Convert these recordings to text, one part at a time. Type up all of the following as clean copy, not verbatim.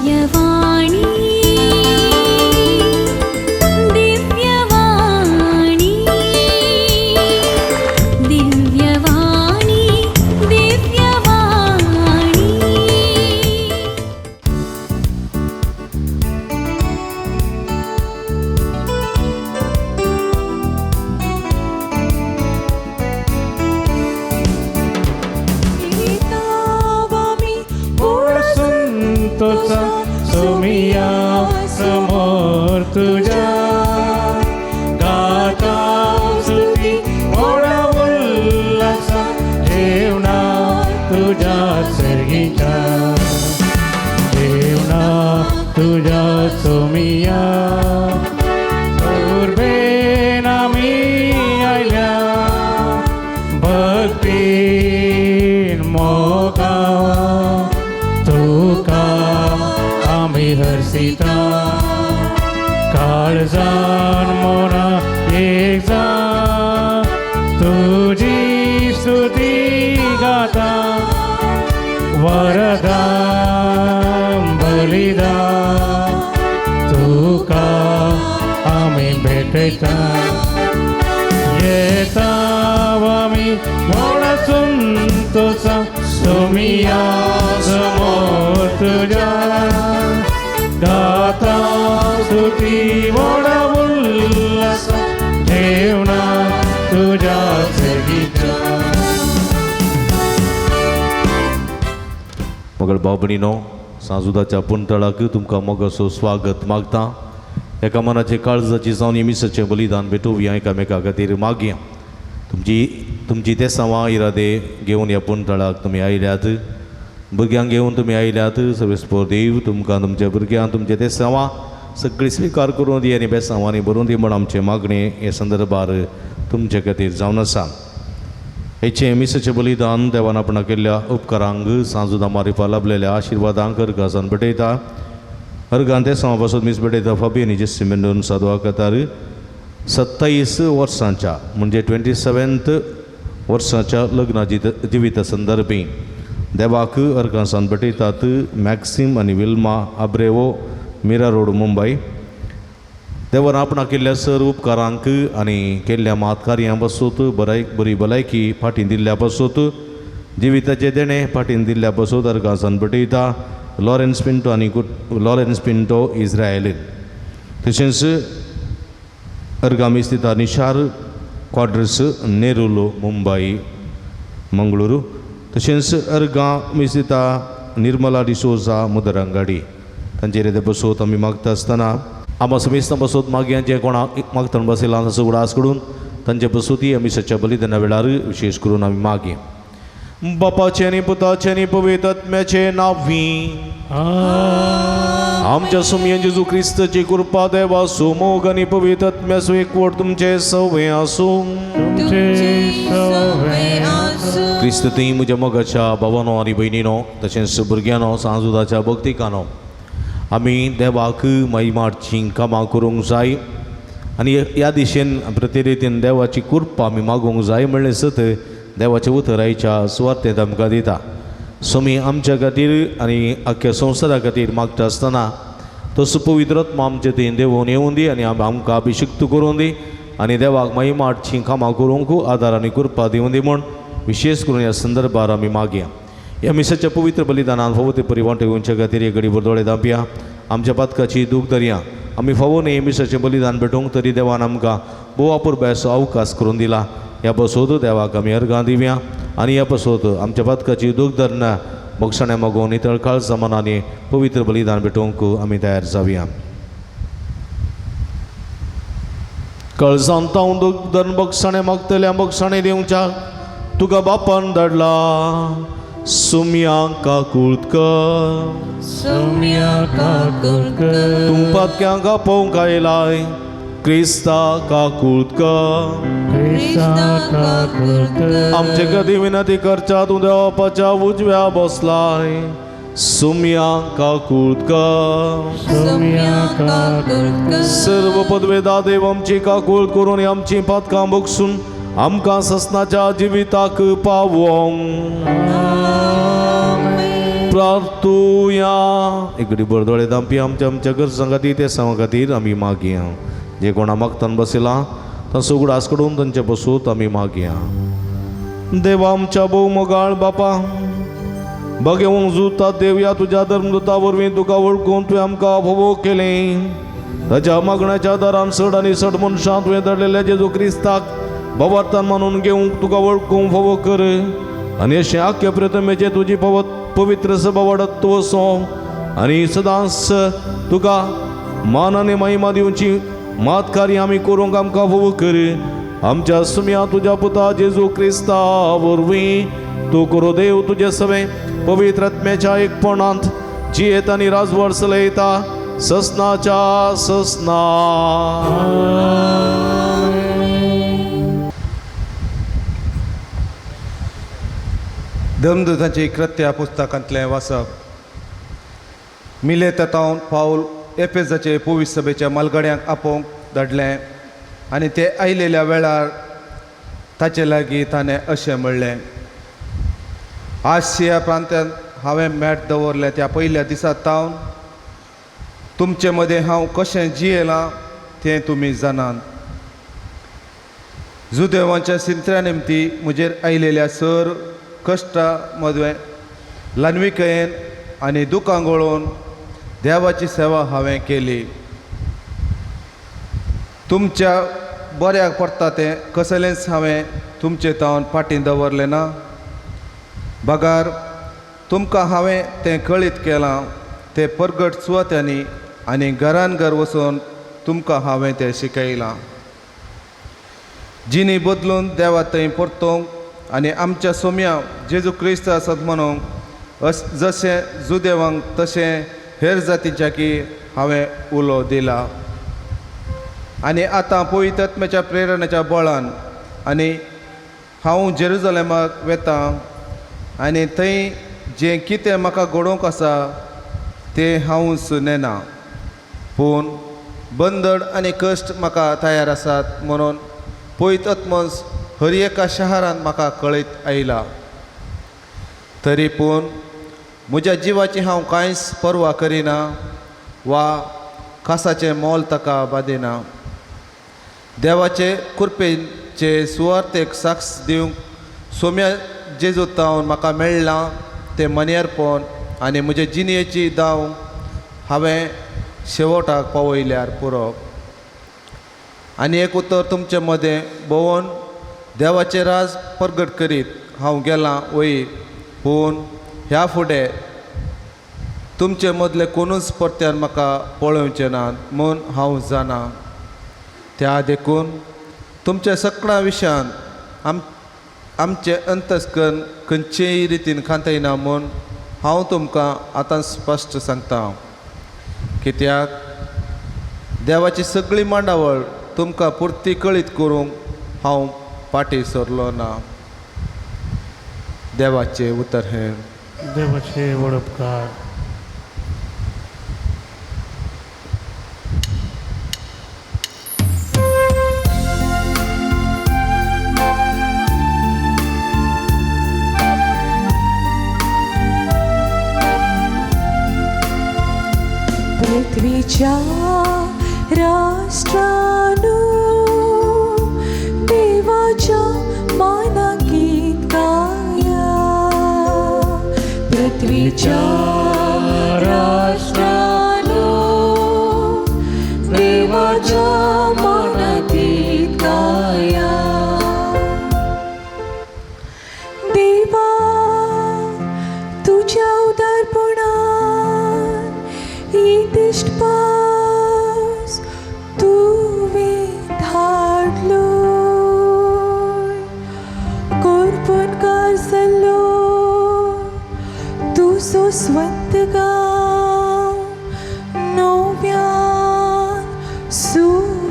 दिव्यवाणी दिव्यवाणी दिव्यवाणी दिव्यवाणी। संतोषा सोमिया समोर तुझ्या गाता स्तुती मोडा उल्हासा जेवणा तुझ्या सर्गीच्या जेवणा तुझ्या सोमिया उर्बेन आमी आयल्या भक्तीन मोगा तुका आमी हर्षिता काळजान मोना एक जाण तुजी स्तुती गाता वरदान बलिदान तुका आमी भेटयता येता आमी मोड संतोषा सोमिया समोर तुझ्या गाता स्तुती मोड उल्हासा जेवणा तुझ्या सेगीच्या। मगळ भाव भयणीनो, सांजुदाच्या पुंतळाक तुमकां मोगाचो स्वागत मागता। एका मनाचे काळजाची जावन मिसाचें बलिदान भेटोवया, एकामेका खातीर मागया। तुमची तेसांवां इरादे घेवन ह्या पुंतळाक तुमी आयल्यात, भुरग्यांक घेवन तुमी आयल्यात। सर्वेस्पोर देव तुमकां तुमच्या भुरग्यांक तुमचे तेसांवां सगळीं स्विकार करून दी आनी बेसांवांनी भरून दी म्हण आमचें मागणें हे संदर्भार तुमचे खातीर जावन आसा। हेचें मिसाचें बलिदान देवान आपणा केल्ल्या उपकारांक सांजुदा मारिफा लाभलेल्या आशिर्वादांक अर्गासान भेटयता। अर्गान ते समां पासून मीस भेटयता फाबियनी जेस्सी मेंडोन साधवा कतार 27 वर्सांच्या म्हणजे 27 वर्सांच्या लग्ना जिविता संदर्भी देवाक अर्गासान भेटयतात मॅक्सिम आनी विल्मा आब्रेवो, मीरा रोड, मुंबय। देवान आपणा केल्ल्या सर उपकारांक आनी केल्ल्या मात कार्यां पासून बरी भलायकी फाटीं दिल्ल्या पासून जिविताचें देणें फाटीं दिल्ल्या पासून अर्गासान भेटयता लॉरेन्स पिंटो आनी लॉरेन्स पिंटो इस्रायलीन। तशेंच अर्गामी स्थित निशार क्वाड्रस नेरुल, मुंबय, मंगळुरू। तशेंच अर्गामी स्थित निर्मला डिसोजा, मुदरंगाडी। तांचेर ते बसोत आमी मागता आसतना आमा समेस्तां बसोत मागया जे कोणाक मागतना बसयलां ताचो उगडास करून तांचे बसोती आमी सच्या बलिदाना वेळार विशेष करून आमी मागया। बापाचें आनी पुताचें आनी पवित्र आत्म्याचें नांवी आमच्या सुमयेन जेजू क्रिस्ताची कृपा देवा मोग आनी पवित्र आत्म्याचो एकवट तुमचें सवंय आसूं। क्रिस्त थंय म्हज्या मोगाच्या भावानो आनी भयणीनो तशेंच भुरग्यांनो सांजुदाच्या भक्तिकानो आमी देवाक महिमार्चीं कामां करूंक जाय आनी ह्या दिशेन प्रतिरितीन देवाची कृपा आमी मागूंक जाय म्हणलें सत देवाचें उतर आयच्या सुवार्तेंत आमकां दिता। स्वामी आमच्या खातीर आनी आख्ख्या संवसारा खातीर मागता आसतना तसो पवित्र आत्मा आमचे थंय देवून येवूं दी आनी आमकां अभिशिक्त करूं दी आनी देवाक महिमार्चीं कामां करूंक आदार आनी कृपा दिवूं दी म्हूण विशेष करून ह्या संदर्भार आमी मागया। ह्या मिसाच्या पवित्र बलिदानान फावो ते परी वांटो घेवचे खातीर एक घडी दोळे धांपया, आमच्या पातकाची दूख धरया। आमी फावो न्ही मिसाचें बलिदान भेटोवंक तरी देवान आमकां भोव अपुरबायेचो अवकाश करून दिला। ह्या पासत देवाक आमी अर्गां दिवया आनी ह्या पासत आमच्या पातकाची दूख धरना बक्षाणे मागून नितळ काळजा मनांनी पवित्र बलिदान भेटोवंक आमी तयार जावया। काळजांत हांव दूख धरून बक्षाणे मागतल्या बक्षाणे दिवच्या तुका बापान धाडला। सुम्या काकूळत कर, सुम्या काकूळत कर, तूं पातक्यांक आपोवंक आयलाय क्रिस्ता काकूळत कर, क्रिस्ता काकूळत कर, आमचे कदी विनंती करच्या तूं देवाच्या उजव्या बसलाय सुम्या काकूळत कर, सुम्या काकूळत कर, सर्व पदवेदा देव आमची काकूळत करून आमची पातकां बगसून आमकां ससनाच्या जिविताक पावोंक। प्रार्थुया. इकडे बरदोळे दामपी आमच्या आमच्या गरजां खातीर ते सांगा खातीर आमी मागया. जे कोणा मागतान बसयला तांचो उगडास कडून तांचे बसूत आमी मागया. देवा आमच्या भोव मोगाळ बापा, बगेवंक जुता देवया तुज्या धर्मदूता वरवीं तुका वळखून तुवें आमकां भोवो केलें. ताच्या मागण्याच्या आदारान चड आनी चड मनशां तुवें धाडलेल्या जेजू क्रिस्ताक भवार्थान मानून घेवंक तुका वळखूंक फावो कर आनी अशें आख्या प्रतिमेचें तुजी पवित्र सभा वाडत वचो आनी सदांच तुका मान आनी महिमा दिवची मात कार्य आमी करूंक आमकां फावो कर. आमच्या सुम्या तुज्या पुता जेजू क्रिस्ता वरवीं तूं करो देव तुजे सवें पवित्र आत्म्याच्या एकपणांत जियेत आनी राजवट चलयता ससनाच्या ससना. धर्मदूतांची कृत्या पुस्तकांतलें वाचप. मिलेतांत पावल एफेजाचे पोवीस सभेच्या मालगड्यांक आपोवंक धाडलें आनी ते आयलेल्या वेळार ताचे लागीं ताणें अशें म्हणलें, आशिया प्रांतांत हांवें मॅट दवरलें त्या पयल्या दिसा तावन तुमचे मदें हांव कशें जियेलां तें तुमी जाणात. जुदेवांच्या सिंत्र्या निमती म्हजेर आयलेल्या सर कश्टा मदवें ल्हानविकयेन आनी दुकां गळोवन देवाची सेवा हांवें केली. तुमच्या बऱ्याक पडटा तें कसलेंच हांवें तुमचे तावन फाटीं दवरलें ना, बगार तुमकां हांवें तें कळीत केलां तें परगट सुवात्यांनी आनी घरान घर वचून तुमकां हांवें तें शिकयलां. जिणी बदलून देवा थंय परतोवंक आनी आमच्या सोम्या जेजू क्रिस्त आसत म्हणूंक अस जशें जुदेवांक तशें हेर जातीच्या की हांवें उलो दिला. आनी आतां पवित्र आत्म्याच्या प्रेरणाच्या बळान आनी हांव जेरुजलेमाक वेतां आनी थंय जें कितें म्हाका घडोवंक आसा तें हांवूच नेना, पूण बंदड आनी कश्ट म्हाका तयार आसात म्हणून पवित्र आत्मोस हर एका शहरांत म्हाका कळयत आयला. तरी पूण म्हज्या जिवाची हांव कांयच पर्वा करिना वा खासाचें मोल ताका बादिना. देवाचे कृपेचे सुवार्थेक साक्ष दिवंक सोम्या जेजू तावन म्हाका मेळ्ळां तें मनेरपण आनी म्हजे जिणेची दाव हांवें शेवटाक पावयल्यार पुरो. आनी एक उतर तुमचे मदें भोंवन देवाचें राज परगट करीत हांव गेलां वय, पूण ह्या फुडें तुमचे मदले कोणूच परत्यान म्हाका पळोवचें नात म्हूण हांव जाणा. त्या देखून तुमच्या सगळ्या विशयान आमचें अंतस्कन खंयचेय रितीन खांतयना म्हूण हांव तुमकां आतां स्पश्ट सांगता. कित्याक देवाची सगळी मांडावळ तुमकां पुरती कळीत करूंक हांव फाटीं सरलो ना. देवाचें उतर हें. देवाचे वडपकार. पृथ्वीच्या राष्ट्रानो देवाच्या मानांकित गाया. पृथ्वीच्या राष्ट्रानो देवाच्या मानांकित गाया. देवा तुझ्या उदारपणान ही दिश्ट पावस तुवें धाडलो, कोरपणकार जाल्लो तुजो स्वंत गांव नव्यान सुरू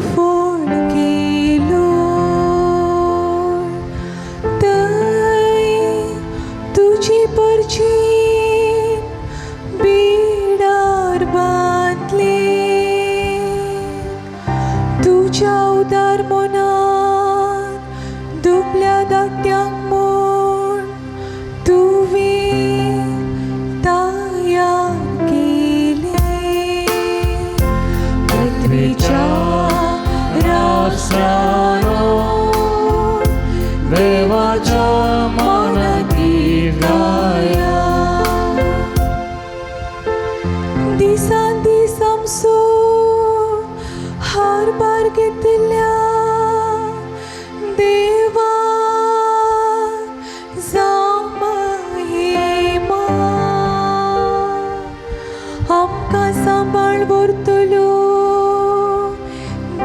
दिसान दीस आमचो हारभार घेतल्या देवा जावं महिमा आमकां सांबाळ व्हरतलो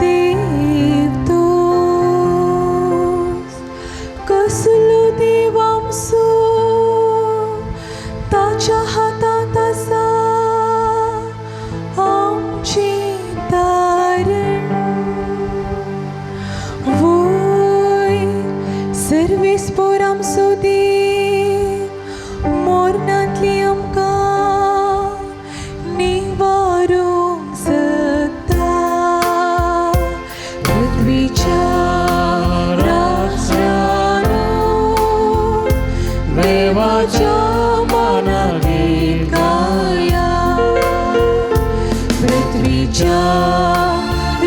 देव तूंच कसलो देव आमचो ताच्या हातांत आसा आमचें तारण वय सर्वेस्पोर आमचो देव मोरनांतली आमकां निवारूंक शकता पृथ्वीच्या राष्ट्रांनो देवाच्या मानाक गीत गाया पृथ्वीच्या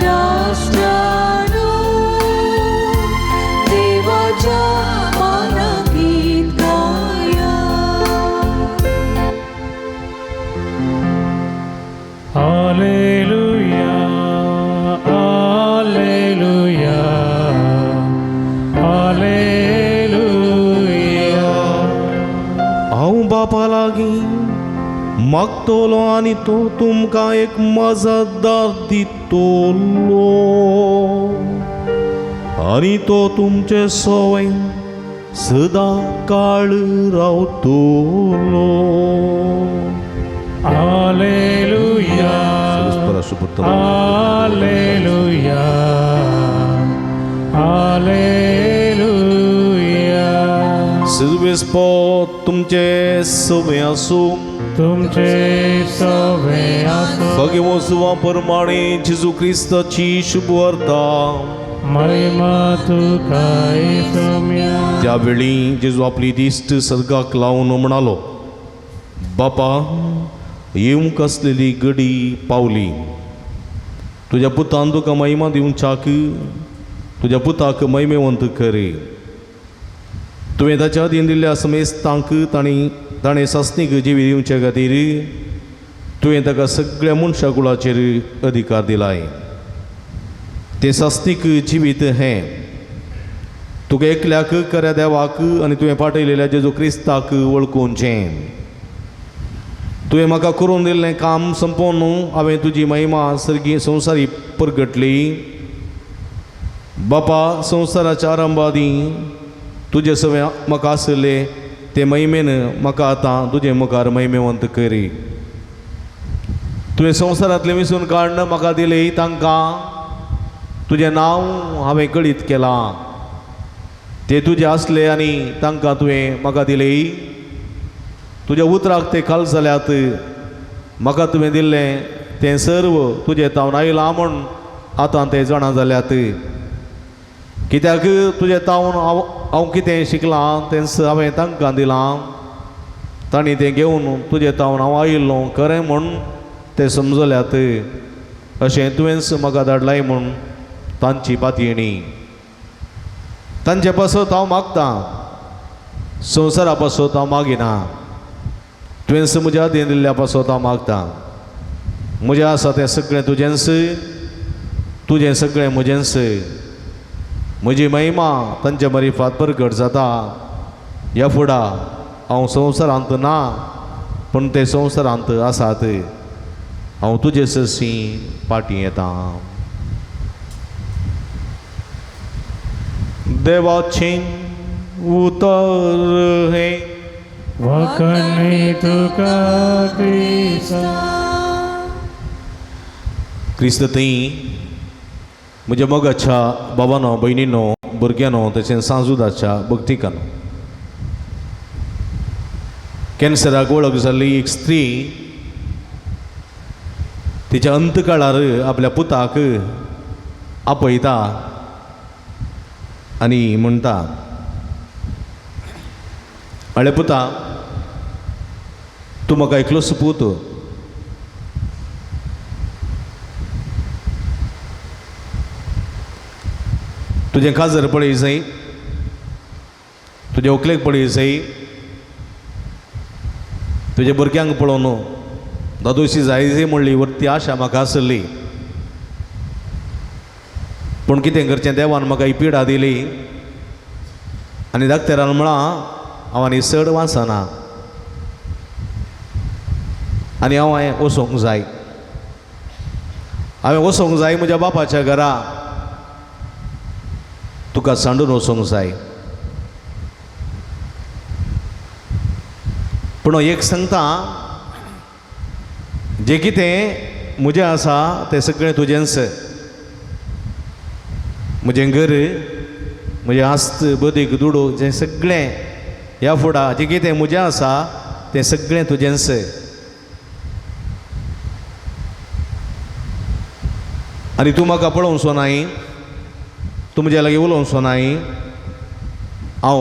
राष्ट्रांनो देवाच्या मानाक गीत गाया. Alleluia, Alleluia, Alleluia. हांव बापा लागीं मागतलो आनी तो तुमकां एक मजतदार दितलो आनी तो तुमचे सवय सदां काळ रावतलो. Alleluia, Alleluia, Alleluia. सर्वेस्पोर तुमचे सवे आसूं. तुमचे सवे आसूं. भगवसुवा प्रमाणे जेजू क्रिस्ताची शुभवार्ता. महिमा तुका सोम्या. त्यावेळी जेजू आपली दिश्ट सर्गाक लावन म्हणालो, बापा, येवंक आसलेली गडी पावली. तुज्या पुतान तुका महिमा दिवच्याक तुज्या पुताक महिमेवंत करे. तुवें ताच्या अधीन दिल्ल्या समेस्तांक तांणी ताणें सासणीक जिवी दिवचे खातीर तुवें ताका सगळ्या मनशा कुळाचेर अधिकार दिलाय. तें सासणीक जिवीत हें तुका एकल्याक खऱ्या देवाक आनी तुवें पाठयलेल्या जेजू क्रिस्ताक वळखुचें. तुवें म्हाका करून दिल्लें काम संपोवन हांवें तुजी महिमा सर्गी संवसारी परगटली. बापा, संवसाराच्या आरंभा आदीं तुजे सवें म्हाका आसले ते महिमेन म्हाका आतां तुजे मुखार महिमेवंत करी. तुवें संवसारांतलें विसून काडून म्हाका दिलें तांकां तुजें नांव हांवें कळीत केलां. ते तुजे आसले आनी तांकां तुवें म्हाका दिलें. तुज्या उतराक ते खाल जाल्यात. म्हाका तुवें दिल्लें तें सर्व तुजें तावन आयलां म्हूण आतां ते जाणा जाल्यात. कित्याक तुजें तावन हांव हांव कितें शिकलां तेंच हांवें तांकां दिलां. तांणी तें घेवन तुजें तावन हांव आयिल्लो खरें म्हूण ते समजल्यात. अशें तुवेंच म्हाका धाडलाय म्हूण तांची पातयेणी. तांचे पासत हांव मागतां, संवसारा पासत हांव मागिना. तुवेंच म्हज्या अधीन दिल्ल्या पासत हांव मागतां. म्हजें आसा तें सगळें तुजेंच, तुजें सगळें म्हजेंच. म्हजी महिमा तांचे मरिफात परगट जाता. ह्या फुडा हांव संवसारांत ना, पूण ते संवसारांत आसात. हांव तुजे सरशी फाटीं येता. देवाचें उतर हें. वखणी तुका क्रिस्ता. क्रिस्त थंय म्हज्या मोगाच्या बाबानो, भयणीनो, भुरग्यांनो, तशेंच सांजुदाच्या भक्तिकानो, कॅन्सराक वळख जाल्ली एक स्त्री तिच्या अंतकाळार आपल्या पुताक आपयता आनी म्हणटा, अळे पुता, तूं म्हाका एकलोच पूत. तुजें काजर पळय जाय, तुजे व्हंकलेक पळय जाय, तुज्या भुरग्यांक पळोवन दादोशी जायजे म्हणली वरती आशा म्हाका आसली, पूण कितें करचें, देवान म्हाका ही पिडा दिली आनी डाक्टरान म्हळां हांव आनी चड वाचना आनी हांव हांवें वचोंक जाय, हांवें वचोंक जाय म्हज्या बापाच्या घरा, तुका सांडून वचोंक जाय। पूण एक सांगता, जें कितें म्हजें आसा तें सगळें तुजेंच, म्हजें घर, म्हजें आस्त बदीक दुडू, जें सगळें ह्या फुडा जें कितें म्हजें आसा तें सगळें तुजेंच। आनी तूं म्हाका पळोवचो नाय, तूं म्हज्या लागीं उलोवचो नाय, हांव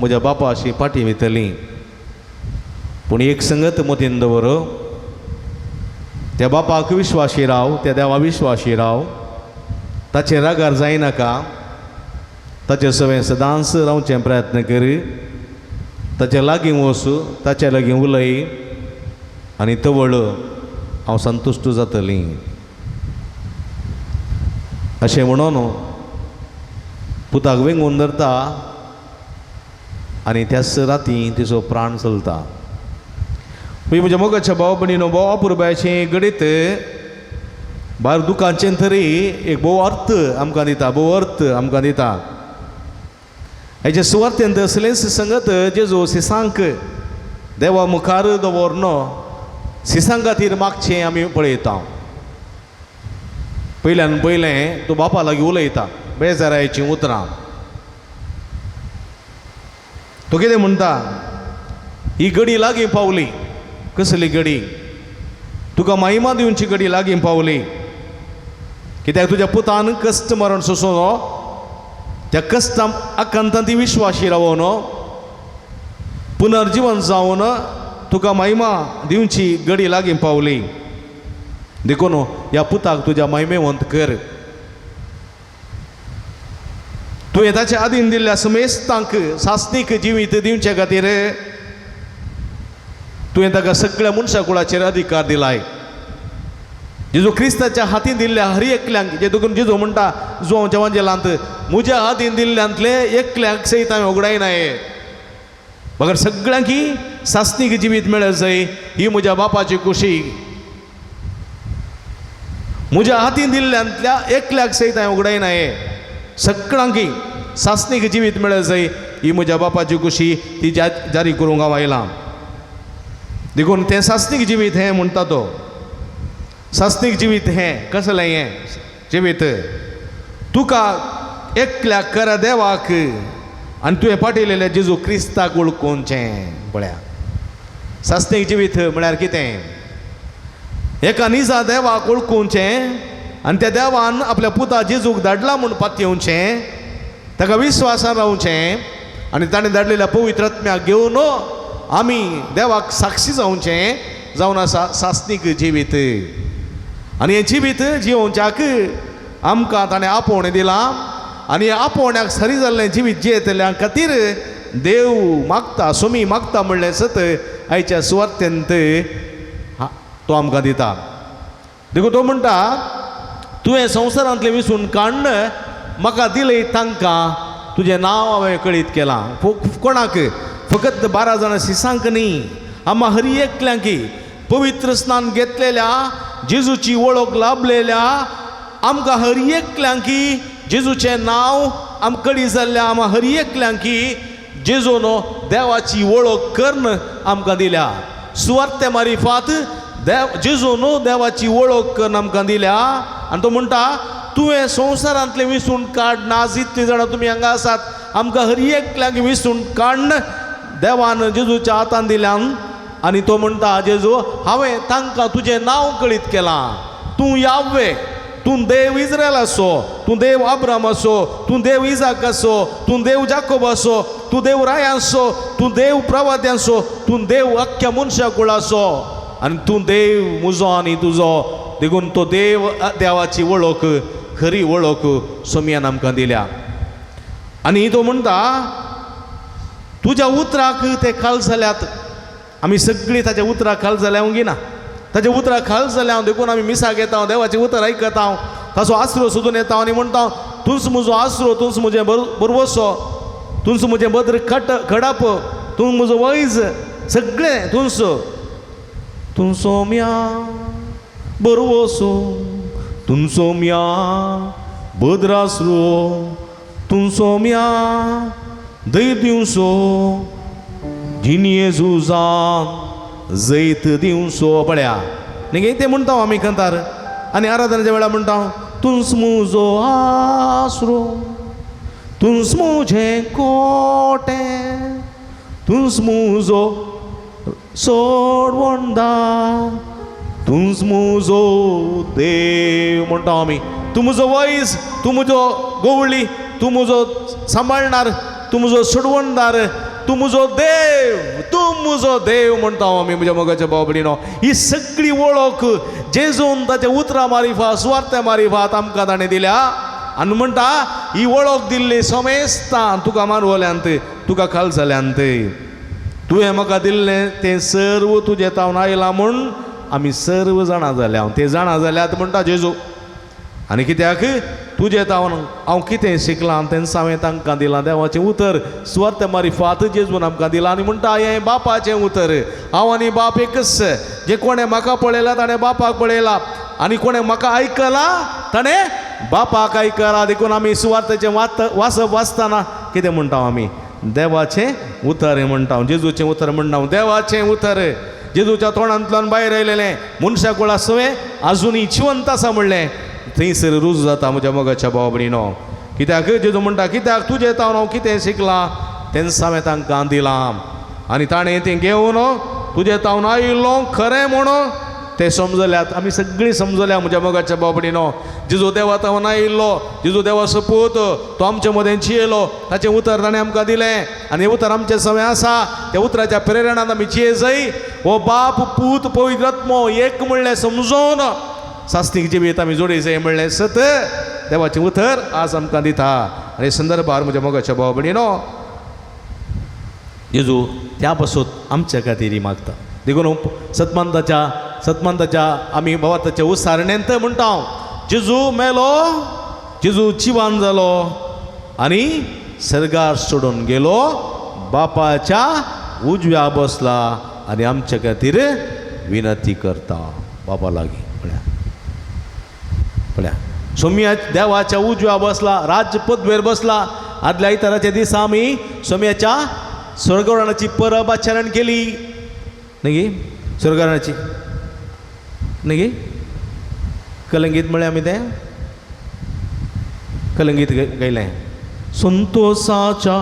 म्हज्या बापाशी फाटीं वयतली। पूण एक संगत मतीन दवर, त्या बापाक विश्वाशी राव, त्या देवा विश्वाशी राव, ताचेर रागार जायनाका, ताचे सवें सदांच रावचें प्रयत्न कर, ताचे लागीं वच, ताचे लागीं उलय आनी तवळ हांव संतुश्ट जातली। अशें म्हणून पुताक वेंगून धरता आनी त्याच राती तिचो प्राण चलता। म्हज्या मोगाच्या भाव भयणीनो, भोव अपुरबायेचें घडीत भायर दुकानचें तरी एक भोव अर्थ आमकां दिता, भोव अर्थ आमकां दिता। हेजे सुवार्थेंत असलेंच संगत जेजू सिसांक देवा मुखार दवरनो सिसां खातीर मागचें आमी पळयता। पयल्यान पयलें तूं बापा लागीं उलयता बेजारायचीं उतरां, तो कितें म्हणटा, ही घडी लागीं पावली। कसली घडी? तुका महिमा दिवची घडी लागीं पावली। कित्याक तुज्या पुतान कश्ट मरण सोंसून त्या कश्टां आकांतान ती विश्वाशी रावोन पुनर्जिवन जावन तुका महिमा दिवची घडी लागीं पावली। देखून ह्या पुताक तुज्या महिमेवंत कर। तुवें ताचे आदीन दिल्ल्या समेस्तांक सासणीक जिवीत दिवचे खातीर तुवें ताका सगळ्या मनशा कुळाचेर अधिकार दिलाय। जेजू क्रिस्ताच्या हातीन दिल्ल्या हर एकल्यांक, जे देखून जेजू म्हणटा जुवांच्या वांजेलांत, म्हज्या हातीन दिल्ल्यांतले एकल्यांक सयत हांवें उगडायनाय, बगर सगळ्यांकी सासणीक जिवीत मेळत जाय ही म्हज्या बापाची खुशी। म्हज्या हातीन दिल्ल्यांतल्या एकल्याक सयत हांवें उगडायनाय, सगळ्यांकी सासणीक जिवीत मेळत जाय ही म्हज्या बापाची खुशी, ती जारी करूंक हांव आयलां। देखून तें सासणीक जिवीत हें म्हणटा तो, सासणीक जिवीत हें कसलें हें जिवीत, तुका एकल्या खऱ्या देवाक आनी तुवें पाठयलेल्या जेजू क्रिस्ताक वळखुचें। पळया सासणीक जिवीत म्हळ्यार कितें, एका निजा देवाक वळखुचें आनी त्या देवान आपल्या पुता जेजूक धाडला म्हूण पातयेवचें, ताका विस्वासान रावचें आनी ताणें धाडलेल्या पवित्र आत्म्याक घेवन आमी देवाक साक्षी जावचें, जावन आसा सासणीक जिवीत। आनी हें जिवीत जियोवच्याक आमकां ताणें आपोवणें दिलां आनी आपोवण्याक सरी जाल्लें जिवीत जियेतल्या खातीर देव मागता, सोमी मागता म्हणलें सत आयच्या सुवार्थेंत तो आमकां दिता। देखून तो म्हणटा, तुवें संवसारांतलें विसून काडून म्हाका दिलें तांकां तुजें नांव हांवें कळीत केलां। कोणाक? फकत 12 जाणां सिसांक न्ही, आमा हर एकल्यांकी पवित्र स्नान घेतलेल्या जेजूची वळख लाभलेल्या आमकां हर एकल्यांकी जेजूचें नांव आमकां कळी जाल्ल्या आमा हर एकल्यांकी जेजून देवाची वळख करून आमकां दिल्या। सुवार्ते मारिफात देव जेजून देवाची वळख करून आमकां दिल्या। आनी तो म्हणटा, तुवें संवसारांतलें विसून काड ना, जितलीं जाणां तुमी हांगा आसात आमकां हर एकल्यांक विसून काडून देवान जेजूच्या हातान दिल्यान। आनी तो म्हणटा, जेजू हांवें तांकां तुजें नांव कळीत केलां, तूं यावे, तूं देव इज्रायल आसो, तूं देव अब्राम आसो, तूं देव इजाक आसो, तूं देव जाकोब आसो, तूं देव रायांचो, तूं देव प्रवाद्यांचो, तूं देव अख्ख्या मनशा कुळाचो आनी तूं देव म्हजो आनी तुजो। देखून तो देव देवाची वळख, खरी वळख सोमयान आमकां दिल्या। आनी तो म्हणटा, तुज्या उतराक ते खाल जाल्यात, आमी सगळीं ताच्या उतराक खाल जाल्या ना, ताच्या उतरां खाल जाल्या हांव, देखून आमी मिसाक येता, देवाचें उतर आयकता हांव, ताचो आसरो सोदून येता आनी म्हणटा तूंच म्हजो आसरो, तूंच म्हजें बरवसो, तूंच म्हजें बद्र कट खडाप, तूं म्हजो वैज, सगळें तूंच. तूं सोम्या बरवसो, तूं सोम्या बद्रासरो, तूं सोम्या धैर्य दिवसो, जिणये झुजान जैत दिवसो. पळया न्ही तें म्हणटा आमी कंतार आनी आराधनाच्या वेळार म्हणटा तूंच म्हजो आसरो, तूंच म्हजें कोटें, तूंच म्हजो सोडवणदार, तूंच म्हजो देव म्हणटा आमी. तूं म्हजो वैज, तूं म्हजो गवळी, तूं म्हजो सांबाळणार, तूं म्हजो सोडवणदार, तूं म्हजो देव, तूं म्हजो देव म्हणटा आमी. म्हज्या मोगाच्या भाव भयणीनो, ही सगळी वळख जेजून ताच्या उतरां मारिफा सुवार्त्या मारिफात आमकां ताणें दिल्या. आनी म्हणटा ही वळख दिल्ली समेस्तां तुका मारवल्यांत, तुका खाल जाल्यांत, तुवें म्हाका दिल्लें तें सर्व तुजें तावन आयलां म्हूण आमी सर्व जाणा जाल्या. ते जाणा जाल्यात म्हणटा जेजू. आनी कित्याक तुजें तावन हांव कितें शिकलां तेन्ना हांवें तांकां दिलां देवाचें उतर, सुवार्थ मारिफात जेजून आमकां दिलां. आनी म्हणटा हें बापाचें उतर, हांव आनी बाप एकच, जे कोणें म्हाका पळयला ताणें बापाक पळयला, आनी कोणें म्हाका आयकला ताणें बापाक आयकला. देखून आमी सुवार्थेचें वाचप वाचतना कितें म्हणटा आमी? देवाचें उतर म्हणटा, जेजूचें उतर म्हणटा, देवाचें उतर जेजूच्या तोंडांतल्यान भायर आयलेलें मनशा कुळा सवें आजुनूय जिवंत आसा म्हणलें थंयसर रुजू जाता. म्हज्या मोगाच्या भाव भयणीनो, कित्याक जेजू म्हणटा कित्याक तुजें तावन हांव कितें शिकलां तेन्ना हांवें तांकां दिलां, आनी ताणें तें घेवन तुजें तावन आयिल्लो खरें म्हणून ते समजल्यात. आमी सगळीं समजल्या म्हज्या मोगाच्या भाव भयणीनो, जेजू देवा तावन आयिल्लो, जेजू देवाचो पूत, तो आमचे मदें जियेलो, ताचें उतर ताणें आमकां दिलें आनी उतर आमचें सवें आसा. त्या उतराच्या प्रेरणान आमी जिये जाय. हो बाप पूत पवित्र आत्मो एक म्हणलें समजून सास्तीक जिवीत आमी जोडी जाय म्हणलें सत देवाचें उतर आज आमकां दिता. आनी संदर्भार म्हज्या मोगाच्या भाव भयणीनो, जेजू त्या पासून आमच्या खातीर मागता. देखून सतमंताच्या आमी भावार्थाच्या उसारणेंत म्हणटा हांव, जेजू मेलो, जेजू जिवान जालो आनी सर्गार सोडून गेलो, बापाच्या उजव्या बसला आनी आमच्या खातीर विनंती करता बापा लागीं. पळया पळया सोम्या देवाच्या उजव्या बसला, राज्य पदवेर बसला. आदल्या आयताराच्या दिसा आमी सोम्याच्या स्वर्गवरणाची परब आचरण केली न्ही, स्वर्गवरणाची न्ही, कलंगीत म्हळें आमी तें कलंगीत गायलें. संतोसाच्या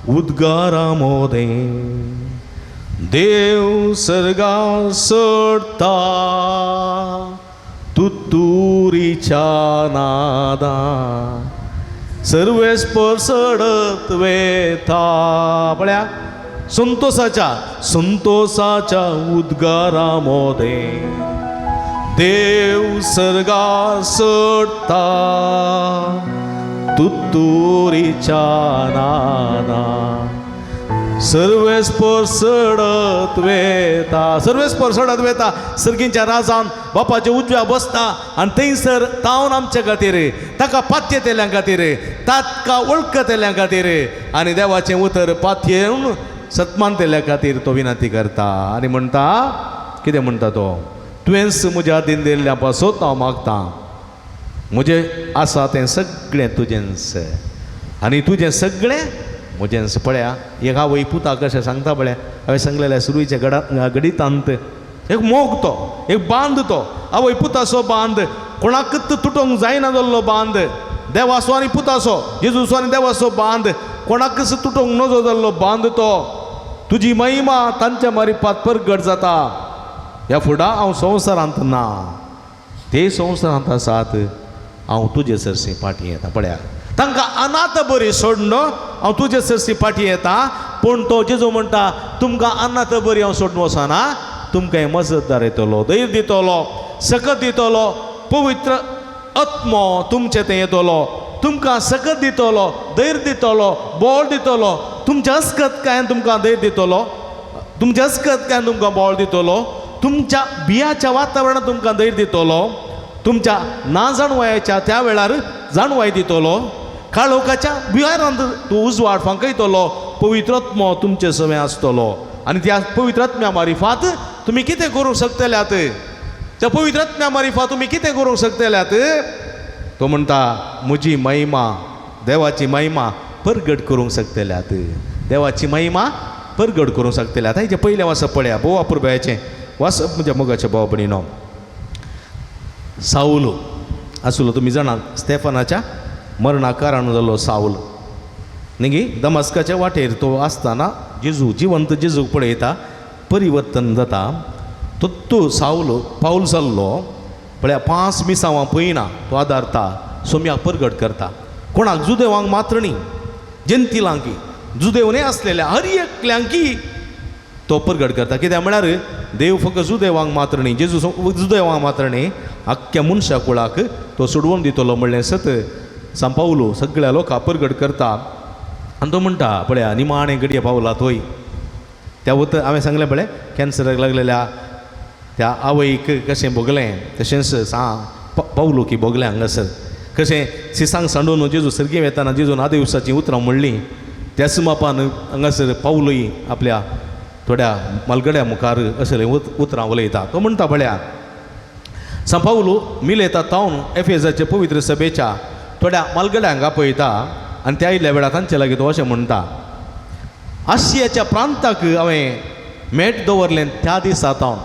उद्गारा मोदें देव सर्गा चडता, तुतुरीच्या नादा सर्वेस्पर चडत वेता. पळया संतोसाच्या संतोसाच्या उद्गारा मोदें देव सर्गा चडता, तुतुरीच्या नादा सर्वेस्पर चडत वेता, सर्वेस्पर चडत वेता. सर्गींच्या राजान बापाच्या उजव्या बसता आनी थंयसर तावन आमच्या खातीर, ताका पात्येतल्या खातीर, ताका वळखतल्या खातीर आनी देवाचें उतर पातयेवन सत्मानतल्या खातीर तो विनंती करता. आनी म्हणटा कितें म्हणटा तो, तुवेंच म्हज्या हातीन दिल्ल्या पासत हांव मागतां, म्हजें आसा तें सगळें तुजेंच आनी तुजें सगळें म्हजेंच. पळया एक आवय पुता कशें सांगता पळया, हांवें सांगलेलें सुरवेच्या गडितांत एक मोग तो, एक बांद तो, आवय पुताचो बांद, कोणाकच तुटोंक जायना जाल्लो बांद, देवाचो आनी पुताचो, जेजूचो आनी देवाचो बांद, कोणाकच तुटोंक नजो जाल्लो बांद तो. तुजी महिमा तांच्या मारिपात परगट जाता. ह्या फुडां हांव संवसारांत ना, ते संवसारांत आसात, हांव तुजे सरशी फाटीं येता. पळया तांकां अनाथ बरी सोडून हांव तुजे सरशी फाटीं येता, पूण तो जेजू म्हणटा तुमकां अनाथ बरी हांव सोडून वचना, तुमकां मजतदार येतलो, धैर्य दितलो, सकत दितलो, पवित्र आत्मो तुमचे थंय येतलो, तुमकां सकत दितलो, धैर्य दितलो, बळ दितलो, तुमच्या अस्कत कांय तुमकां धैर्य दितलो, तुमच्या अस्कत कांय तुमकां बळ दितलो, तुमच्या बियाच्या वातावरणात तुमकां धैर्य दितलो, तुमच्या ना जाणवायच्या त्या वेळार जाणवाय दितलो, काळोखाच्या बिहारांत तूं उजवाड फांकयतलो. पवित्रात्मो तुमचे समें आसतलो आनी त्या पवित्रात्म्या मारिफात तुमी कितें करूंक शकतल्यात, त्या पवित्रात्म्या मारिफात तुमी कितें करूंक शकतल्यात. तो म्हणटा म्हजी महिमा, देवाची महिमा परगट करूंक शकतल्यात, देवाची महिमा परगट करूंक शकतल्यात. हेजें पयलें वाचप पळया, भोव अपुरबायेचें वाचप म्हज्या मोगाच्या भाव भयणीनो. सावलो आसलो तुमी जाणात, स्टेफनाच्या मरणाक कारण जालो सावल. न्ही, दमास्काच्या वाटेर तो आसतना जेजू, जिवंत जेजूक पळयता, परिवर्तन जाता. तो सावलो पावल जाल्लो पळया, 5 मिसांवां पळयना, तो आदारता, सोम्याक परगट करता. कोणाक? जुदेवांक मात्र न्ही, जंतिलांकी, जुदेव न्ही आसलेल्या हर एकल्यांकी तो परगट करता. कित्याक म्हळ्यार देव फक्त जुदेवांक मात्र न्ही, जेजू जुदेवांक मात्र न्ही, आख्ख्या मनशा कुळाक तो सोडवून दितलो म्हणलें सत सांपावलो सगळ्या लोकांक परगट करता. आनी तो म्हणटा पळया निमाणें घडये पावला थंय. त्या उतर हांवें सांगलें पळय, कॅन्सराक लागलेल्या त्या आवयक कशें भोगलें तशेंच सा पावलो की भोगलें हांगासर. कशें सिसांक सांडून जेजू सर्गी वेताना जेजून आदेवसाचीं उतरां म्हणलीं, त्याच मापान हांगासर पावलूय आपल्या थोड्या मालगड्या मुखार असलें उतरां उलयता. तो म्हणटा पळया, सांपावलो मिलेता तावन एफेजाचे पवित्र सभेच्या थोड्या मालगड्यांक आपयता आनी त्या आयिल्ल्या वेळार तांचे लागीं तो अशें म्हणटा, आशियाच्या प्रांताक हांवें मेट दवरलें त्या दिसा तावन.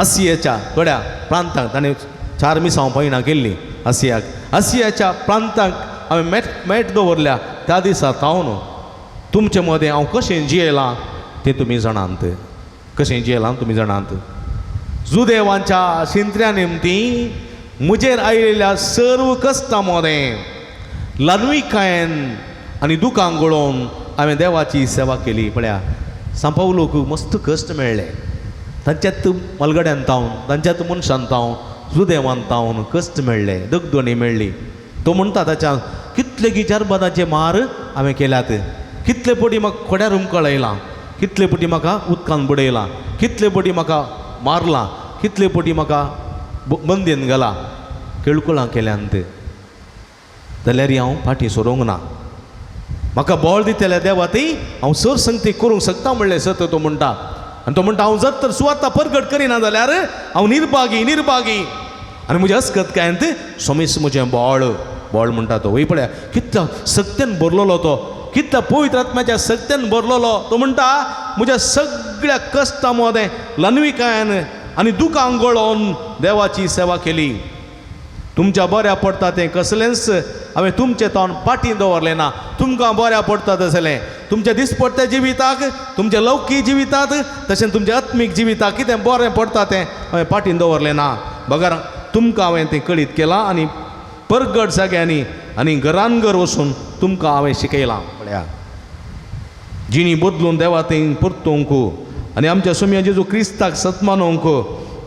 आशियाच्या थोड्या प्रांताक ताणें 4 मिसांव पयणां केल्लीं आशियाक. आशियाच्या प्रांताक हांवें मेट दवरल्या त्या दिसा तावन तुमचे मदें हांव कशें जियेलां तें तुमी जाणात, कशें जियेलां तुमी जाणात. जुदेवांच्या शिंत्र्या निमती म्हजेर आयिल्ल्या सर्व कश्टां मदें ल्हानविकायेन आनी दुकां गळोवन हांवें देवाची सेवा केली. पळया सांपावलोक मस्त कश्ट मेळ्ळे, तांच्यात मलगड्यान तावन, तांच्यात मनशान तावन, जुदेवान तावन कश्ट मेळ्ळे, दगदणी मेळ्ळी. तो म्हणटा ताच्या कितले गी चारबादाचे मार हांवें केल्यात, कितले पटी म्हाका खोड्यार हुमकळयलां, कितले पटी म्हाका उदकान बुडयलां, कितले पटी म्हाका मारलां, कितले पटी म्हाका बंदीन घाला, केळकुळां केल्यांत, जाल्यार हांव फाटीं सरूंक ना. म्हाका बळ दितल्या देवा ती हांव सर संगती करूंक शकता म्हणलें सत तो म्हणटा. आनी तो म्हणटा हांव जर तर सुवाता परगट करिना जाल्यार हांव निर्भागी निर्भागी. आनी म्हज्या अस्कत कांयत सोमेस म्हजें बळ बळ म्हणटा तो. वय पळया कितल्या सक्त्यान भरलेलो तो, कितल्या पवित्र आत्म्याच्या सक्त्यान भरलेलो तो. म्हणटा म्हज्या सगळ्या कश्टां मदें ल्हानविकायेन आनी दुकां गळोवन देवाची सेवा केली. तुमच्या बऱ्या पडटा तें कसलेंच हांवें तुमचें तोंड पाटीं दवरलें ना. तुमकां बऱ्या पडटा तसलें तुमच्या दिसपट्ट्या जिविताक, तुमच्या लौकीक जिविताक, तशें तुमच्या आत्मीक जिविताक कितें बरें पडटा तें हांवें पाटीं दवरलें ना. बगर तुमकां हांवें तें कळीत केलां आनी परगट जाग्यांनी आनी घरान घर वचून तुमकां हांवें शिकयलां. पळया जिणी बदलून देवा थंय परतूंक आनी आमच्या सोम्या जेजू क्रिस्ताक सत्मानूंक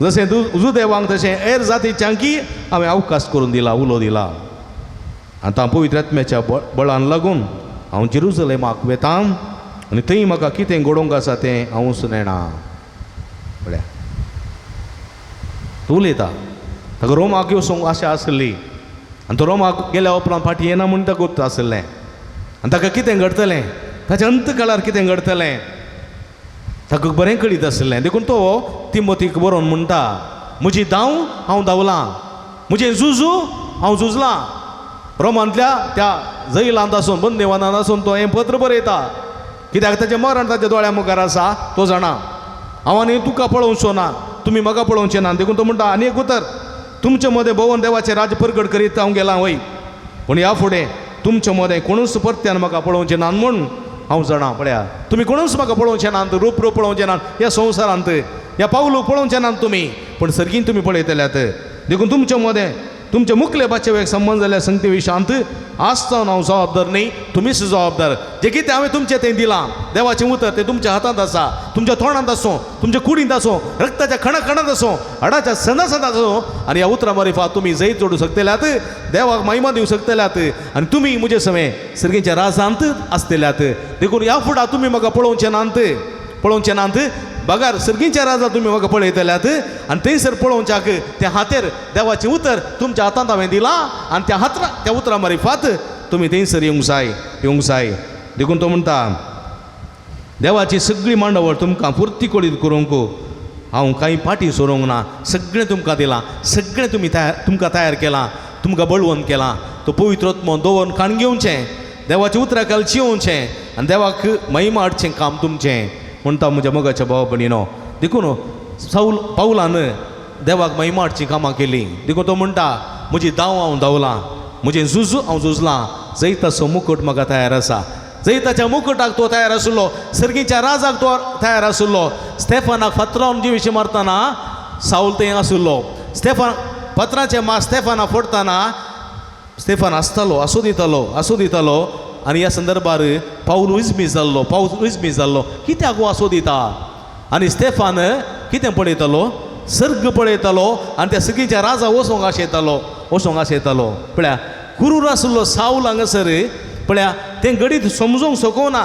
जशें जुदेवांक तशें हेर जातीच्यांकी हांवें अवकाश करून दिला, उलो दिला. आतां पवित्र आत्म्याच्या बळान लागून हांव जेरुजलेमाक वेता आनी थंय म्हाका कितें घडोवंक आसा तें हांवूच नेणा. पळया तूं उलयता ताका रोमाक वचूंक आशा आसली आनी तो रोमाक गेल्या उपरांत फाटीं येना म्हूण ताका गोत्त आसलें. आनी ताका कितें घडटलें, ताच्या अंतकाळार कितें घडटलें ताका बरें कळीत आसलें. देखून तो तिमोतीक बरोवन म्हणटा, म्हजी धांव हांव धांवलां, म्हजें झुजू हांव झुजलां. रोमांतल्या त्या जैलांत आसून बंदेवानांत आसून तो हें पत्र बरयता, कित्याक ताचें मरण ताच्या दोळ्या मुखार आसा. तो जाणा हांव आनी तुका पळोवचो ना, तुमी म्हाका पळोवचें ना. देखून तो म्हणटा आनी एक उतर, तुमचे मदें भोवन देवाचें राज्य परगट करीत हांव गेलां वय, पूण ह्या फुडें तुमचे मदें कोणूच परत्यान म्हाका पळोवचें ना म्हूण हांव जाणा. पळया तुमी कोणूच म्हाका पळोवचें नात, रूप रूप पळोवचें नात ह्या संवसारांत, ह्या पावलूक पळोवचें नात तुमी, पूण सर्गीन तुमी पळयतल्यात. देखून तुमचे मदें तुमचे मुखले बाचेवेक संबंद जाल्यार संगती विशांत आसतना हांव जबाबदार न्ही, तुमीच जबाबदार. जें कितें हांवें तुमचें तें दिलां, देवाचें उतर तें तुमच्या हातांत आसा, तुमच्या तोंडांत आसूं, तुमच्या कुडींत आसूं, रक्ताच्या खणा खणांत आसूं, हाडाच्या सणा सणांत आसूं, आनी ह्या उतरां मारिफात तुमी जैत जोडूं शकतल्यात, देवाक महिमा दिवं शकतल्यात आनी तुमी म्हजे समें सर्गीच्या राजांत आसतल्यात. देखून ह्या फुडां तुमी म्हाका पळोवचें नात, पळोवचें नात. बगार सर्गींच्या राजा तुमी म्हाका पळयतल्यात आनी थंयसर पळोवच्याक त्या हातेर देवाचें उतर तुमच्या हातांत हांवें दिलां आनी त्या हातरा त्या उतरा मारिफात तुमी थंयसर येवंक जाय, येवंक जाय. देखून तो म्हणटा देवाची सगळी मांडावळ तुमकां पुर्ती कळीत करूंक हांव कांय फाटीं सरूंक ना. सगळें तुमकां दिलां, सगळें तुमी तयार तुमकां तयार केलां, तुमकां बळवंत केलां. तो पवित्र आत्मो दवरून खाण घेवचें, देवाच्या उतराक जियोवचें आनी देवाक महिमा हाडचें काम तुमचें म्हणटा म्हज्या मोगाच्या भाव भयणीनो. देखून सावल पावलान देवाक महिमा हाडचीं कामां केलीं. देखून तो म्हणटा म्हजी धांव हांव धांवलां, म्हजें झुजू हांव झुजलां, जैताचो मुकूट म्हाका तयार आसा. जैताच्या मुकुटाक तो तयार आशिल्लो, सर्गीच्या राजाक तो तयार आशिल्लो. स्टेफानाक फातरावन जिविशी मारतना सावल थंय आशिल्लो. स्टेफान पत्राचें मास स्टेफाना फोडटना स्टेफान आसतालो, आसूं दितालो, आसूं दितालो. आनी ह्या संदर्भार पावल उजमी जाल्लो, पावस उजमी जाल्लो. कित्याक हो आसूं दिता? आनी स्टेफान कितें पळयतालो? सर्ग पळयतालो आनी त्या सर्गीच्या राजा वचोंक आशेतालो, वचोंक आशेतालो. पळया कुरूर आशिल्लो सावल हांगासर पळया तें घडीत समजूंक शकना,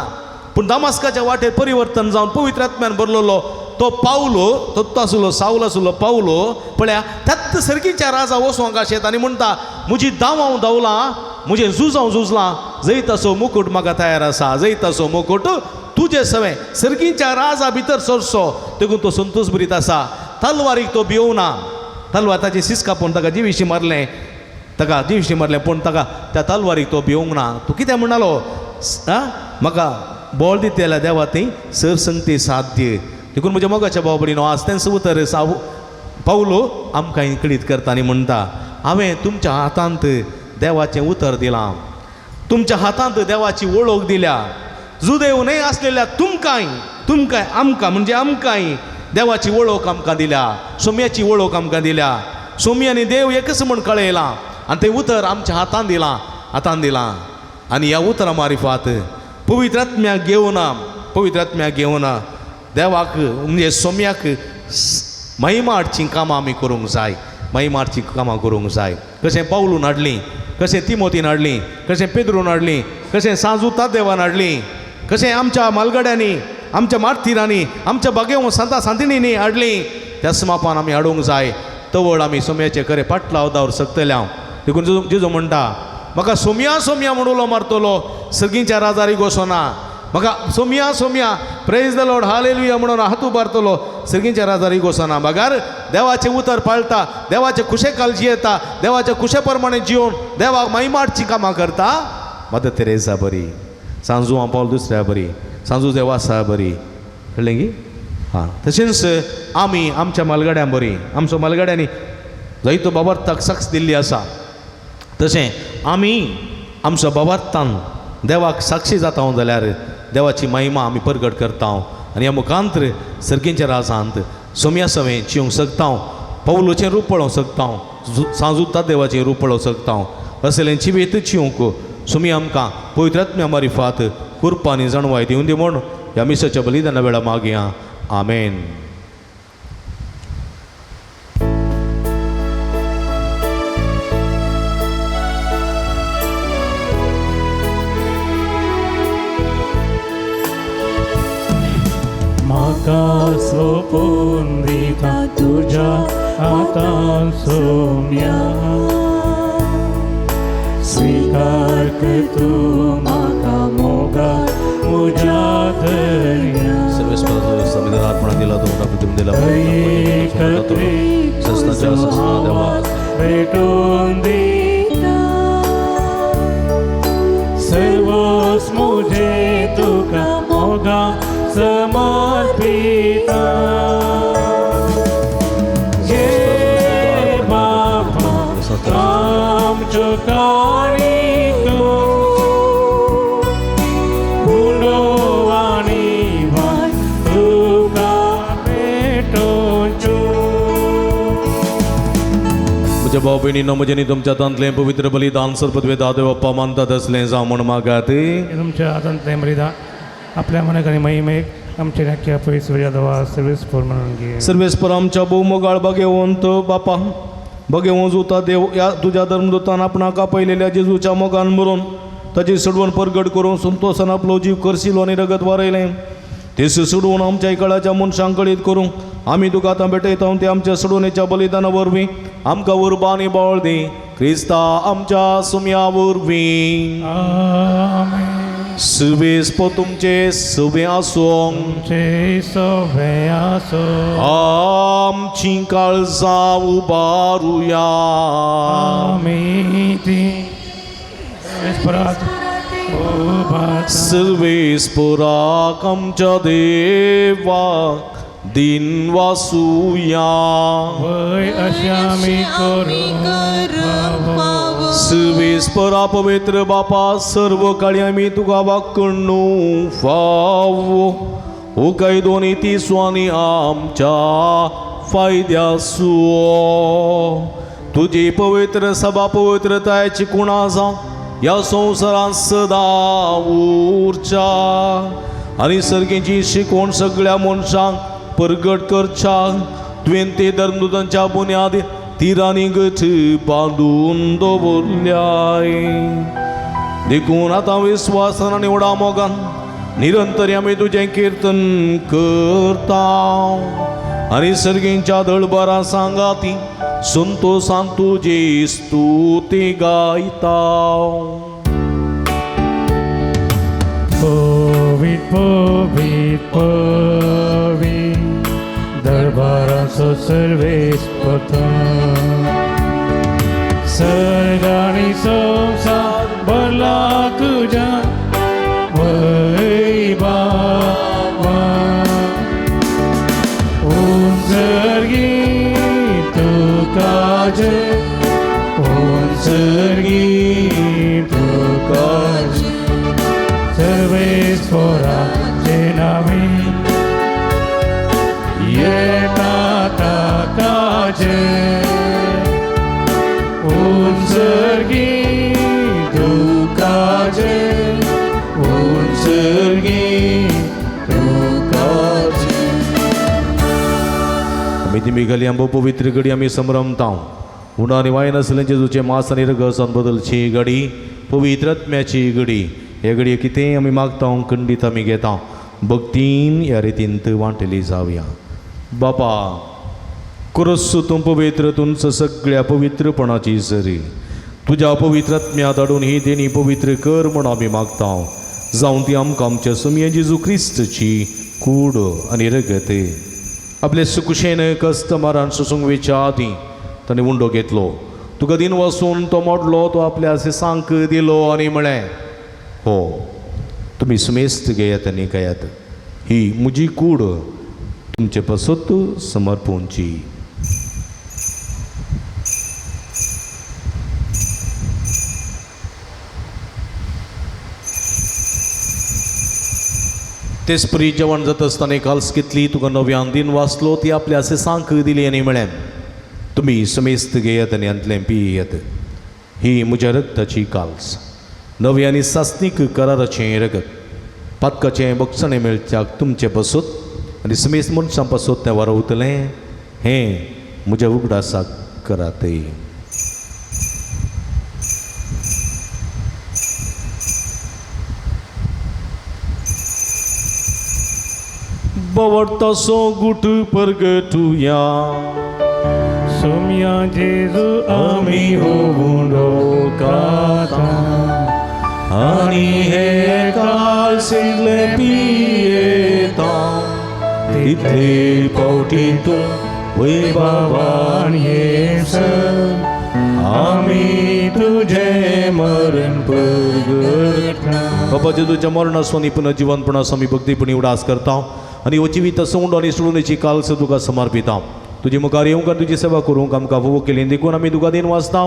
पूण दमास्काच्या वाटेर परिवर्तन जावन पवित्र आत्म्यान भरलेलो तो पावलो, तो आशिल्लो सावल आशिल्लो पावलो. पळया त्याच सर्गीच्या राजा वचोंक आशेता आनी म्हणटा म्हजी धांव हांव धांवलां, म्हजें झूज हांव झुजलां, जैताचो मुकूट म्हाका तयार आसा, जैताचो मुकूट तुजे सवें सर्गीच्या राजा भितर सरचो. देखून तो संतोश भरीत आसा. तलवारीक तो भियोवना. तलवार ताची सीस कापून ताका जिविशी मारलें, ताका जिविशी मारलें, पूण ताका त्या तलवारीक तो भिवंक ना. तूं कितें म्हणटालो? आं, म्हाका बळ दितल्या जाल्यार देवा ती सर संगती साध्य. देखून म्हज्या मोगाच्या भाव भयणीनो, आज तेंच उतर साव पावलो आमकां कळीत करता आनी म्हणटा हांवें तुमच्या हातांत देवाचें उतर दिलां, तुमच्या हातांत देवाची वळख दिल्या. जुदेव न्हय आसलेल्या तुमकांय, तुमकांय आमकां म्हणजे आमकांय देवाची वळख आमकां दिल्या, सोम्याची वळख आमकां दिल्या. सोमी आनी देव एकच म्हूण कळयलां आनी तें उतर आमच्या हातान दिलां, हातान दिलां. आनी ह्या उतरां मारिफात पवित्र आत्म्याक घेवना, पवित्र आत्म्याक घेवना देवाक म्हणजे सोम्याक महिमा हाडचीं कामां आमी करूंक जाय, महिमा हाडचीं कामां करूंक जाय. कशें पावलून हाडलीं, कशें तिमोतीन हाडलीं, कशें पेद्रून हाडलीं, कशें सांजू देवान हाडलीं, कशें आमच्या मालगड्यांनी, आमच्या मार्तिरांनी, आमच्या बागेव सांता सांतिणींनी हाडलीं, त्याच मापान आमी हाडूंक जाय. तवळ आमी सोम्याचे खरें पाटलाव दावर शकतले हांव. देखून जेजू म्हणटा म्हाका सोमया सोमया म्हूण उलो मारतलो सर्गींच्या राजारी गोसोना. म्हाका सोमया सोमया प्रेज the Lord hallelujah म्हणून हात उबारतलो सर्गींच्या राजारी गोसोना. बगार देवाचें उतर पाळटा, देवाचे खुशेकाल जियेता, देवाच्या खुशे प्रमाणे जियोवन देवाक महिमाडची कामां करता. मदर तेरेसा बरी, सांजू हांव पावल दुसऱ्या बरी, सांजू देवासा बरी, कळ्ळें की? हां, तशेंच आमी आमच्या मालगाड्यां बरी, आमचो मालगाड्यांनी जायतो बाबार्थाक साक्ष दिल्ली आसा, तशें आमी आमचो बाबार्थान देवाक साक्षी जाता जाल्यार देवाची महिमा आमी परगट करता आनी ह्या मुखांतर सर्गींच्या राजांत सोम्या सवें चिवंक शकता, पावलोचें रूप पळोवंक शकता, सांजुता देवाचें रूप पळोवंक शकता. असलें जिवीत चिवंक सोमी आमकां पवित्र आत्म्या मारिफात कुरपा आनी जाणवाय दिवन दी म्हूण ह्या मिसाच्या बलिदाना वेळा मागया. आमेन. म्हाका सोपून दिता तुज्या हातान सोम्या, स्वीकार कर तूं म्हाका मोगा म्हज्या धरया. सर्वेस्पराचो संविधान अर्पण दिला तो प्रतिम दिला सस्नाच्या सस्ना देवा भेटून दिता सर्वोस मुझे तुका मोगा समर्पिता. ये बाबा आमचो कारिको उंडो आनी वाय तुका भेटोवचो. म्हज्या भाव भयणीनो, म्हजें तुमच्या हातांतलें पवित्र बलिदान सरपदवे दादे बाप्पा मानतात असलें जावं म्हूण मागात. तुमच्या हातांतलें बलिदान आपल्या मनाक आनी महिमेक आमच्या नाक्या पयस देवा सर्वेस्पर म्हणून घे. सर्वेस्पर आमच्या भोवमोगाळ भगेवंत बापा, भगेवंत जुता देव, ह्या तुज्या धर्मदूतान आपणाक आपयलेल्या जेजूच्या मोगान भरून ताची सडवण परगट करून संतोसान आपलो जीव करसिलो आनी रगत वारयलें. तेस सोडून आमच्या कळाच्या मनशांक कळीत करूंक आमी तुका आतां भेटयता ते आमच्या सोडूनेच्या बलिदाना वरवीं आमकां उर्बा आनी बळ दी क्रिस्ता आमच्या सुम्या वरवीं. आमेन. सुवेस पो तुमचे सुबें आसूं. तुमचे सोबे आसो. आमची काळजां उबारुया. आमी ती परत उबारता. सर्वेस्पराक आमच्या देवाक दिन वासुया. वय अशें आमी करूं फावो. सर्वेस्परा पवित्र बापा सर्व काळी आमी तुका वाकडणू फावो हो कायदो आनी तिसो आनी आमच्या फायद्यासो तुजी पवित्र सभा पवित्रतायची कुणा जावं ह्या संवसारांत सदां उरच्या आनी सर्गेची शिकवण सगळ्या मनशांक परगट करच्या तुवें ते धर्मदूतांच्या बुन्यादी तिरांनी गठ बांदून दवरल्याय. देखून आतां विस्वासान आनी व्हडा मोगान निरंतर आमी तुजें किर्तन करता आनी सर्गींच्या दळबरां सांगाती संतोसान तुजी स्तुती गायता. पवित पवित पवित दरबाराचो सर्वेस्पता सर्ग आनी संवसार भरला तुज्या वैभवान. उंचर्गी तुका जय उंचर्गी तुका जय सर्वेस्पराचे नावे येता ताका जय उंचर्गी तुका जय उंचर्गी तुका जय. आमी ती घाली आंबो पवित्र घडी आमी संभ्रमता उंडो आनी वायन आसलें जेजूचें मास आनी रगसान बदलची घडी पवित्र आत्म्याची घडी. हे घडये कितेंय आमी मागता खंडीत आमी घेता भक्तीन ह्या रितीन वांटली जावया. बापा क्रोस्सू तूं पवित्र तुमचो सगळ्या पवित्रपणाची सरी तुज्या पवित्र आत्म्या धाडून ही देणी पवित्र कर म्हूण आमी मागता जावं ती आमकां आमच्या सुमये जेजू क्रिस्तची कूड आनी रगत. आपले सुकुशेन कस्टमरान सोसूंक वेच्या आदीं ताणें उंडो घेतलो तुका दिन वसून तो मोडलो तो आपल्या सांक दिलो आनी म्हळें हो तुमी सुमेस्त घेयात आनी खायात ही म्हजी कूड तुमचे पासत समर्पूंची. तेचपरी जेवण जाता आसतना काल्स घेतली तुका नव्यान दिन वाचलो ती आपल्या सांक दिली आनी म्हळें तुमी समेस्त घेयात आनी हांतलें पियेयात ही म्हज्या रक्ताची काल्स नवी आनी सासनीक कराराचें रगत पातकाचें बक्षणें मेळच्याक तुमचें पासत आनी समेस्त मनशां पासत तें वारवतलें हें म्हज्या उगडासाक करात. बवडतासो गुट परगटुया सोम्या जेजू आमी हो उंडो खाता आनी हे कालसिले पियेता तितले फावटी तूं वैभवान येसर आमी तुजें मरण परगटना. बाबा जेजूच्या मरणाचो आनी पुनर्जिवनपणाचो आमी भक्तीपणी उडास करता आनी हो जिवीत उंडो आनी सोडूनेची काल्स तुका समर्पिता. तुजी मुखार येवंक आनी तुजी सेवा करूंक आमकां फावो केली देखून आमी तुका दिन वाचता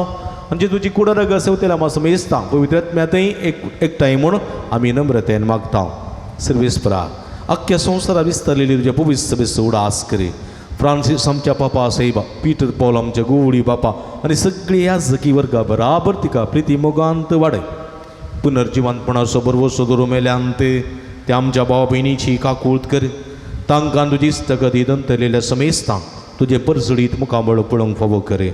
आनी जे तुजी कुडा रग सेवतेला आमी समेजता पवित्र आत्म्यांतय एक एकठांय म्हूण आमी नम्रतेन मागता. सर्वेस्परा अख्ख्या संवसारा विस्तारलेली तुज्या पवित्र सभेचो उडास करी फ्रांसीस आमच्या पापा साहेबा पीटर पॉल आमच्या गोवळी बापा आनी सगळी ह्या जकी वर्गा बराबर तिका प्रिती मोगांत वाडय. पुनर्जिवंतपणाचो बरवसो दवरून मेल्यान ते आमच्या भाव भयणीची काकूळत कर तांकां तुजी इश्टागती दंतलेल्या समेस्तांक तुजें परजळीत मुखामळ पळोवंक फावो करे.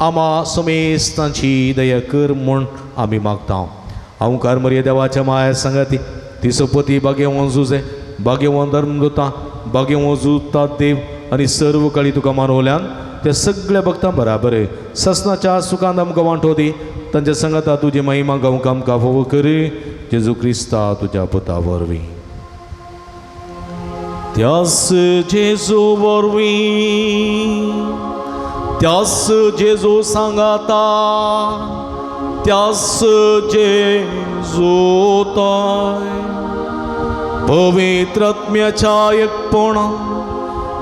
आमा समेस्तांची दया कर म्हूण आमी मागता. हांव मर्ये देवाच्या माया सांगाती ती सोपती बागेवन जुजे भाग्यवान धर्मदूता भाग्यवान जुता देव आनी सर्व काळी तुका मानवल्यान त्या सगळ्या भक्तां बराबर ससनाच्या सुखांत आमकां वांटो दी तांच्या संगाता तुजी महिमा गावंक आमकां फावो कर जेजू क्रिस्ता तुज्या पुता वरवीं त्यास जेजू वरवीं त्यास जेजू सांगाता त्यास जेजू ताय पवित्रत्म्याच्या एकपणा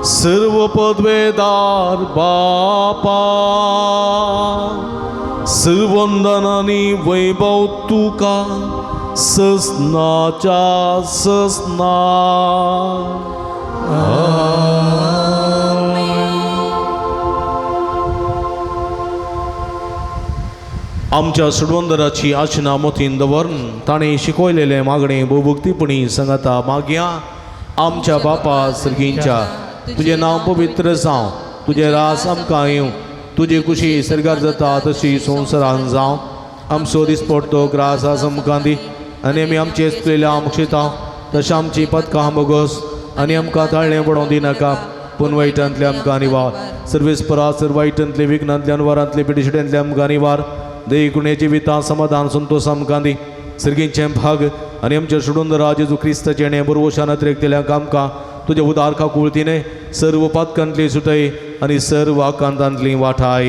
सर्व पदवेदार बापा सर्वंदन आनी वैभव तुका ससनाच्या ससना. आमच्या सुडवंदराची आशना मोतीन दवरून ताणें शिकवलेले मागणे भोवभक्तीपणी संगाता मागया. आमच्या बापा सर्गींच्या तुजें नांव पवित्र जावं, तुजें रास आमकां येवं, तुजी कुशी सर्गार जाता तशी संवसारान जावं. आमचो दिसपडतो ग्रास आस आमकां दी आनी आमी आमचे चुकलेल्या आमक्षिता तशें आमची पदकां बोगस आनी आमकां ताळणें पडोवंक दिनाका पूण वायटांतले आमकां निवार. सर्वेस परा सर वायटांतले विघ्नांतले अनवारांतले पिडिशिड्यांतले आमकां निवार. देकुणे जिविता समाधान संतोष आमकां दी. सर्गींचें भाग आनी आमच्या सोडून राज जेजू क्रिस्ताचें हें बरवशान अतिरेकतेल्या आमकां तुज्या उदार काकुळतीने सर्व पातकांतली सुटय आनी सर्व आकांतांतली वाठाय.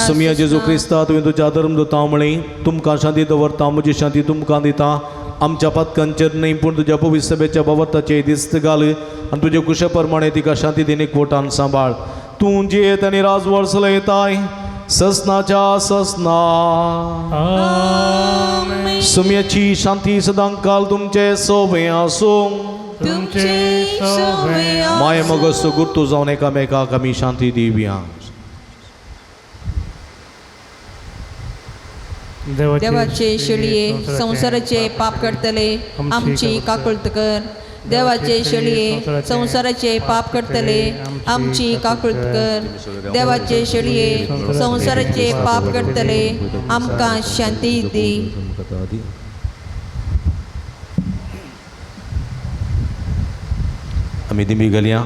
सुमिया जेजू क्रिस्ता तुवें तुज्या धर्म दिता म्हळी तुमकां शांती दवरता म्हजी शांती तुमकां दिता. आमच्या पातकांचेर न्हय पूण तुज्या पवित्र सभेच्या बाबताचेर दिस्त घाल आनी तुजे कुशे प्रमाणे तिका शांती दिनीक वोटान सांबाळ. तूं जियेत आनी राजवळ चलयताय ससनाच्या ससना. सुम्याची शांती सदांकाल तुमचे सोबे आसूं. माये मगस गुर्तू जावन एकामेकाक आमी शांती दिवया. देवाचे शेळये संवसाराचे पाप करतले आमची काकुळत कर. देवाचे शेळये संवसाराचे पाप करतले आमची काकुळत कर. देवाचे शेळये संवसाराचे पाप करतले आमकां शांती दी. आमी दिमी घालया.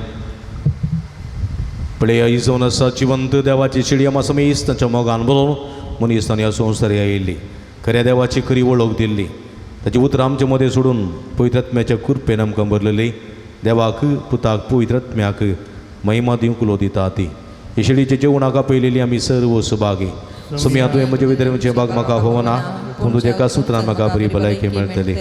पळया ही जावन आसा जिवंत देवाची शेळी आमा समेस्त तांच्या मोगान बरोवन मनीस तांणी ह्या संवसार आयिल्ली खऱ्या देवाची खरी वळख दिल्ली ताची उतरां आमचे मदें सोडून पवित्रत्म्याच्या कृपेन आमकां भरलेली देवाक पुताक पवित्रत्म्याक महिमा दिवंक उलो दिता ती हे शेळीचे जेवणाक आपयलेली आमी सर्व सुभागी. सुमया तुवें म्हजे भितर म्हजें भाग म्हाका फावना पूण तुज्या एका सुत्रान म्हाका बरी भलायकी मेळटली.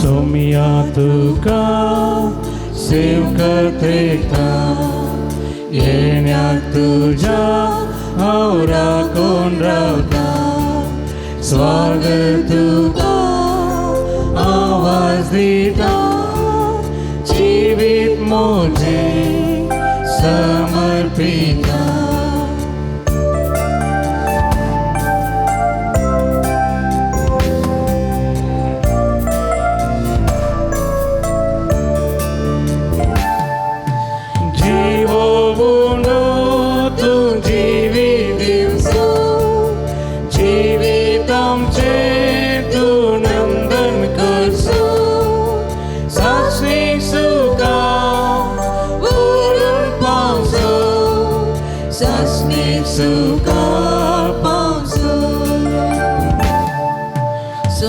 सोमिया तुका सेवकतेता येण्याक तुज्या हांव राखून रावता. स्वागत तुका आवाज दिता जिवीत म्हजें समर्पिता.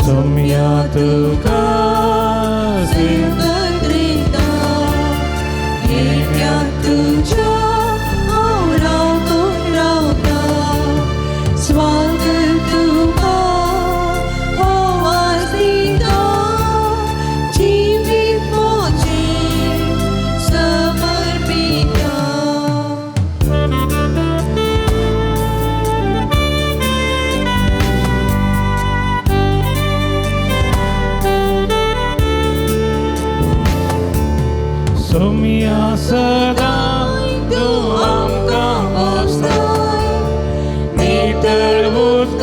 सोम्या तुका सेवकत्रिता येण्याक तुज्या हांव राखून रावता. स्वागत तुका आवाज दिता जिवीत म्हजें समर्पिता. सोमिया सदां तूं आमकां पोसताय नितळ उदकान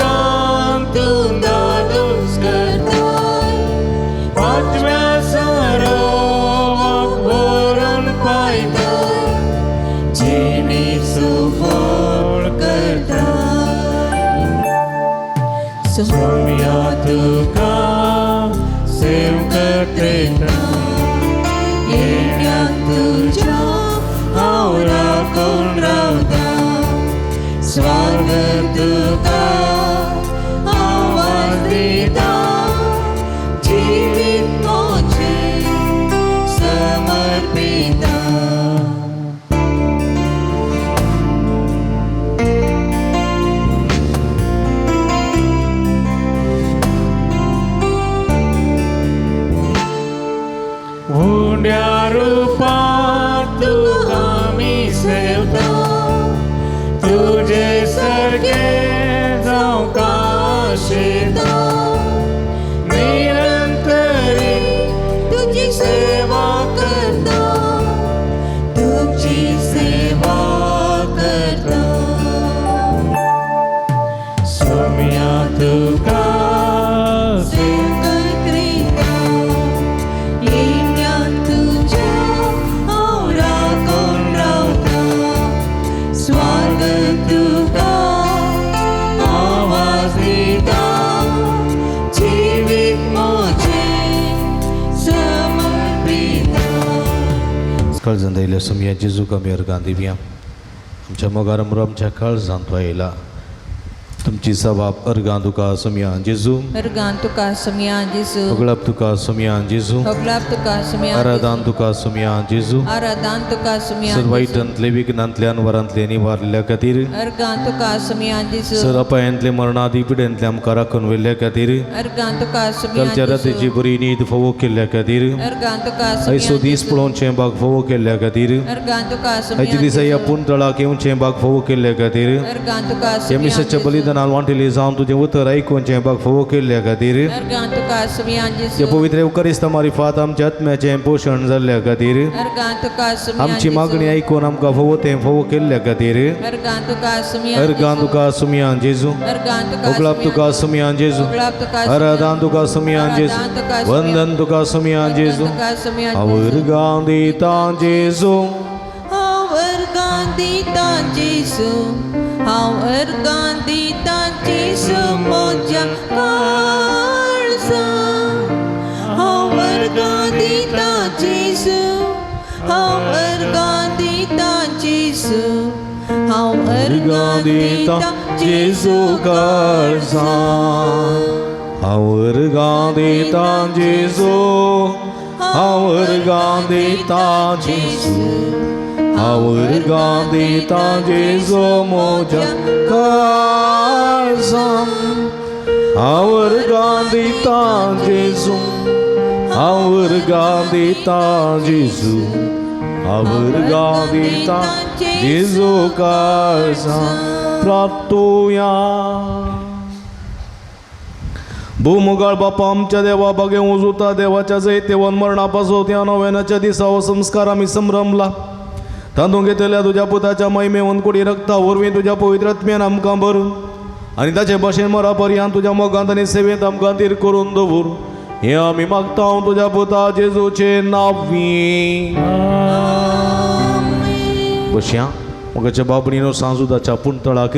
दिता. उंड्या रुपात तुका आमी सेवता, तुजे सारके जावंक आशेता, निरंतरी तुजी सेवा करता, तुजी सेवा करता. सोम्या तुका सेवकत्रिता येण्या तुज्या हांव राखून रावता, स्वागत तुका आवाज दिता, जिवीत म्हजें समर्पिता. काळजांत आयिल्ल्या सोमया जेजूक आमी अर्गां दिवया. आमच्या मोगार मुरो आमच्या काळजांत तो आयला. तुमची सबाब अर्गां तुका सोमया जेजू. अर्गां तुका सोमया जेजू. होगळप तुका सोमया जेजू. होगळप तुका सोमया. आराधान तुका सोमया जेजू. आराधान तुका सोमया. सर वायटांतले विघ्नांतले अनवरांतले निवारल्या खातीर. अर्गां तुका सोमया जेजू. सर अपायांतले मरणादी पिड्यांतले आमकां राखून व्हेल्ल्या खातीर. अर्गां तुका सोमया. कालच्या रातीची बरी न्हीद फावो केल्ल्या खातीर. अर्गां तुका आयचो दीस पळोवचें बाग फावो केल्ल्या खातीर. अर्गां तुका आयच्या दिसा ह्या पुंतळाक येवचें बाग फावो केल्ल्या खातीर. अर्गां तुका ह्या मिसाच्या बलिदानान वांटेली जावन तुजें उतर आयकुचें बाग फावो केल्ल्या खातीर. अर्गां तुका सोमया जेजू. ह्या पवित्र येवकारिस्ता मारिफात आमच्या आत्म्याचें पोशण जाल्ल्या खातीर. अर्गां तुका सोमया. आमची मागणी आयकून आमकां फावो तें फावो केल्ल्या खातीर. अर्गां तुका सोमया. अर्गां तुका सोमया जेजू. अर्गां तुका. होगळाप तुका सोमया जेजू. आराधान तुका सोमया जेजू. वंदन तुका सोमया जेजू. हांव अर्गां दितां जेजू. हांव अर्गां दितां जेजू, हांव अर्गां दितां जेजू म्हज्या काळजा. हांव अर्गां दितां जेजू, हांव अर्गां दितां जेजू, हांव अर्गां दितां जेजू काळजा. हांव अर्गां दितां जेजू, हांव अर्गां दितां जेजू, हांव अर्गां दितां जेजू म्हज्या काळजा. हांव अर्गां दितां जेजू, हांव अर्गां दितां जेजू, हांव अर्गां दितां जेजू काळजा. प्राप्तुया. भूमुगाळ बापा आमच्या देवा बागे उजुता देवाच्या जैतेवन मरणा पासत ह्या नव्यानाच्या दिसा हो संस्कार आमी संभ्रमला. तांदूळ घेतल्या तुज्या पुताच्या महिमेवन कुडी रक्ता वरवीं तुज्या पवित्र आत्म्यान आमकां भरून आनी ताचे भाशेन मरा पर्यंत तुज्या मोगांत आनी सेवेंत आमकां थीर करून दवर, हें आमी मागता तुज्या पुता जेजूचे नांवी. बशया. मोगाच्या बाबणीनो, सांजुदाच्या पुणतळाक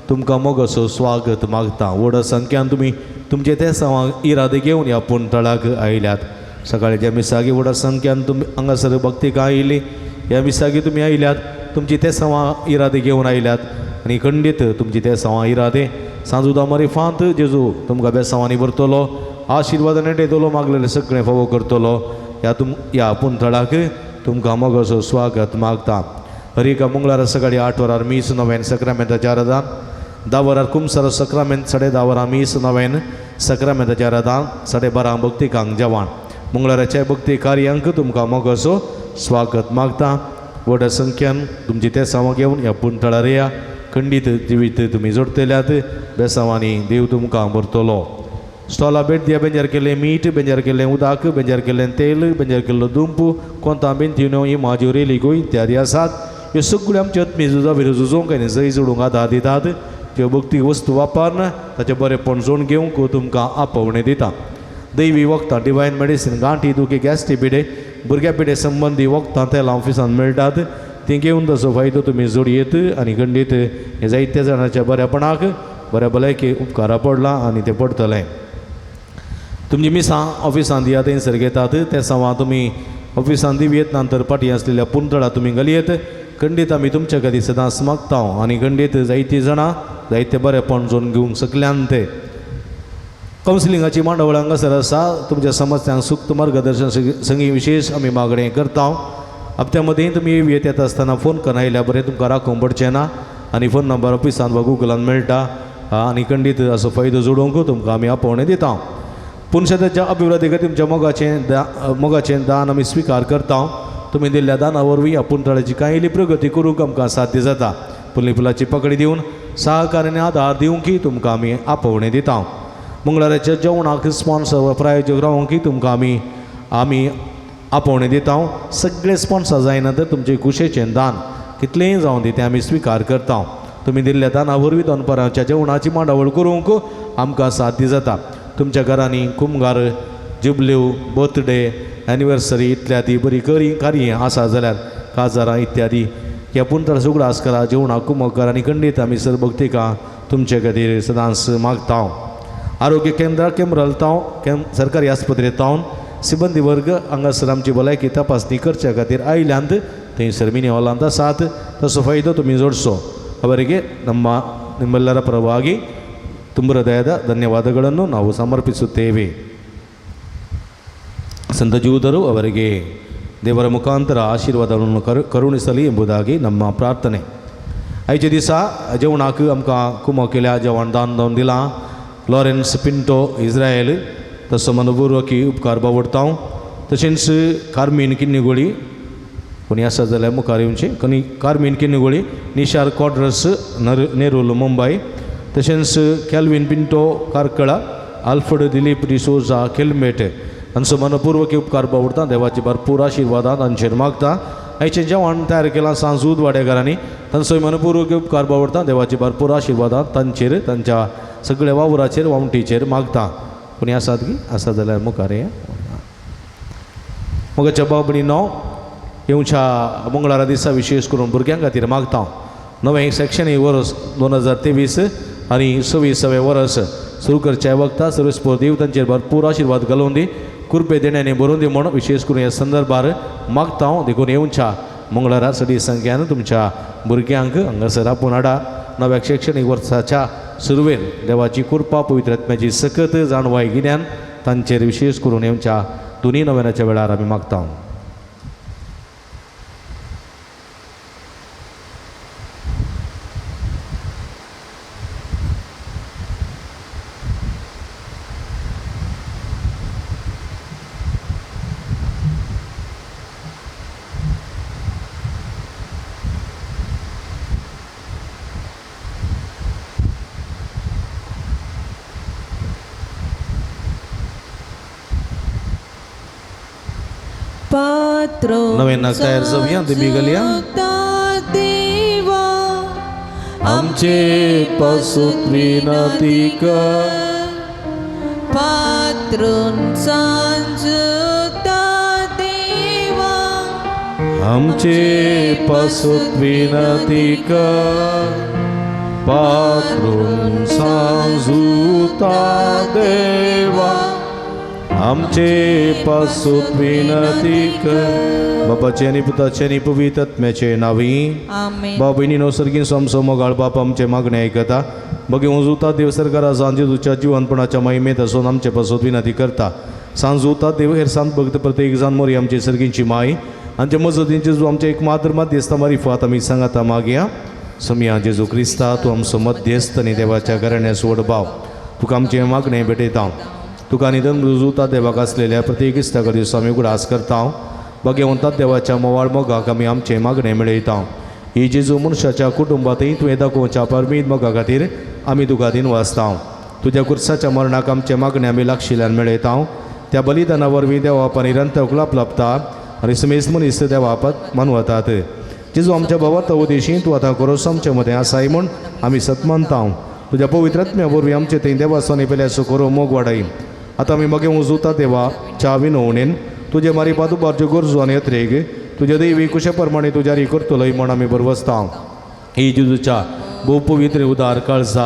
तुमकां मोगाचो स्वागत मागता. व्हड संख्यान तुमी तुमचे ते सवांग इरादे घेवन ह्या पुणतळाक आयल्यात. सकाळच्या मिसागी व्हड संख्यान तुमी हांगासर भक्तीक आयिल्ली, ह्या मिसागी तुमी आयल्यात, तुमची ते सवां इरादे घेवन आयल्यात आनी खंडीत तुमची ते सवां इरादे सांजुदा मारिफांत जेजू तुमकां बेसांवांनी भरतलो, आशिर्वादान येतलो, मागलेलें सगळें फावो करतलो. ह्या ह्या पुणतळाक तुमकां मोगाचो स्वागत मागता. हर एका मंगळारा सकाळी 8 वरार मीस नव्यान सक्रामेंताच्या आराधान, 10 वरार कुमसार सक्रामेंत, 10:30 वरां मीस नव्यान सक्रामेंताच्या आराधान, 12:30 भक्तिकांक जेवण. मंगळाराच्या भक्ती कार्यांक तुमकां मोगाचो स्वागत मागता. व्हड संख्यान तुमची ते सावां घेवन ह्या पुणतळार या. खंडीत जिवीत तुमी जोडटल्यात, बेसांवांनी देव तुमकां भरतलो. स्टॉला भेट दिया. बेंजार केल्लें मीठ, बेंजार केल्लें उदक, बेंजार केल्लें तेल, बेंजार केल्लो दुंप, कोंता बेंतिनो, इमाज्यो, रेलिगो इत्यादी आसात. ह्यो सगळ्यो आमच्यो आत्मी झुजा विरोध झुजोवंक आनी जय जोडूंक आदार दितात. त्यो भक्ती वस्तू वापरून ताचें बरेंपण जोडून घेवंक तुमकां आपोवणें दिता. दैवी वखदां, डिवायन मेडिसीन, गांठी दुखी, गॅस्ट्री पिडे, भुरग्या पिडे संबंदी वखदां तेलां ऑफिसांत मेळटात. तीं घेवन ताचो फायदो तुमी जोडयेत आनी खंडीत हें जायत्या जाणांच्या बऱ्यापणाक, बऱ्या भलायकी उपकारा पडलां आनी तें पडटलें. तुमची मिसां ऑफिसांत दिया थंयसर घेतात. ते सवां तुमी ऑफिसांत दिवयेत नंतर फाटीं आसलेल्या पुंतळा तुमी घालयेत. खंडीत आमी तुमच्या खातीर सदांच मागता आनी खंडीत जायतीं जाणां जायते बरेंपण जोडून घेवंक शकल्यान. ते कावन्सिलिंगाची मांडावळ हांगासर आसा. तुमच्या समस्यांक सुक्त मार्गदर्शन संगी विशेष आमी मागणें करता. हप्त्या मदीं तुमी येत आसतना फोन करून आयल्या बरें तुमकां राखूंक पडचें ना आनी फोन नंबर ऑफिसान वा गुगलान मेळटा आनी खंडीत असो फायदो जोडूंक तुमकां आमी आपोवणें दिता. पूण शेताच्या अभिवृद्धी खातीर तुमच्या मोगाचें दान आमी स्विकार करता. तुमी दिल्ल्या दाना वरवीं आपूण तळ्याची कांय इल्ली प्रगती करूंक आमकां साध्य जाता. पुली फुलाची पकडी दिवन सहकार आनी आदार दिवंक तुमकां आमी आपोवणें दिता. मंगळाराच्या जेवणाक स्पॉन्सर वा प्रायोजक रावंक तुमकां आमी आपोवणें दिता. सगळे स्पॉन्सर जायना तर तुमचे खुशेचें दान कितलेंय जावं दी तें आमी स्विकार करता. तुमी दिल्ल्या दाना वरवीं दनपारांच्या जेवणाची मांडावळ करूंक आमकां साध्य जाता. तुमच्या घरांनी कुमगार, जुबल्यो, बर्थडे, एनिवर्सरी इत्यादी बरी करी कार्यां आसा जाल्यार काजारां इत्यादी ह्या पुणतर उगडास करा. जेवणाक कुमक आनी खंडीत आमी सरभक्तिका तुमचे खातीर सदांच मागता. आरोग्य केंद्र केमरल ताव सरकारी आस्पत्रे तावन सिबंदी वर्ग हांगासर आमची भलायकी तपासणी करच्या खातीर आयल्यांत थंयसर मिनी हॉलांत आसात तसो फायदो तुमी जोडचो. ಅವರಿಗೆ ನಮ್ಮ ನಿಮ್ಮೆಲ್ಲರ ಪರವಾಗಿ ತುಂಬ ಹೃದಯದ ಧನ್ಯವಾದಗಳನ್ನು ನಾವು ಸಮರ್ಪಿಸುತ್ತೇವೆ. ಸಂತ ಜೂದರು ಅವರಿಗೆ ದೇವರ ಮುಖಾಂತರ ಆಶೀರ್ವಾದವನ್ನು ಕರುಣಿಸಲಿ ಎಂಬುದಾಗಿ ನಮ್ಮ ಪ್ರಾರ್ಥನೆ. आयचे दिसा जेवणाक आमकां कुमो केल्या जेवण दान दावन दिलां लॉरेन्स पिंटो इस्रायल तसो मनपूर्वकी उपकार बावडता. तशेंच कार्मीन किन्निगोळी कोणी आसा जाल्यार मुखार येवचें. कोणी कार्मीन किन्निगोळी, निशार क्वाड्रस नेरूल मुंबय, तशेंच कॅल्वीन पिंटो कार्कळा, आल्फर्ड दिलीप डिसोजा केलमेट हांचो मनपूर्वकी उपकार बावडता. देवाची भरपूर आशिर्वादां तांचेर मागता. आयचें जेवण तयार केलां सांजूद वाडेकारांनी तांचोय मनपूर्वक उपकार बावडता. देवाची भरपूर आशिर्वादां तांचेर तांच्या सगळ्या वावराचेर वावटीचेर मागता. कोणी आसात की आसा जाल्यार मुखार ये. मोगाच्या भाव भयणीनो, येवच्या मंगळारा दिसा विशेष करून भुरग्यां खातीर मागता. नवें शैक्षणीक वर्स 2023 आनी 26वें वर्स सुरू करच्या वखता सर्वेस्पोर देव तांचेर भरपूर आशिर्वाद घालून दी, कृपे देण्यांनी भरून दी म्हूण विशेष करून ह्या संदर्भार मागता. हांव देखून येवच्या मंगळारा सडी संख्यान तुमच्या भुरग्यांक हांगासर आपोवन हाडा. नव्या शैक्षणीक वर्साच्या सुरवेर देवाची कृपा, पवित्र आत्म्याची सकत जाणवाय गिन्यान तांचेर विशेष करून येवच्या दोनूय नव्यानाच्या वेळार आमी मागता. नव्यानं तयार जाऊया दिमी घालया. देवा आमचे पासून विनंती कर, पात्रून सांजुता देवा आमचे पासून विनंती कर, पात्रून सांजुता देवा आमचे पासून विनंती कर. बापाचे आनी पुताचे आनी पवित्र आत्म्याचे नावी. आमेन. भाव भयणीनो, सर्गीन सोमसो मोगाळ बाप आमचे मागणे आयकता. बगे उजुता देव सरकारा सांजेच्या जिवनपणाच्या महिमेत आसून आमचे पासून विनंती करता. सांजुता देव हेर सांत भक्त प्रत्येक जाण मोरी आमचे सर्गींची माय आमचे मजतींचे जो आमचे एक मात्र मध्यस्थ मारिफात आमी सांगाता मागया. समया जेजू क्रिस्ता, तूं आमचो मध्यस्थ आनी देवाच्या घराण्या सोड भाव, तुका आमचें मागणें भेटयता. तुका निधन रुजुता देवाक आसलेल्या प्रत्येक इश्टा खातीर आमी उगडास करता. भगवंता देवाच्या मोवाळ मोगाक आमी आमचें मागणें मेळयता. ही जेजू मनशाच्या कुटुंबांतय तुवें दाखोवच्या परमीत मोगा खातीर आमी तुका दिनवासता. तुज्या कुर्साच्या मरणाक आमचें मागणें आमी लागशिल्ल्यान मेळयता. त्या बलिदाना वरवीं देवाप निरंतर लाभ लाभता आनी समेस्त मनीस देवापात मानवतात. जेजू आमच्या भावात उदेशी तूं आतां करोस आमचे मदें आसाय म्हूण आमी सत मानता. तुज्या पवित्र आत्म्या वरवीं आमचे थंय देवासांनी पेल्याचो करो मोग वाडय. आतां आमी मगे उजुता देवा च्या विनवणेन तुजे मारिपात उबारच्यो गरजो आनी अत्रेग तुज्या दैवी कुशे प्रमाणे तुज्या री करतलोय म्हूण आमी बरवसता. ही जेजूच्या भोव पवित्र उदार काळजा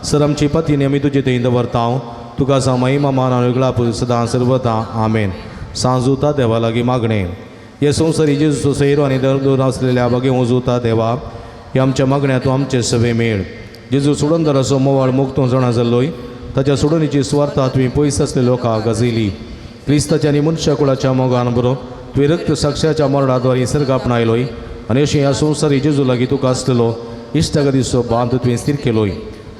सर आमची पतीने आमी तुजे थंय दवरता. तुका सा महिमा मान आनी ग्लाप सदां सर्वता. आमेन. सांजुता देवा लागीं मागणें. हे संवसारी जेजूचो सैरो आनी दर आसलेल्या बगे उजुता देवा हे आमच्या मागण्या तूं आमचे सवे मेळ. जेजू सोडून मोवाळ मुक्त जाणा जाल्लोय ताच्या सोडणीची सुवार्था तुवें पयस आसले लोकांक गाजयली. क्रिस्ताच्या आनी मनशा कुळाच्या मोगान बरो तुवें रक्त साक्षाच्या मरणाद्वारे सर्ग आपणायलोय आनी अशें ह्या संवसारी जेजू लागीं तुका आसलेलो इश्टागतीचो बांद तुवें स्थीर केलोय.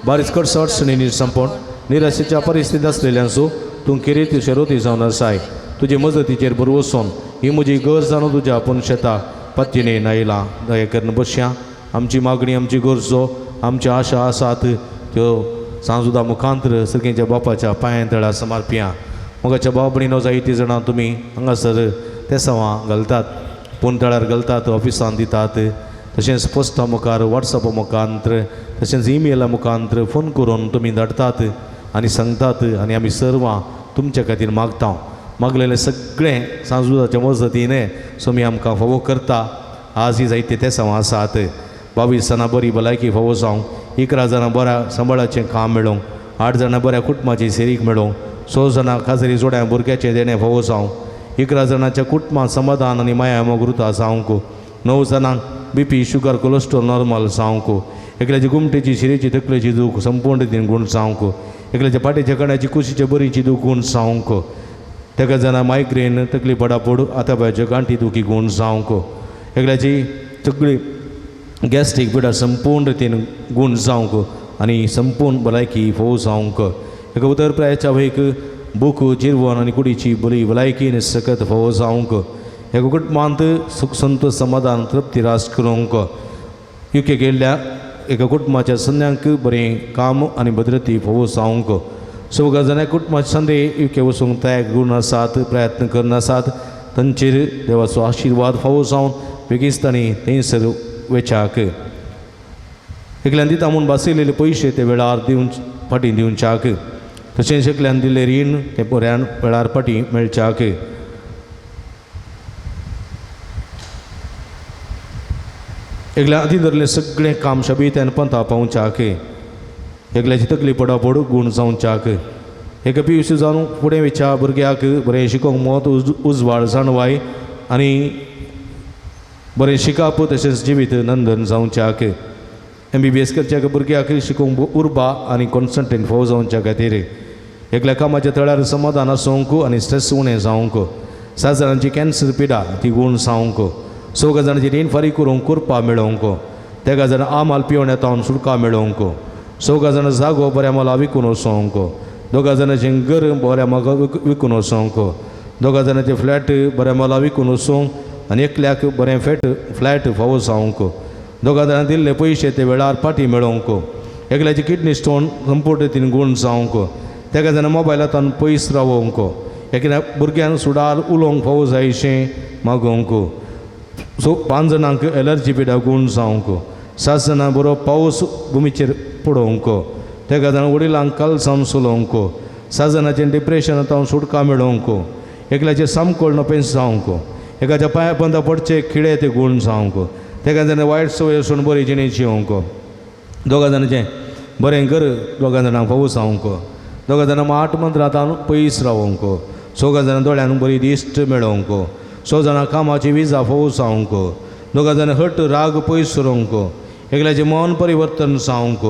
बारीच कडसो अडचणींनी संपोवन निराशेच्या परिस्थितींत आसलेल्यांचो तूं किरीत शेरोती जावन आसाय. तुजे मजतीचेर भरवसून ही म्हजी गरज जाणून तुज्या आपूण शेता पत्तीने नायला. दया करून बसया आमची मागणी, आमची गरजो, आमच्यो आशा आसात त्यो सांजुदा मुखांतर सर्गेच्या बापाच्या पांयां तळा समर्पया. मोगाच्या भाव भयणीनो, जायतीं जाणां तुमी हांगासर तेसांवां घालतात, फोन तळार घालतात, ऑफिसान दितात, तशेंच पोस्टा मुखार, वॉट्सॅपा मुखांतर, तशेंच इमेला मुखांतर फोन करून तुमी धाडटात आनी सांगतात आनी आमी सर्वां तुमच्या खातीर मागता. मागलेलें सगळें सांजुदाच्या मजतीन स्वामी आमकां फावो करता. आज ही जायते तेसांवां आसात. 22 जाणां बरी भलायकी फावो जावं, 11 जाणां बऱ्या सांबाळाचें काम मेळोंक, 8 जाणां बऱ्या कुटुंबाची सेरीक मेळोंक, 6 जाणां खाजरी जोड्या भुरग्याचें देणें फावो जावं, 11 जाणांच्या कुटुंबांत समाधान आनी माया मोगरुता जावंक, 9 जाणांक बीपी शुगर कोलेस्ट्रॉल नॉर्मल जावंक, एकल्याची गुमटेची शिरेची तकलेची दूख संपूर्ण रितीन गूण जावंक, एकल्याच्या फाटीच्या कण्याची कुशीचे बरीची दूख गूण जावंक, तेका जाणां मायग्रेन तकली पडापड आतापायच्यो गांठी दुखी गूण जावंक, एकल्याची सगळी गॅस्ट्रीक पिडा संपूर्ण रितीन गूण जावंक आनी संपूर्ण भलायकी फोव जावंक. एका उतर प्रायाच्या वयक बूक जिरवण आनी कुडीची बरी भलायकी आनी सकत फोव जावंक. एका कुटुंबांत सुख संतोष समाधान तृप्ती रास करूंक. युके गेल्ल्या एका कुटुंबाच्या सन्यांक बरें काम आनी भद्रती फोव जावंक. सगळ्या जाणां कुटुंबाचे संदे युके वचूंक तयार करून आसात, प्रयत्न करून आसात, तांचेर देवाचो आशिर्वाद फावो जावन बेगीच तांणी थंयसर वेच्याक. एकल्यान दिता म्हूण भासयलेले पयशे ते वेळार दिवन फाटीं दिवच्याक, तशेंच एकल्यान दिल्लें रीण तें बऱ्यान वेळार फाटीं मेळच्याक. एकल्या आदी धरलें सगळें काम शबीत्यान पंथा पावच्याक, एकल्याची तकली पडापड गूण जावच्याक. एका पियूस जावन फुडें वेच्या भुरग्याक बरें शिकोवंक मत उजवाड जाणवाय आनी बरें शिकप तशेंच जिवीत नंदन जावच्याक. MBBS करच्या भुरग्याक शिकोवंक उर्बा आनी कॉन्संट्रेट फावो जावच्या खातीर. एकल्या कामाच्या तळार समाधान आसूंक आनी स्ट्रेस उणें जावंक. 7 जाणांची कॅन्सर पिडा ती गूण जावंक. 4 जाणांची रीण फारीक करूंक कुरपा मेळोवंक. 3 जाणां आमाल पिवण्या तावन सुटका मेळोवंक. 4 जाणां जागो बऱ्या मोला विकून वचोंक. 2 जाणांचें घर बऱ्या मोगा विकून वचोंक. 2 जाणांचें फ्लॅट बऱ्या मोला विकून वचूंक आनी एकल्याक बरें फ्लॅट फावो जावंक. 2 जाणां दिल्ले पयशे ते वेळार फाटीं मेळोवंक. एकल्याची किडनी स्टोन संपूर्ण रितीन गूण जावंक. 3 जाणां मोबायलांतल्यान पयस रावोवंक. एकल्या भुरग्यांक सुडार उलोवंक फावो जायशें मागोवंक. 5 जाणांक एलर्जी पिडा गूण जावंक. 7 जाणां बरो पावस भुमीचेर पडोवंक. 3 जाणां वडिलांक कालसांव चलोवंक. 7 जाणांचें डिप्रेशन तावन सुटका मेळोवंक. एकल्याचें सामकोळ नपेंस जावंक. एकाच्या पांया पंदा पडचे खिळे ते गूण जावंक. 3 जाणां वायट संवय आसून बरी जिणें जिवंक. 2 जाणांचें बरें घर 2 जाणांक फावो जावंक. 2 जाणां माठ मंत्रांत पयस रावोवंक. 4 जाणां दोळ्यांक बरी दिश्ट मेळोवंक. 6 जाणां कामाची विजा फावो जावंक. 2 जाणां हट राग पयस सरोवंक. एकल्याचें मन परिवर्तन जावंक.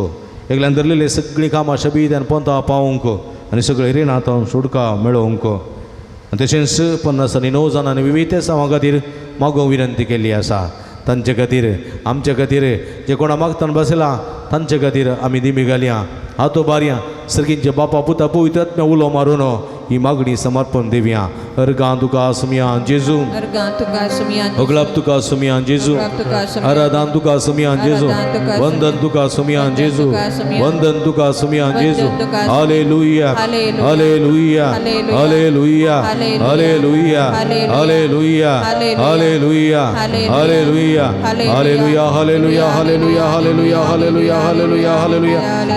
एकल्यान धरलेले सगळीं कामां शबीत आनी पंथा पावोवंक आनी सगळीं रिणांत सुटका मेळोवंक. आनी तशेंच 50 आनी 9 जाणांनी विविध सावां खातीर मागोवंक विनंती केल्ली आसा. तांचे खातीर, आमचे खातीर, जे कोणा मागतान बसला तांचे खातीर आमी दिमी घालया, हातो बारया. सर्गींचे बापा पुता पवित्र आत्म्या उलो मारून ही मागणी समर्पण दिवया. अर्गां तुका सुमया जेजू, अर्गां तुका सुमया, अगलाप तुका सुमया जेजू, आराधान तुका सुमया जेजू, वंदन तुका सुमया जेजू, वंदन तुका सुमया जेजू. Hallelujah, hallelujah, hallelujah, hallelujah, hallelujah, hallelujah, hallelujah, hallelujah, hallelujah, hallelujah, hallelujah, hallelujah, hallelujah, hallelujah,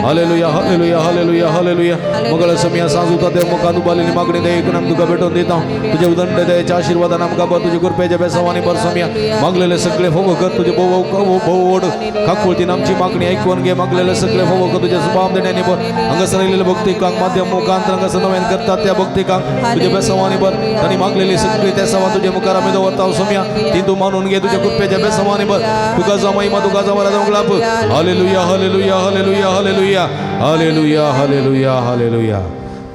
hallelujah, hallelujah, hallelujah, hallelujah. मंगळ समिया सांजुता देव मुखान उबारलेली मागणी दे ऐकून आमी तुका भेटोवन दिता. तुजे उदंड दयेच्या आशिर्वादान आमकां बर तुजे कृपेच्या बेसावांनी बर समिया. मागलेले सगळे फोव कर तुजे भोव भोव ओड काकुळतीन आमची मागणी ऐकून घे. मागलेले सगळे फोव कर तुजे सुभाव देण्यानी बर. हांगासर आयिल्ले भक्तिकांक माध्यम मुखांत हांगासर नव्यान करतात त्या भक्तिकांक तुजे बेसावांनी बर. तांणी मागलेली सगळी त्या सवा तुजे मुखार आमी दवरता समिया. ती तूं मानून घे तुज्या कृपेच्या बेसावांनी बर. तुका जावं महिमा, तुका जावं आराधना. Hallelujah, hallelujah, hallelujah, hallelujah, hallelujah, hallelujah, hallelujah.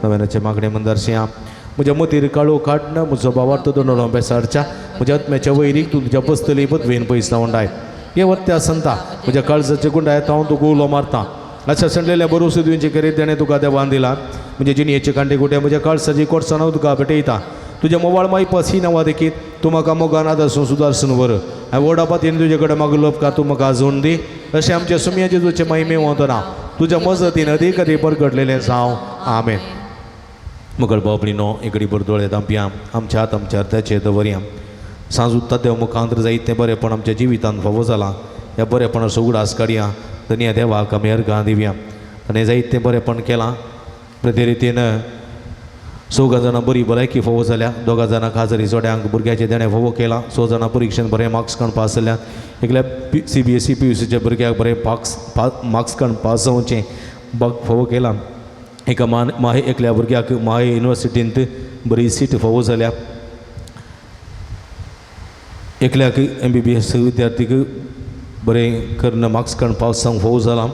नव्यानाचे मागणे मंदार सिंह म्हज्या मतीर काळो काडन म्हजो बावार्थ दोनोलो बेसारच्या म्हज्या आत्म्याच्या वैरीक तूं तुज्या बसतली पदवेन पयस लावंडाय. हे वत्या संता म्हज्या काळजाचे गुंडाय हांव तुका उलो मारता. अशा संडलेल्या बरोसो दिवचे करीत तेणें तुका देवान दिला. म्हज्या जिणयेचे कांटे कुटे म्हज्या काळसाची कोडसाणां तुका भेटयता. तुज्या मोवाळ मायपास ही नांवां देखीत तूं म्हाका मोगान आदर्सून सुदारसून व्हर. हांवें व्हडा पातयेन तुजे कडेन मागलो उपकार तूं म्हाका आजून दी. अशें आमच्या सुमया जेजूचे महिमे वतना तुज्या मजतीन अदीक अदीक परगटलेलें जावं. आमेन. मुगल बाबडीनो इकडी बरदोळे दांपया आमच्या हात आमच्या अर्थाचे दवरया. सांजूत देव मुखांतर जायत तें बरेंपण आमच्या जिवितांत फावो जालां. ह्या बरेपणाचो उगडास काडया. धनया देवाक आमी अर्गां दिवया. ताणें जायत तें बरेंपण केलां. प्रती रितीन चवगां जाणां बरी भलायकी फावो जाल्या. दोगां जाणां खाजरी जोड्यांक भुरग्याचें देणें फावो केलां. 6 जाणां परिक्षेन बरें मार्क्स काडून पास जाल्यात. एकल्या सी बी एस ई PUCच्या भुरग्याक बरें मार्क्स काडून पास जावचें बाग फावो केलां. एका माहे एकल्या भुरग्याक माहे युनिवर्सिटींत बरी सीट फावो जाल्या. एकल्याक MBBS विद्यार्थीक बरें करून मार्क्स काडून पास जावंक फावो जालां.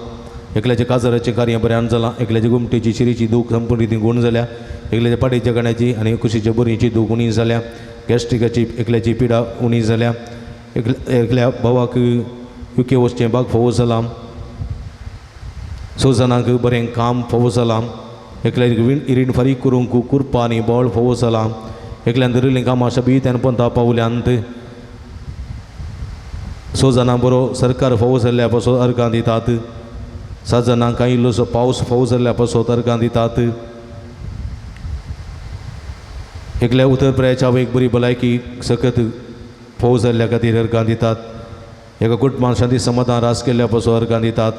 एकल्याच्या काजाराचें कार्य बऱ्यान जालां. एकल्याच्या गोमटेची शिरीची दूख संपूर्ण रितीन गूण जाल्या. एकल्याच्या पाटेच्या गाण्याची आनी कुशीच्या बरीची दूख उणी जाल्या. गॅस्ट्रिकाची एकल्याची पिडा उणी जाल्या. एकल्या भावाक UK वचचें बाग फावो जालां. 6 जाणांक बरें काम फावो जालां. एकल्याक रीण फारीक करूंक कुरपा आनी बळ फावो जालां. एकल्यान धरिल्लीं कामां शबीत पंता पावल्यांत. 6 जाणां बरो सरकार फावो जाल्ल्या पासत अर्गां दितात. 7 जाणांक कांय इल्लोसो पावस फावो जाल्ल्या पासत अर्गां दितात. एकल्या उत्तर प्रदेशाच्या आवयक बरी भलायकी सकत फावो जाल्ल्या खातीर अर्गां दितात. एका कुटुंबान शांती समाधान रास केल्ल्या पासत अर्गां दितात.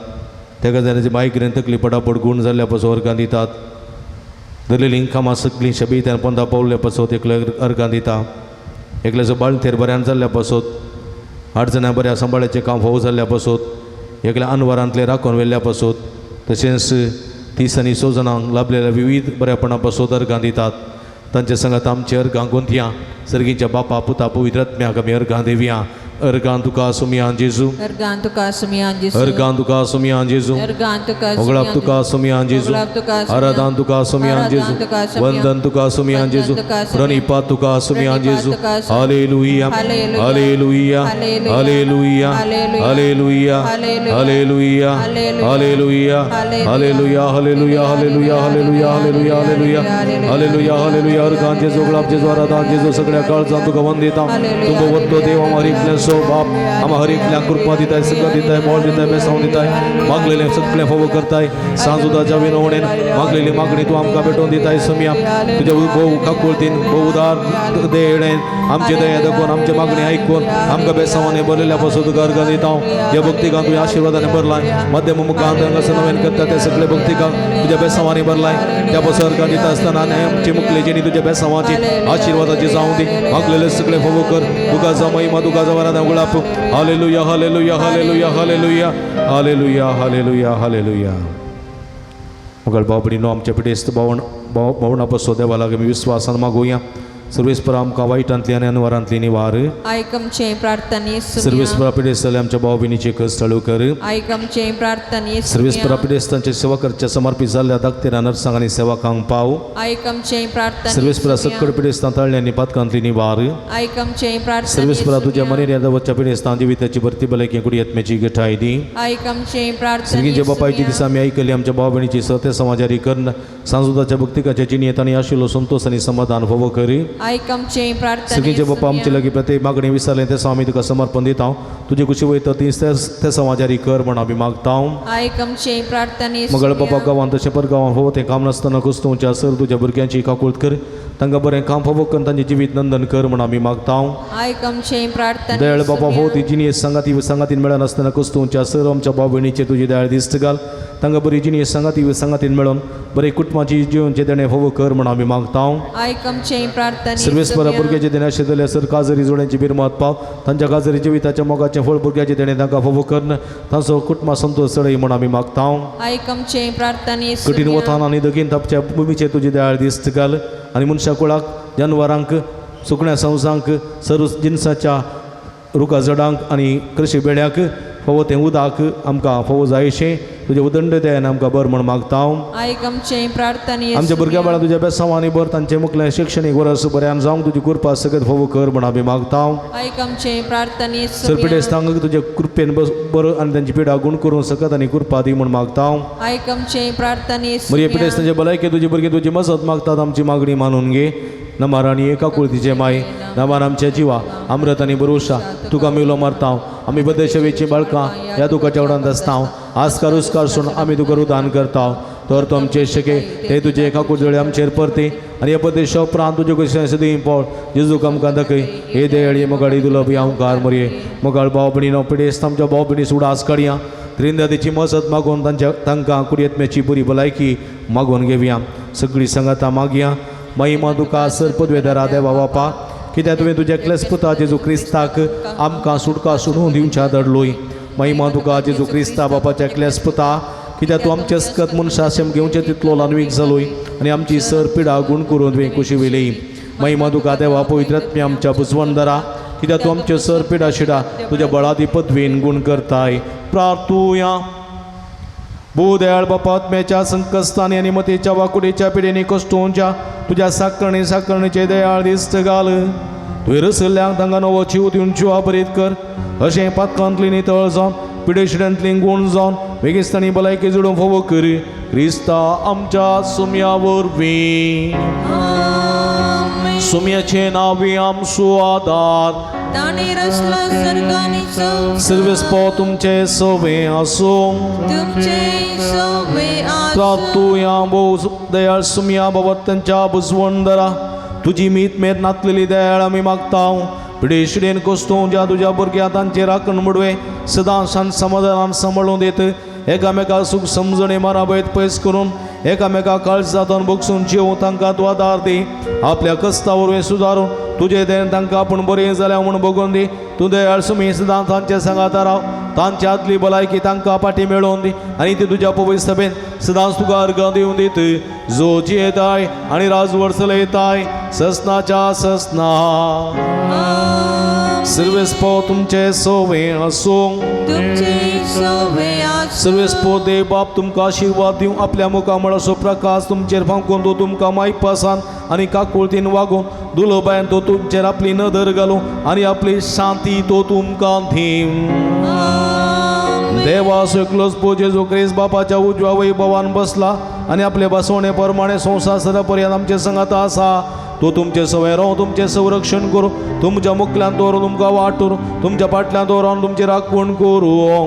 तेका जाल्यार मायग्रेन तकली पटापट गूण जाल्ल्या पासत अर्गां दितात. धरलेलीं कामां सगळीं शबीत आनी पंदा पावल्ल्या पासत एकलो अर्गां दिता. एकल्याचो बाळंतेर बऱ्यान जाल्ल्या पासत 8 जाणां बऱ्या सांबाळ्याचें काम फावो जाल्ल्या पासत एकल्या अनवरांतलें राखून व्हेल्ल्या पासत तशेंच 30 आनी 6 जाणांक लाभलेल्या विविध बऱ्यापणा पासत अर्गां दितात. तांचे संगात आमचे अर्गां गुंतया. सर्गीच्या बापा पुता पवित्र आत्म्याक आमी अर्गां दिवया. अर्गां तुका सुमया जेजू. अर्गां तुका सुमया जेजू. अर्गां तुका सुमया जेजू. अर्गां तुका होगळाप तुका सुमया जेजू. आराधन तुका सुमया जेजू. वंदन तुका सुमया जेजू. प्रणिपात तुका सुमया जेजू. Hallelujah hallelujah hallelujah hallelujah hallelujah hallelujah hallelujah hallelujah hallelujah hallelujah hallelujah hallelujah hallelujah hallelujah. अर्गां जेजू होगळाप जेजू आराधन जेजू. सगळ्या काळजान तुका वंदिता. तुमकां वत्तो देव आमकां हर एकल्याचो बाप आमकां हर एकल्याक कृपा दिताय, सगळं दिताय, मोल दिताय, बेसांव दिताय. मागलेलें सगळें फावो करताय. सांजुदाच्या विनवणेन मागलेली मागणी तूं आमकां भेटोवन दिताय. समिया तुज्या भोव काकुळतीन भोव उदार दयेन आमचे दया दाखोवन आमचे मागणी आयकून आमकां बेसांवांनी बरयल्ल्या पासून तुका अर्गां दिता. ह्या भक्तिकांक तुज्या आशिर्वादान भरलाय. मध्यम मुखांत हांगासर नव्यान करता त्या सगळे भक्तिकांक तुज्या बेसांवांनी भरलाय. त्या पासून अर्गां दिता आसतना आनी आमची मुखले जेणी तुज्या बेसांवाची आशिर्वादाची जावं दी. मागलेले सगळे फावो कर. तुका जावं महिमा, तुका जावं आराधना उगडाप. Hallelujah hallelujah hallelujah hallelujah hallelujah hallelujah hallelujah. मगळ बाबडीनो आमच्या पिडेस्त भावणा पासून देवा लागीं आमी विस्वासान मागोवया. सर्वेस्परा आमकां वायटांतली आनी अनवरांतली निवार. आयक आमचें प्रार्थने सर्वेस्परा पिडेस्त जाल्ल्या आमच्या भाव भयणीचे कश्ट चालू कर. आयक आमचें प्रार्थने सर्वेस्परा पिडेस्तांचे सेवा करच्या समर्पित जाल्ल्या दाक्तेरा नर्सांक आनी सेवकांक पाव. आयक आमचें प्रार्थने सर्वेस्परा सक्कड पिडेस्तां ताळ्ळे आनी पातकांतली निवार. आयक आमचें प्रार्थने सर्वेस्परा तुज्या मनेर वचच्या पिडेस्तां जिविताची भरती भलायकी कुडयत्मेची गठाय दी. आयक आमचें प्रार्थने सर्गीच्या बापायची दिसा आमी आयकली आमच्या भाव भयणीची सत्य समाजारी करून सांजुदाच्या भक्तिकाच्या जिणेंत आनी आशिल्लो संतोष आनी समाधान फावो करी. आयक आमचें प्रार्थने सर्गीचे बापा आमचे लागीं प्रत्येक मागणी विसरलें तें आमी तुका समर्पण दिता. तुजे कुशी वयता ती ते समाजारी कर म्हण आमी मागता. आयक आमचें प्रार्थने मगळ बाबा गांवांत तशें पर गांवांत फावो तें काम नासतना कुस्तुवच्या सर तुज्या भुरग्यांची काकूळत कर. तांकां बरें काम फावो करून तांचें जिवीत नंदन कर म्हण आमी मागता. आयक आमचें प्रार्थने दयाळ बाबा फावो ती जिणें सांगाती सांगातीन मेळनासतना कुस्तुवच्या सर आमच्या भाव भयणीचेर तुजी दयाळ दिस्त घाल. तांकां बरी जिणें सांगाती सांगातीन मेळोन बरें कुटुंबाची जिवनचें देणें फावो कर म्हण आमी मागता. आयक आमचें प्रार्थने सर्वेस्परा भुरग्याचे देणें आशिल्ले सर काजरी जोड्यांची बिरमत पाव. तांच्या काजरी जिविताच्या मोगाचें फळ भुरग्याचें देणें तांकां फावो करून तांचो कुटुंबा संतोष चडय म्हण आमी मागता. आयक आमचें प्रार्थने कठीण वतान आनी दगीन तापच्या भुमीचेर तुजी दयाळ दिस्त घाल आनी मनशा कुळाक जनवरांक सुकण्या संवसांक सर्व जिनसाच्या रुखा झाडांक आनी कृषी बेड्याक फावो तें उदक आमकां फावो जायशें तुजे उदंड दयान आमकां बर म्हण मागता. आयक आमचे प्रार्थने. आमच्या भुरग्या बाळां तुज्या बेसांवांनी भर, तांचे मुखलें शिक्षणीक वरस बऱ्यान जावंक तुजी कृपा सगळें फोव कर म्हण आमी मागता. आयक आमचे प्रार्थने. सरपिडेस्तांक तुजे कृपेन बस बरो आनी तांची पिडा गुण करूंक सकत आनी कृपा दी म्हण मागता. आयक आमचे प्रार्थने. मरिये पिडेस्तांचे भलायके तुजी भुरगीं तुजी मजत मागतात, आमची मागणी मानून घे. नमार आनी एका कुळतीचे माय, नमार आमच्या जिवा अमृत आनी बरोशा तुका मेलो मारता. आमी बदेशेवेची बाळकां ह्या दुखाच्या वडांत आसता, आस्कार उस्कार सोडून आमी तुका रुदान करता. तर तूं आमचे शके ते तुजे एका कुजळे आमचेर परती आनी ह्या प्रदेशा उपरांत तुजे कशें सदीं पळ जेजूक आमकां दाखय. हे दयाळी मोगाळी दुलभ हांवकार मरये मोगाळ भाव भयणीनो पिडेस्त आमच्या भाव भयणी उडास काडया. त्रिंदादीची मजत मागून तांच्या तांकां कुडयेतम्याची बरी भलायकी मागून घेवया. सगळीं सांगाता मागया. महिमा तुका सर पदवेदारा देवा बापा, कित्याक तुवें तुज्या एकल्याच पुता जेजू क्रिस्ताक आमकां सुटका सोडून दिवच्या धाडलोय. महिमा तुका जेजू क्रिस्ता बापाच्या एकल्याच पुता, कित्याक तूं आमचे सकत मनशा शेम घेवचे तितलो ल्हानवीक जालोय आनी आमची सर पिडा गुण करून तुवें कुशी वेली. महिमा तुका देवा पवित्रात्म्या आमच्या बुजवणदारा, कित्याक तूं आमचे सर पिडा शिडा तुज्या बळादी पदवीन गुण करताय. प्रार्थुया. भूदयाळ बापात्म्याच्या संकस्तानी आनी मतेच्या वाकुडेच्या पिडेनी कश्टोंच्या तुज्या साकरणी साकरणीचे दयाळ दिस्त घाल. तुवें रसल्ल्यांक तांकां नवो जीव दिवन जिवा बरीत कर. अशें पातकांतली नितळ जावन पिडेशिड्यांतली गुण जावन वेगेस्तानी भलायकी जोडून फोवो कर क्रिस्ता आमच्या सुम्या वरवीं. सुम्याचे नांवी आमचो आदार, ताणी रचला सर्गानी सर्वेस्पो तुमचे सवे आसूं. तुमचे सवे आसूं. प्रार्थुया. भोव दयाळ सुमया बाबा बुजवणदरा, तुजी मीत मेत नातलेली दयाळ आमी मागता. पिडेशिडेन कोस्तूं ज्या तुज्या भुरग्या तांचे राखण मुडवे सदां शांत समाधानान सांबाळून देत एकामेका सूख समजणे माराबयत पयस करून एकामेका काळजांतून बगसून जेव तांकां तूं आदार दी. आपल्या कस्ता वरवीं सुदारून तुजे देन तांकां आपूण बरें जाल्या म्हूण बगोवन दी. तूं दयाळ सुमी सदां तांचे सांगाता राव, तांची आदली भलायकी तांकां पाटी मेळोवन दी आनी ती तुज्या पवित्र सभेन सदांच तुका अर्गां दिवन दीत. जो जियेताय आनी राजवड चलयताय ससनाच्या ससना. सर्वेस्पो तुमचे सवे आसूं. तुमचे सवे आसूं. सर्वेस्पो देव बाप तुमकां आशिर्वाद दिवं, आपल्या मुखामळाचो प्रकाश तुमचेर फांकून तो तुमकां मायपासान आनी काकुळतीन वागून दुलोबायन तो तुमचेर आपली नदर घालूं आनी आपली शांती तो तुमकां दिवं. देवा एकलोच पो जेजू क्रिस्त बापाच्या उजव्या वैभवान बसला आनी आपले बसवणे प्रमाणे संवसार सदा पर्यंत आमचे संगात आसा. तो तुमचे सवय राव, तुमचें संरक्षण करूं, तुमच्या मुखल्यान दवरून तुमकां वाट करूं, तुमच्या फाटल्यान दवरून तुमची राखण करूं.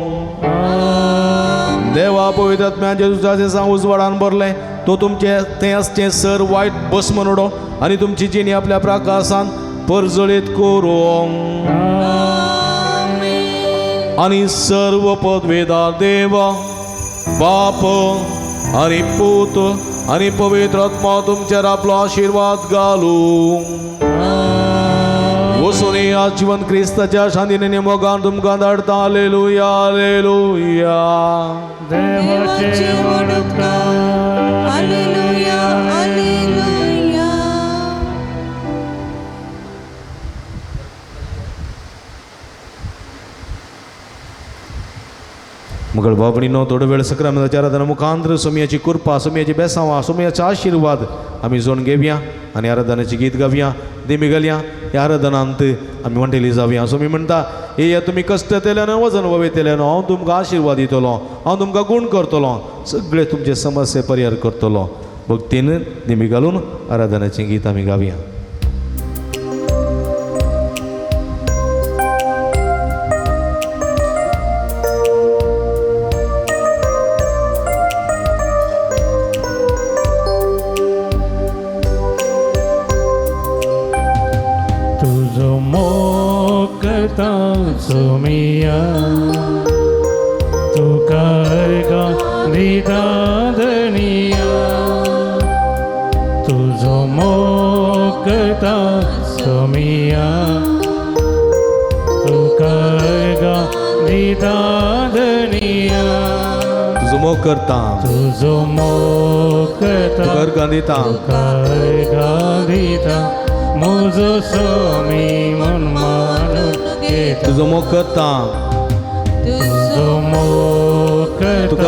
देवा पवित्र आत्म्यान जेजूच्या सांग उजवाडान भरलें तो तुमचे थंय आसचें सर वायट भस्म उडोवं आनी तुमची जिणी आपल्या प्रकाशान परजळीत करूं. आनी सर्व पदवेदार देवा बाप आनी पूत आनी पवित्र आत्मा तुमचेर आपलो आशिर्वाद घालूं. वचून आज जिवन क्रिस्ताच्या शांतीने मोगान तुमकां धाडता. Hallelujah, hallelujah. देवाचे व्हड उपकार. Hallelujah, hallelujah. मगळ बाबणीनो थोडो वेळ सक्रामेंताच्या आराधना मुखांतर सोमयाची कृपा, सोमयाची बेसांवा, सोमयाचो आशिर्वाद आमी जोडून घेवया आनी आराधनाची गीत गावया, देमी घालया. ह्या आराधनांत आमी म्हणटेली जावया. सोमी म्हणटा, येया तुमी कश्ट तेल्यान वजन वयतल्यान, हांव तुमकां आशिर्वाद दितलो, हांव तुमकां गूण करतलो, सगळे तुमचे समस्ये परिहार करतलो. भक्तीन देमी घालून आराधनाचें गीत आमी गावया. तुजो मोग करता सोमिया, तुका अर्गां दिता धनिया. तुजो मोग करता सोमिया, तुका अर्गां दिता धनिया. तुजो मोग करता, तुजो मोग करता, तुका अर्गां दिता, तुका अर्गां दिता म्हजो स्वामी म्हूण मानून घेता. तुजो मोग करता, तुजो मोग करता, तुका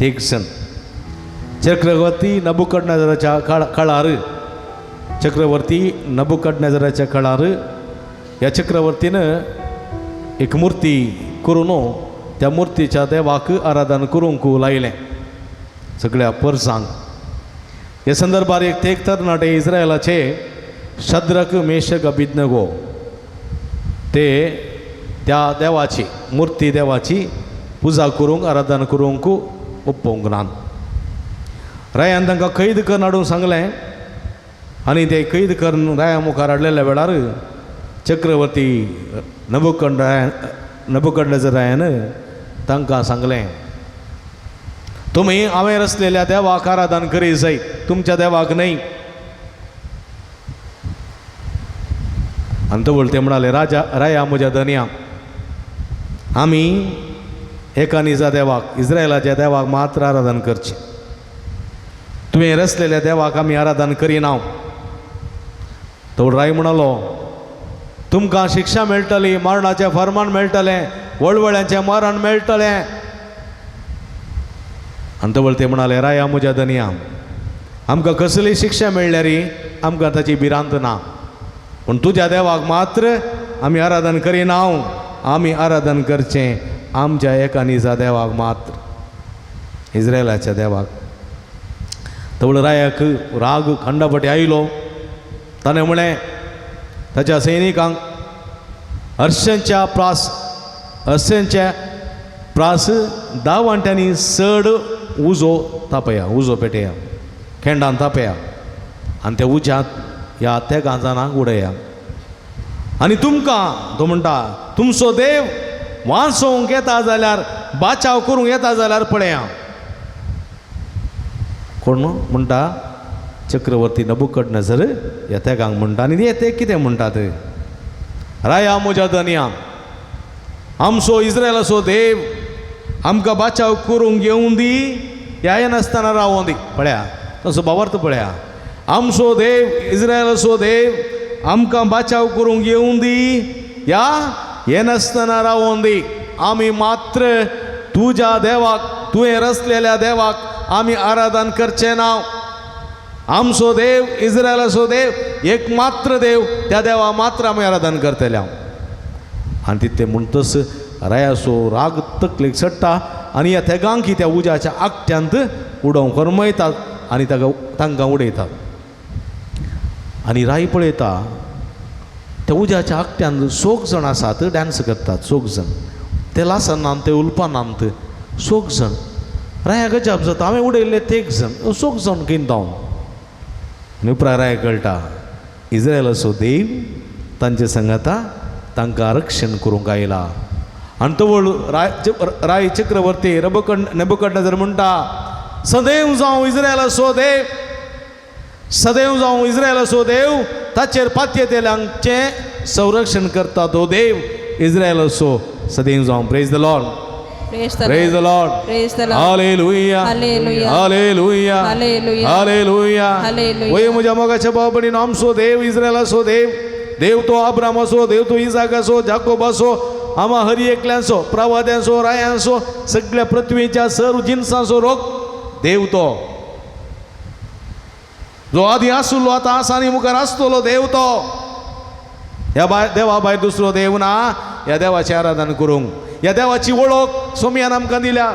तेग जाण. चक्रवर्ती नबुकडनेजराच्या काळार, चक्रवर्ती नबुकडनेजराच्या काळार ह्या चक्रवर्तीन एक मूर्ती करून त्या मुर्तीच्या देवाक आराधन करूंक लायलें सगळ्या परसांक. हे संदर्भार एक तेग तरणाटे इस्रायलाचे शद्रक मेशक अभिज्ञगो ते त्या देवाची मूर्ती देवाची पुजा करूंक आराधन करूंक उपोवंक नात. रायान तांकां कैद करून हाडूंक सांगलें आनी ते कैद करून राया मुखार हाडलेल्या वेळार चक्रवर्ती नबुकडनेजर रायान तांकां सांगलें, तुमी हांवें रचलेल्या देवाक आराधन करी जाय, तुमच्या देवाक न्हय. आनी तवळ ते म्हणाले, राजा राया म्हज्या धनया, आमी एका निजा देवाक इस्रायलाच्या देवाक मात्र आराधन करचें, तुवें रचलेल्या देवाक आमी आराधन करिना. तवळ राय म्हणालो, तुमकां शिक्षा मेळटली, मरणाचें फर्मान मेळटलें, वळवळ्यांचें मरण मेळटलें. आनी तवळ ते म्हणाले, राया म्हज्या धनया, आमकां कसली शिक्षा मेळ्ळ्यार आमकां ताची भिरांत ना, पूण तुज्या देवाक मात्र आमी आराधन करिना, आमी आराधन करचें आमच्या एका निजा देवाक मात्र, इस्रायलाच्या देवाक. तवळ रायाक राग खंडापटी आयलो. ताणें म्हळें ताच्या सैनिकांक, हर्षांच्या प्रास 10 वांट्यांनी चड उजो तापया, उजो पेटया, खेंडान तापया आनी त्या उज्यांत ह्या तेगां जाणांक उडया. आनी तुमकां तो म्हणटा, तुमचो देव वांचोवंक येता जाल्यार, बाचाव करूंक येता जाल्यार पळया. कोण म्हणटा? चक्रवर्ती नबुकडनेजर ह्या तेगांक म्हणटा. आनी ते कितें म्हणटात? राया म्हज्या धनया, आमचो इस्रायलाचो देव आमकां बाचाव करूंक येवं दी, ह्या येनासतना रावों दी. पळया तसो भावार्थ पळया, आमचो देव इस्रायलाचो देव आमकां बाचाव करूंक येवं दी, ह्या येनासतना रावों दी. आमी मात्र तुज्या देवाक, तुवें रचलेल्या देवाक आमी आराधन करचें ना. आमचो देव इस्रायलाचो देव एक मात्र देव, त्या देवा मात्र आमी आराधन करतले. आनी तितलें म्हणटच रायाचो राग तकलेक चडटा आनी ह्या तेगांकी त्या उज्याच्या आकट्यांत उडोवंक करमयतात आनी ताका तांकां उडयतात. आनी राय पळयता त्या उज्याच्या आकट्यांत सोग जाण आसात, डांस करतात सोग जाण, ते लासनात, ते उलपानात, सोग जाण. राया गजाप जाता, हांवें उडयल्ले तेग जाण, सोग जाण किंता. आनी उपरांत राय कळटा इस्रायलाचो देव तांचे सांगाता तांकां रक्षण करूंक आयला. आनी तवळ राय चक्रवर्ती नबुकडनेजर म्हणटा, सदैव जावं इस्रायलाचो देव, सदैव जावं इस्रायलाचो देव, ताचेर पातयेतल्यांचें संरक्षण करता तो देव इस्रायलाचो सदैव जावं. Praise the Lord. Praise the Praise the Lord. Praise the Lord. Hallelujah. Hallelujah. Hallelujah. Hallelujah. Hallelujah. Hallelujah. वय म्हज्या मोगाच्या भाव भयणीनो, आमचो देव इस्रायलाचो देव, देव तो अब्रामाचो, देव तो इजाकाचो, जाकोबाचो, आमा हरी एकल्यांचो, प्रवाद्यांचो, रायांचो, सगळ्या पृथ्वीच्या सर्व जिनसांचो रोग देव तो, जो आदी आसुल्लो आतां आसा आनी मुखार आसतलो देव तो. ह्या भायर देवा भायर दुसरो देव ना. ह्या देवाचें आराधन करूंक, ह्या देवाची वळख सोमयान आमकां दिल्या,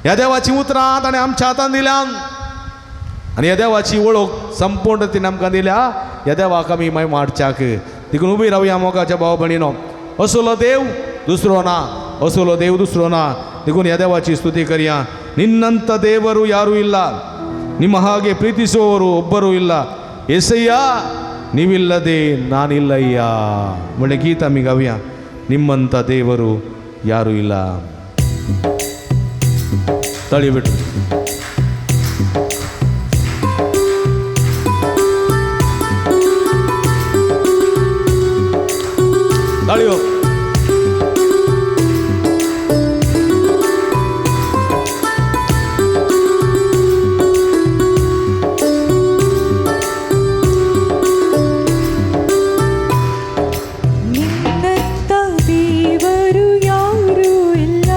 ह्या देवाची उतरां ताणें आमच्या हातान दिल्यान, आनी ह्या देवाची वळख संपूर्ण तिणें आमकां दिल्या. ह्या देवाक आमी मागीर माडच्याक देखून उबी रावया मोगाच्या भाव भयणीनो. असलो देव दुसरो ना, असलो देव दुसरो ना. देखून ह्या देवाची स्तुती करया. ನಿನ್ನಂಥ ದೇವರು ಯಾರೂ ಇಲ್ಲ, ನಿಮ್ಮ ಹಾಗೆ ಪ್ರೀತಿಸುವವರು ಒಬ್ಬರೂ ಇಲ್ಲ, ಏಸಯ್ಯ ನೀವಿಲ್ಲದೆ ನಾನಿಲ್ಲಯ್ಯ म्हळ्ळें गीत आमी गावया. ನಿಮ್ಮಂಥ ದೇವರು ಯಾರೂ ಇಲ್ಲ. ತಾಳಿ ಬಿಟ್ಟು ತಾಳಿಯೋ. ನಿನ್ನಂಥ ದೇವರು ಯಾರೂ ಇಲ್ಲ,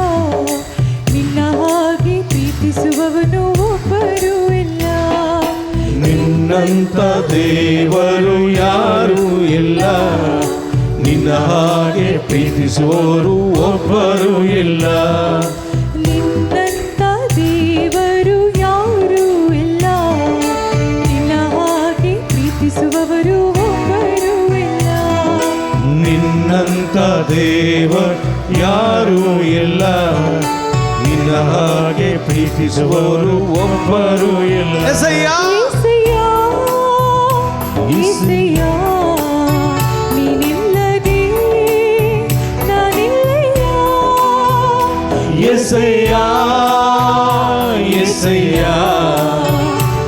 ನಿನ್ನ ಹಾಗೆ ಪ್ರೀತಿಸುವವರೊಬ್ಬರೂ ಪ್ರೀತಿಸುವವರು ಒಬ್ಬರು ಇಲ್ಲ. ನಿನ್ನಂತ ದೇವರು ಯಾರೂ ಇಲ್ಲ, ನಿನ್ನ ಹಾಗೆ ಪ್ರೀತಿಸುವವರು ಒಬ್ಬರೂ ಇಲ್ಲ. ನಿನ್ನಂತ ದೇವರು ಯಾರೂ ಇಲ್ಲ, ನಿನ್ನ ಹಾಗೆ ಪ್ರೀತಿಸುವವರು ಒಬ್ಬರು ಇಲ್ಲ. ಏಸಯ್ಯ, ಏಸಯ್ಯ, ನೀನಿಲ್ಲದೆ ನಾನಿಲ್ಲಯ್ಯ. ಎಸಯ್ಯ, ಎಸಯ್ಯ,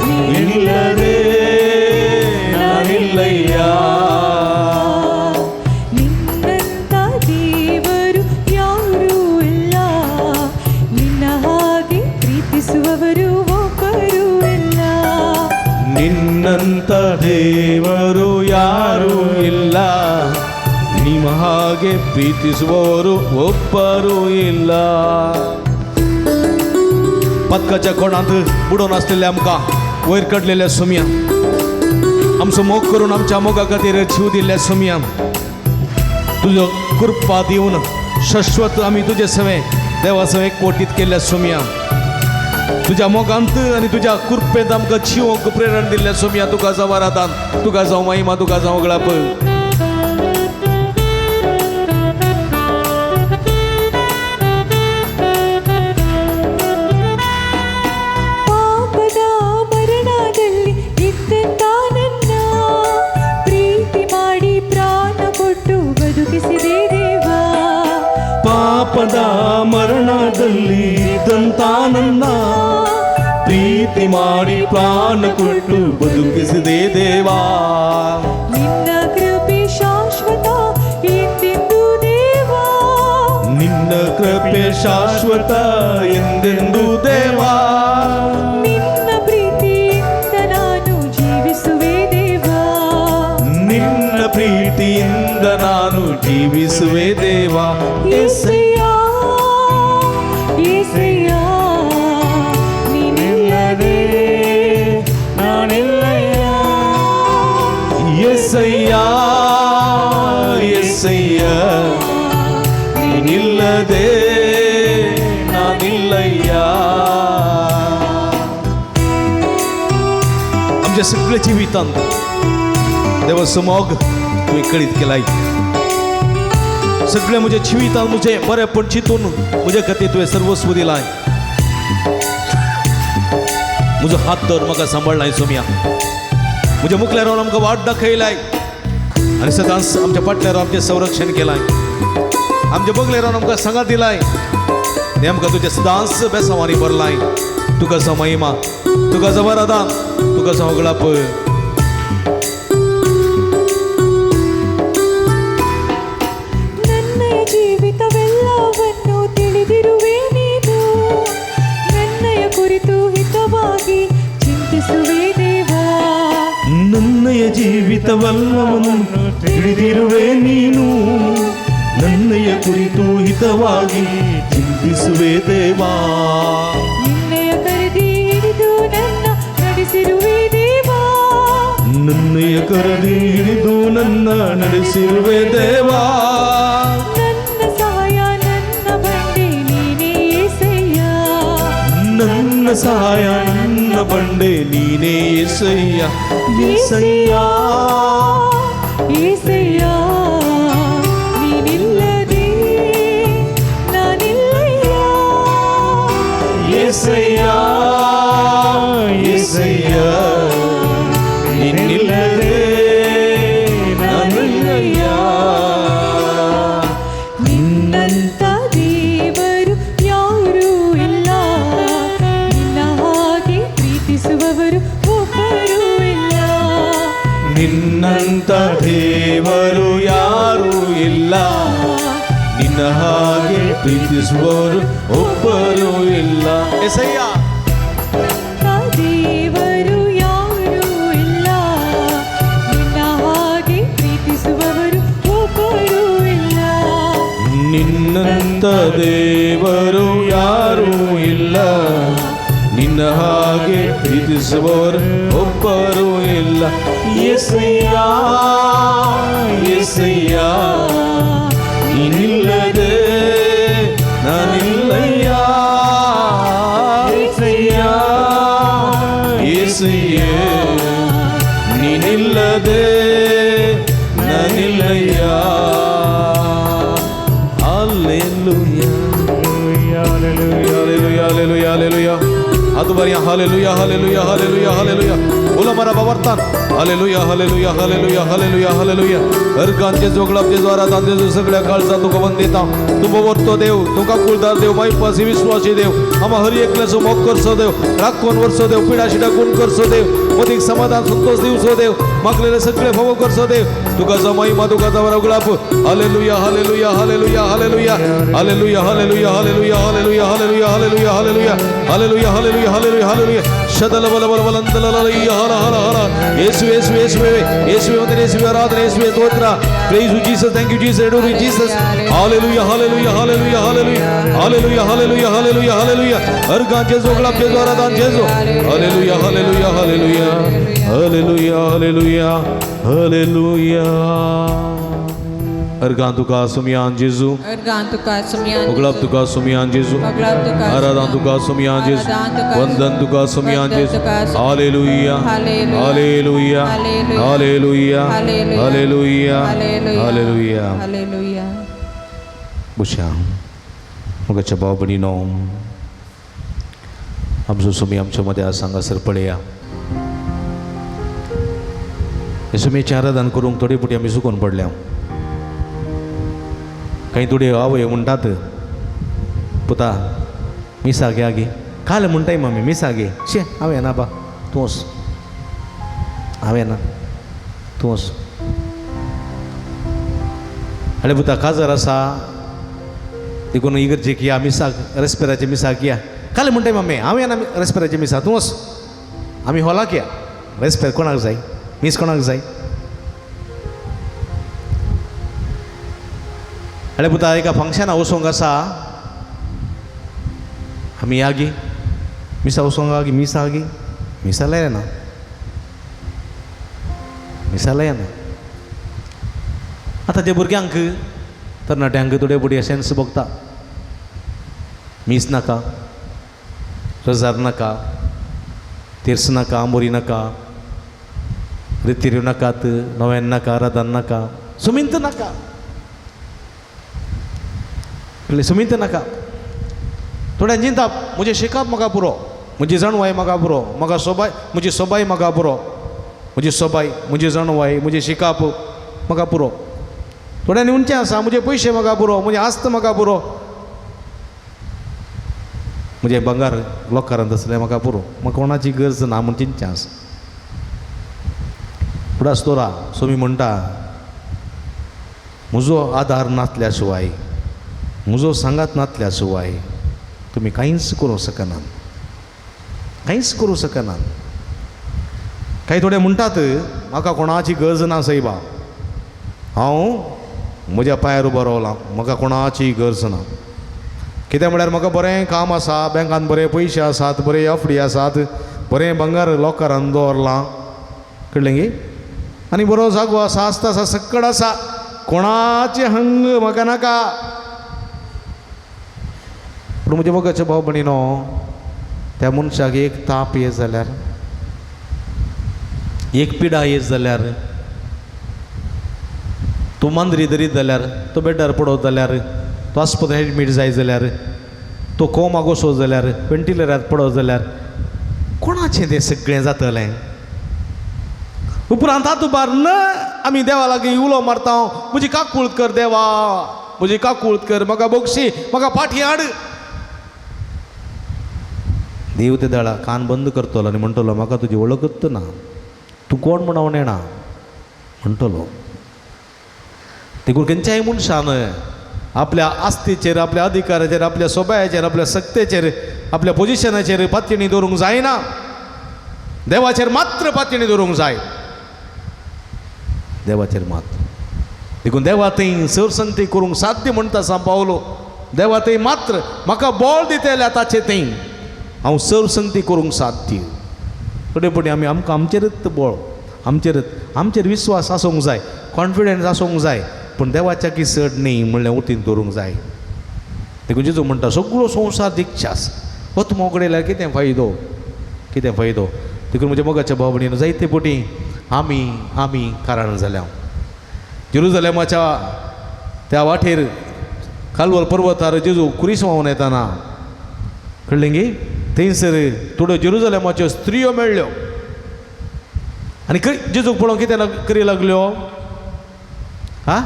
ನೀನಿಲ್ಲದೆ ನಾನಿಲ್ಲಯ್ಯ. ನಿನ್ನಂತ ದೇವರು ಯಾರೂ ಇಲ್ಲ, ನಿನ್ನ ಹಾಗೆ ಪ್ರೀತಿಸುವವರು ಒಬ್ಬರೂ ಇಲ್ಲ. ನಿನ್ನಂತ ದೇವರು ಯಾರೂ ಇಲ್ಲ, ನಿಮ್ಮ ಹಾಗೆ ಪ್ರೀತಿಸುವವರು ಒಬ್ಬರೂ ಇಲ್ಲ. पदकाच्या कोणांत बुडोवन आसलेल्या आमकां वयर काडलेल्या सोमया, आमचो मोग करून आमच्या मोगा खातीर जीव दिल्ल्या सोमया, तुजो कृपा दिवन शाश्वत आमी तुजे सवें देवा सवें कोटीत केल्ल्या सोमया, तुज्या मोगांत आनी तुज्या कृपेंत आमकां जिवंक प्रेरण दिल्ल्या सोमया, तुका जावं आराधन, तुका जावं महिमा, तुका जावं गळाप. ಪಾಪದ ಮರಣದಲ್ಲಿ ಇದ್ದಂತ ನನ್ನ ಪ್ರೀತಿ ಮಾಡಿ ಪ್ರಾಣ ಕೊಟ್ಟು ಬದುಕಿಸಿದೆ ದೇವಾ. ಪಾಪದ ಮರಣದಲ್ಲಿ ಇದ್ದಂತ ನನ್ನ ಪ್ರೀತಿ ಮಾಡಿ ಪ್ರಾಣ ಕೊಟ್ಟು ಬದುಕಿಸಿದೆ ದೇವಾ. ನಿನ್ನ ಕೃಪೆ ಶಾಶ್ವತ ಎಂದೆಂದೂ ದೇವಾ. ನಿನ್ನ ಕೃಪೆ ಶಾಶ್ವತ ಎಂದೆಂದೂ ದೇವಾ. ನಿನ್ನ ಪ್ರೀತಿಯಿಂದ ನಾನು ಜೀವಿಸುವೆ ದೇವಾ. ನಿನ್ನ ಪ್ರೀತಿಯಿಂದ ನಾನು ಜೀವಿಸುವೆ ದೇವಾ. ಏಸಯ್ಯ, ಏಸಯ್ಯ, ನೀನಿಲ್ಲದೆ ನಾನಿಲ್ಲಯ್ಯ. ಎಸಯ್ಯ, ಎಸಯ್ಯ, ನೀನಿಲ್ಲದೆ ನಾನಿಲ್ಲಯ್ಯ. आमच्या सगळ्या जिवितांत देवाचो मोग तुवें कळीत केलाय. सगळें म्हज्या जिवितांत म्हजें बरेंपण चिंतून म्हज्या खातीर तुवें सर्वस्व दिलाय. म्हजो हात धरून म्हाका सांबाळ्ळाय सोमया, म्हज्या मुखल्या रावन आमकां वाट दाखयलाय आनी सदांच आमच्या फाटल्या रावन आमचें संरक्षण केलाय. आमच्या बगले रावन आमकां सांगात दिलाय आनी आमकां तुज्या सदांच बेसांवांनी भरलाय. तुका जावं महिमा, तुका जावं आराधन, तुका जावं गळाप. ನನ್ನಯ ಜೀವಿತವೆಲ್ಲವನ್ನು ತಿಳಿದಿರುವೆ ನೀನು, ನನ್ನಯ ಕುರಿತು ಹಿತವಾಗಿ ಚಿಂತಿಸುವೆ ದೇವಾ. ನನ್ನಯ ಜೀವಿತವಲ್ಲವನ್ನು ತಿಳಿದಿರುವೆ ನೀನು, ನನ್ನಯ ಕುರಿತು ಹಿತವಾಗಿ ಚಿಂತಿಸುವೆ ದೇವಾ. ನಿನ್ನಯ ಕರೆದಿ ಹಿಡಿದು ನನ್ನ ನಡೆಸಿರುವೆ ದೇವಾ. ನನ್ನಯ ಕರೆದಿ ಹಿಡಿದು ನನ್ನ ನಡೆಸಿರುವೆ ದೇವಾ. ನನ್ನ ಸಹಾಯ ನನ್ನ ಬಂಡೆ ನೀನೇ ಏಸಯ್ಯ. ನನ್ನ ಸಹಾಯ ನನ್ನ ಬಂಡೆ ನೀನೇ ಏಸಯ್ಯ. ಏಸಯ್ಯ, ಏಸಯ್ಯ, ನೀನಿಲ್ಲದೆ ನಾನಿಲ್ಲಯ್ಯ. ಏಸಯ್ಯ, ಏಸಯ್ಯ, ನೀನಿಲ್ಲದೆ ನಾನಿಲ್ಲಯ್ಯ. ನಿನ್ನಂತ ದೇವರು ಯಾರೂ ಇಲ್ಲ, ನಿನ್ನ ಹಾಗೆ ಪ್ರೀತಿಸುವವರು ಒಬ್ಬರೂ ಇಲ್ಲ. ನಿನ್ನಂತ ದೇವರು ಯಾರೂ ಇಲ್ಲ, ನಿನ್ನ ಹಾಗೆ ಪ್ರೀತಿಸುವವರು ಒಬ್ಬರೂ ಇಲ್ಲ. ಎಸಯ್ಯ, ದೇವರು ಯಾರೂ ಇಲ್ಲ, ನಿನ್ನ ಹಾಗೆ ಪ್ರೀತಿಸುವವರು ಒಬ್ಬರೂ ಇಲ್ಲ. ನಿನ್ನಂತ ದೇವರು ಯಾರೂ ಇಲ್ಲ, ನಿನ್ನ ಹಾಗೆ ಪ್ರೀತಿಸುವವರು ಒಬ್ಬರೂ ಇಲ್ಲ. ಏಸಯ್ಯ, ಏಸಯ್ಯ, ನೀನಿಲ್ಲದೆ Hallelujah. Hallelujah, hallelujah, hallelujah. हात उबारया, hallelujah, hallelujah, hallelujah, hallelujah. उलो मारा बाबर्तान. Hallelujah, hallelujah, hallelujah, hallelujah, hallelujah. Organ जेजू, गुलाब जेजू, आराधन जेजू, सगळ्या काळजा तुका वंदिता. तूं बवरतो देव, तुका कुळदार देव, मायपासी विश्वासी देव, आम्हा हर एकल्याचो मोग करचो देव, राखून वरचो देव, पिडा शिडा गुण करचो देव, मदीक समाधान संतोष दिवचो देव, मागलेले सगळे फावो करचो देव. तुका जो महिमा, तुका जो गुलाब. Hallelujah, hallelujah, hallelujah, hallelujah, hallelujah, hallelujah, hallelujah, hallelujah, hallelujah, hallelujah, hallelujah, hallelujah, hallelujah, hallelujah, hallelujah. शदल बल बल बलंदल हर हर हर. येशू, येशू, येशू, येशू वंदन, येशू आराधना, येशू स्तोत्र. Praise you Jesus, thank you Jesus, adore you Jesus. Hallelujah, hallelujah, hallelujah, hallelujah, hallelujah, hallelujah, hallelujah, hallelujah. Organ जेजू, गुलाब जेजू, आराधन जेजू. Hallelujah, hallelujah, hallelujah, hallelujah, hallelujah, hallelujah. Organ तुका सुमियान जेजू, अर्गान तुका सुमियान, गुलाब तुका सुमियान जेजू, गुलाब तुका आराधन तुका सुमियान जेजू, वंदन तुका सुमियान जेजू. Hallelujah, hallelujah, hallelujah, hallelujah, hallelujah. Hallelujah. बुशा मोगाच्या भाव भयणीनो, आमचो सुमी आमच्या मध्ये आज हांगासर पळया. हे सुमीचें आराधन करूंक थोडे फावटी आमी चुकून पडल्या. कांय थोडे आवय म्हणटात, पुता मिसाक या गे. काल म्हणटाय मम्मी मिसाक गे. शे हांव येना बा, तूं वच. हांव येना, तूं वच. आरे पुता काजार आसा देखून इगर्जेक या मिसाक, रेस्पेराच्या मिसाक या. काल म्हणटाय मम्मी हांव येना रेस्पेराच्या मिसाक, तूं वच. आमी हॉलाक या. रेस्पेर कोणाक जाय, मीस कोणाक जाय. आरे पुता एका फंक्शनाक वचोंक आसा, आमी या गी मिसा वचोंक गी, मिसा गी, मिसाला येना, मिसाला येना. आतां त्या भुरग्यांक तरणाट्यांक थोडे फुडें अशेंच भोगता. मीस नाका, रजार नाका, तिर्स नाका, आंबोरी नाका, रितिऱ्यो नाकात, नव्यान नाका, आराधन नाका, सुमिंत नाका, कळ्ळें, सुमिंत नाका. थोड्यां चिंता म्हजें शिकप म्हाका पुरो, म्हजी जाणवाय म्हाका पुरो, म्हाका सोबाय, म्हजी सोबाय म्हाका पुरो, म्हजी सोबाय, म्हजी जाणवाय, म्हजें शिकप म्हाका पुरो. थोड्यांनी उंचें आसा, म्हजे पयशे म्हाका पुरो, म्हजें आस्त म्हाका पुरो, म्हजें भांगर लोकारांत आसलें म्हाका पुरो, म्हाका कोणाची गरज ना म्हूण चिंतचें आसा. फुडास तोरा सोमी म्हणटा, म्हजो आदार नासल्या शिवाय, म्हजो सांगात नासल्या शिवाय तुमी कांयच करूंक शकनात, कांयच करूंक शकनात. कांय थोडे म्हणटात म्हाका कोणाची गरज ना सायबा, हांव म्हज्या पांयार उबो रावलां, म्हाका कोणाची गरज ना. कितें म्हळ्यार म्हाका बरें काम आसा, बँकान बरे पयशे आसात, बरे एफडी आसात, बरें भांगर लॉकरान दवरलां, कळ्ळें गी, आनी बरो जागो आसा, आसता आसा, सक्कड आसा, कोणाचें हंग म्हाका नाका. पूण म्हज्या मोगाच्या भाव भयणीनो, त्या मनशाक एक ताप येत जाल्यार, एक पिडा येत जाल्यार, तूं मांद्री धरीत जाल्यार, तो बेडार पडत जाल्यार, तो आस्पत्रेंत एडमीट जाय जाल्यार, तो कोमाक वचत जाल्यार, वेंटिलेटरार पडत जाल्यार, कोणाचें तें सगळें जातलें. उपरांत हात उबारून आमी देवा लागीं उलो मारता, म्हजी काकूळत कर देवा, म्हजी काकूळत कर, म्हाका बोगशी, म्हाका फाटीं हाड. देव ते दळा कान बंद करतलो आनी म्हणटलो, म्हाका तुजी वळखूच ना, तूं कोण म्हूण हांव नेणा म्हणटलो. देखून खंयच्याय मनशान आपल्या आस्तीचेर, आपल्या अधिकाराचेर, आपल्या सोबायाचेर, आपल्या सक्तेचेर, आपल्या पोजिशनाचेर पातयेणी दवरूंक जायना. देवाचेर मात्र पातयेणी दवरूंक जाय, देवाचेर मात्र. देखून देवा थंय सरसंती करूंक साध्य म्हणटा सांग पावलो, देवा थंय मात्र म्हाका बळ दितले ताचे थंय हांव सरसंती करूंक साध्य. थोडे फावटी आमी आमकां आमचेरच बळ, आमचेरच, आमचेर विस्वास आसूंक जाय, कॉन्फिडन्स आसूंक जाय, पूण देवाच्या की चड न्ही म्हणलें उतीन दवरूंक जाय. देखून जेजू म्हणटा सगळो संवसार दिक्षास आत्मो उगडयल्यार कितें फायदो, कितें फायदो. देखून म्हज्या मोगाच्या भाव भयणीनो, जायते फावटी आमी आमी कारण जाल्या. जेरुजलेमाच्या त्या वाटेर कालवर पर्वतार जेजू कुरीस व्हांवन येताना कळ्ळें गी थंयसर थोड्यो जेरुजलेमाच्यो स्त्रियो मेळ्ळ्यो आनी जेजूक पळोवंक कितें करी लागल्यो हा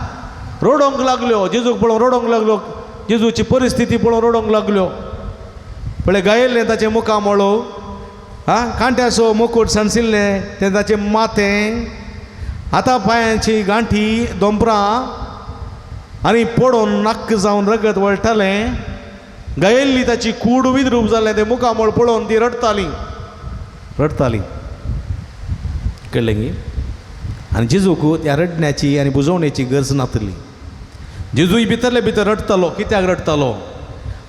रडोंक लागल्यो. जेजूक पळोवन रडोंक लागल्यो, जेजूची परिस्थिती पळोवन रडोंक लागल्यो. पळय गायिल्लें ताचें मुखामळ हा कांट्याचो मुकूट सांडशिल्लें तें ताचें माथें, आतां पांयांची गांठी दोंपरां आनी पडोवन नाक्क जावन रगत वळटालें. गायिल्ली ताची कूड विद्रूप जालें तें मुखामळ पळोवन ती रडटाली रडटाली. कळ्ळें गी? आनी जेजूक त्या रडण्याची आनी बुजवण्याची गरज नासली. जेजूय भितरले भितर रडटालो. कित्याक रडटालो?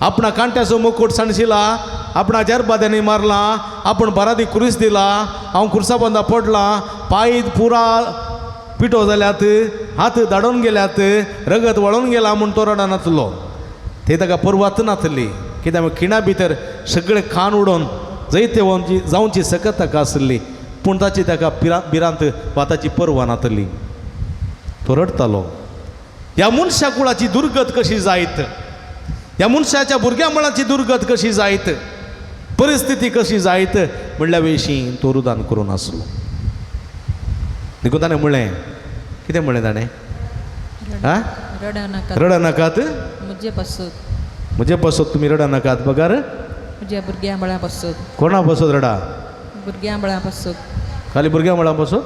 आपणा कांट्याचो मुकूट सांडशिला, आपणा जरबाद्यांनी मारला, आपूण बारादी कुरीस दिला, हांव खुर्सा बांदा पडला, पांय पुरा पिठो जाल्यात, हात धाडून गेल्यात, रगत वळोवन गेला म्हूण तो रडनासलो. ते ताका परवात नासली. कित्याक खिणा भितर सगळें खाण उडोवन जैते जावची सकत ताका आसली, पूण ताची ताका भिरांत वा ताची परवा नासली. तो रडटालो. ह्या मनशा कुळाची दुर्गत कशी जायत, ह्या मनशाच्या भुरग्या मळाची दुर्गत कशी जायत, परिस्थिती कशी जायत म्हणल्या विशीं तो रुदान करून आसलो. देखून ताणें म्हणलें, कितें म्हणलें ताणें? आं, रडनाकात रडनाकात म्हजे पासत, म्हजे पासत तुमी रडनाकात बगर म्हज्या भुरग्यां बळा पासत. कोणा पासत रडा? भुरग्यां बळा पासत. खाली भुरग्यां बळा पासत?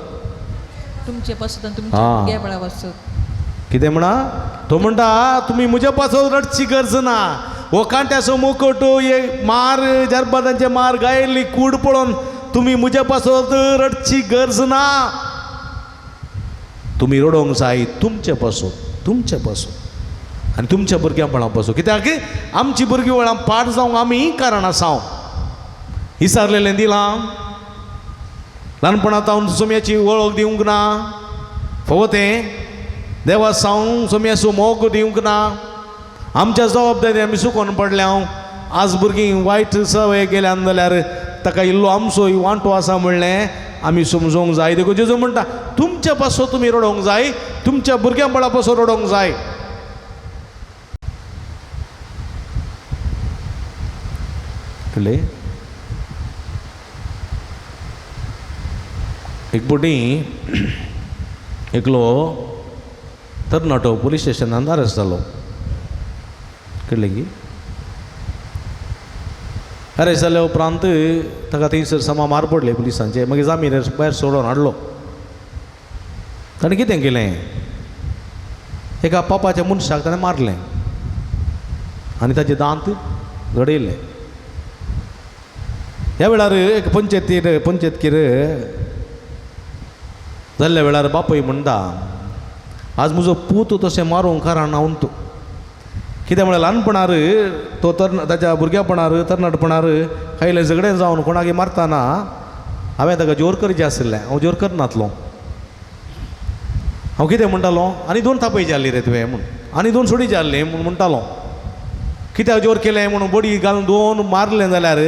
तुमचे पासत आनी तुमच्या भुरग्यां बळा पासत. कितें म्हणा? तो म्हणटा तुमी म्हज्या पासत रडची गरज ना. हो कांट्याचो मुकोट, हे मार जरबादांचे मार, गायिल्ली कूड पळोवन तुमी म्हज्या पासत रडची गरज ना. तुमी रडोंक जाय तुमचे पासत, तुमचे पासत आनी तुमच्या भुरग्यां बळां पासत. कित्याक आमची भुरगीं वळां पाड जावंक आमी कारण आसा. विसारलेलें दिलां, ल्हानपणांत हांव सोम्याची वळख दिवंक ना, फावो तें देवा सावन सोम्याचो मोग दिवंक ना. आमच्या जबाबदारी आमी चुकोन पडल्या. आज भुरगीं वायट सवय गेल्यान जाल्यार ताका इल्लो आमचो वांटो आसा म्हणलें आमी समजोंक जाय. देखून जेजू म्हणटा तुमच्या पासो तुमी रडोंक जाय, तुमच्या भुरग्यां बळा पासो रडोंक जाय. कळ्ळें? एक फावटी एकलो तरणाटो पुलीस स्टेशनान अरेस्ट जालो. कळ्ळें की? अरेस्ट जाल्या उपरांत ताका थंयसर समा मार पडले पुलिसांचे. मागीर जामीन भायर सोडोवन हाडलो. ताणें कितें केलें? एका पापाच्या मनशाक ताणें मारलें आनी ताचे दांत घडयले. ह्या वेळार एक पंचायतीर जाल्ल्या वेळार बापूय म्हणटा, आज म्हजो पूत तशें मारूंक कारण हांव तूं. कित्याक म्हळ्यार ल्हानपणार तो ताच्या भुरग्यापणार तरणाटपणार कायले झगडें जावन कोणाक मारतना हांवें ताका जोर करचें आशिल्लें. हांव जोर करनातलो. हांव कितें म्हणटालो, आनी दोन थापयचे आहली रे तुवें म्हूण, आनी दोन सोडीचे आहली म्हूण म्हणटालो. कित्याक जोर केलें म्हणून बडी घालून दोन मारलें जाल्यार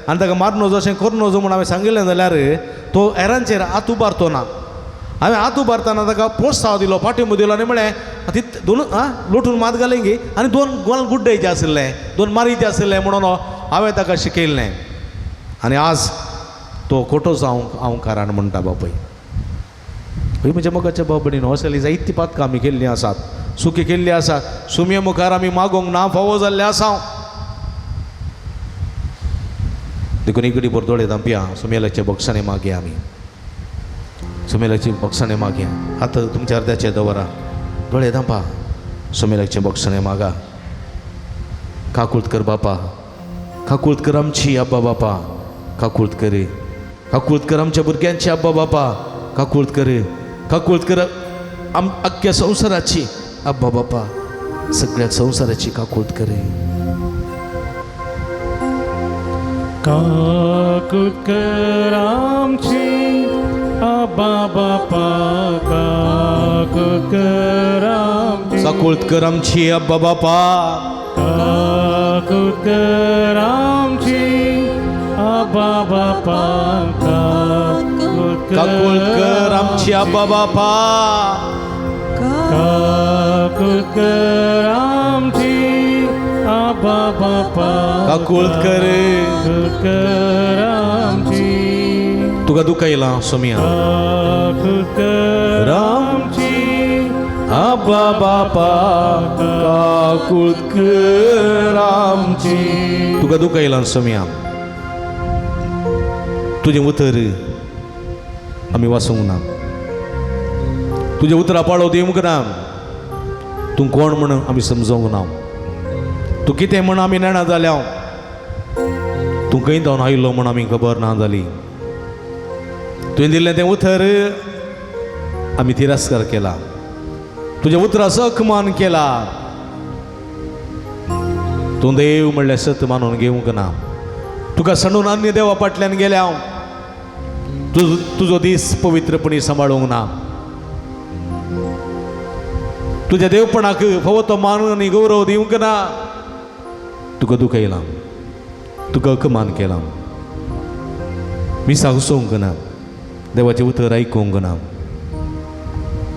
आनी ताका मार नजो अशें करूं नजो म्हूण हांवें सांगिल्लें जाल्यार तो हेरांचेर हात उबारतो ना. हांवें हात उबारतना ताका प्रोत्साह दिलो, पाठिंबो दिलो आनी म्हळें ती दोन आं लोटून मात घालें गी आनी दोन गोल गुड्डयचे आशिल्लें, दोन मारीचे आशिल्लें म्हणून हांवें ताका शिकयल्लें. आनी आज तो खोटो जावंक हांव कारण म्हणटा बापूय. हय म्हज्या मोगाच्या बाबडीन असली जायती पातकां आमी केल्लीं आसात, सुकी केल्ली आसात. सुमये मुखार आमी मागोंक ना फावो जाल्ले आसा. देखून इकडे भर दोळे धांपया, सुमेलाचे बक्षाणे मागया. आमी सुमेलाची बक्षाणे मागया. आतां तुमच्या अर्द्याचे दवरा, दोळे धांपा, सुमेलाचे बक्षाणे मागा. काकूळत कर बापा, काकूळत कर आमची आब्बा बापा, काकूळत कर, काकूळत कर आमच्या भुरग्यांची आब्बा बापा, काकूळत कर, काकूळत कर आम अख्ख्या संवसाराची आब्बा बापा, सगळ्या संवसाराची काकूळत कर. काकूळत कर आमची आब्बा बापा, काकूळत कर आमची, काकूळत कर आमची आब्बा बापा, काकूळत कर आमची आब्बा बापा, काकूळत कर आमची आब्बा बापा, काकूळत कर आमची बापा काकूळत कर कर आमची तुका दुखयलां सोम्या काकूळ कर आमची आबा बापा काकूळत कर आमची. तुका दुखयलां सोम्या, तुजें उतर आमी वाचूंक ना, तुजें उतरां पाळो दिवंक ना, तूं कोण म्हण आमी समजूंक ना, तूं कितें म्हण आमी नेणा जाल्या, तूं खंय जावन आयलो म्हण आमी खबर ना जाली. तुवें दिल्लें तें उतर आमी तिरस्कार केला, तुज्या उतराचो अपमान केला. तूं देव म्हणल्यार सत मानून घेवंक ना, तुका सणून अन्य देवा फाटल्यान गेल्या हांव, तुजो दीस पवित्रपणी सांबाळूंक ना, तुज्या देवपणाक फावो तो मान आनी गौरव दिवंक ना. तुका दुखयलां, तुका अपमान केला, मिसाक वचूंक ना, देवाचें उतर आयकूंक ना,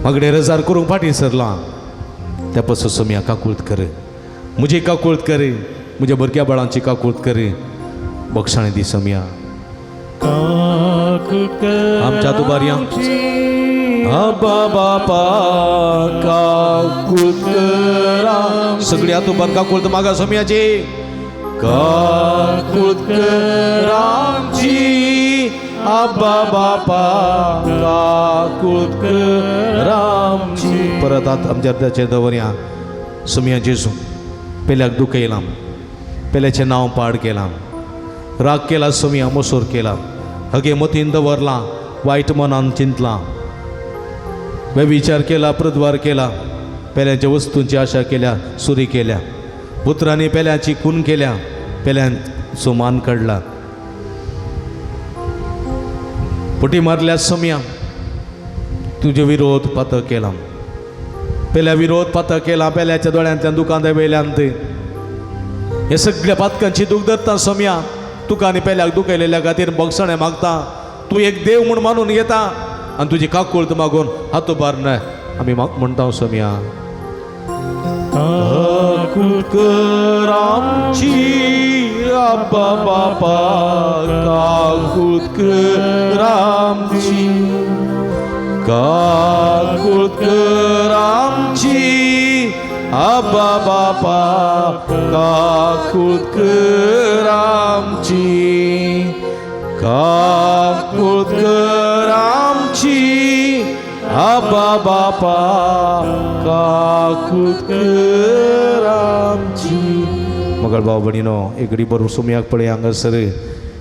मागणें रजार करूंक फाटीं सरलां. त्या पासून सोम्या काकूळत कर, म्हजी काकूळत कर, म्हज्या भुरग्या बाळांची काकूळत कर, बक्षाणी दी सोम्या. आमच्या तुबारया आबा बापा काकूळत कर, सगळी हातुबार काकूळत मागा सोम्याची. काकूळत कर आमची आबा बापा काकूळत कर आमची. परत आत आमच्या अर्द्याचेर दवरया. सोम्या जेजू, पेल्याक दुखयलां, पेल्याचें नांव पाड केलां, राग केला सोम्या, मोसोर केला, हगे मतीन दवरलां, वायट मनान चिंतलां, व्यविचार केला, प्रद्वार केला, पेल्याच्या वस्तूंची आशा केल्या, सुरी केल्या, उतरांनी पेल्याची खून केल्या, पेल्यांचो मान काडला, फटी मारल्या सोम्या, तुजे विरोध पातक केला, पेल्या विरोध पातक केला, पेल्याच्या दोळ्यांतल्यान दुकान वयल्यान ते हे सगळ्या पातकांची दूख धरता सोम्या. तुका आनी पेल्याक दुखयलेल्या खातीर बक्षणें मागता, तूं एक देव म्हूण मानून घेता आनी तुजी काकूळत मागून हात उबार आमी म्हणटा सोम्या. काकूळत कर आमची आबा बापा काकूळत कर आमची, काकूळत कर आमची आबा बापा काकूळत कर आमची, काकूळत कर आमची आबा बापा काकूळत कर आमची. मगळ भाव भयणीनो, एक घडी बरोबर सोम्याक पळय हांगासर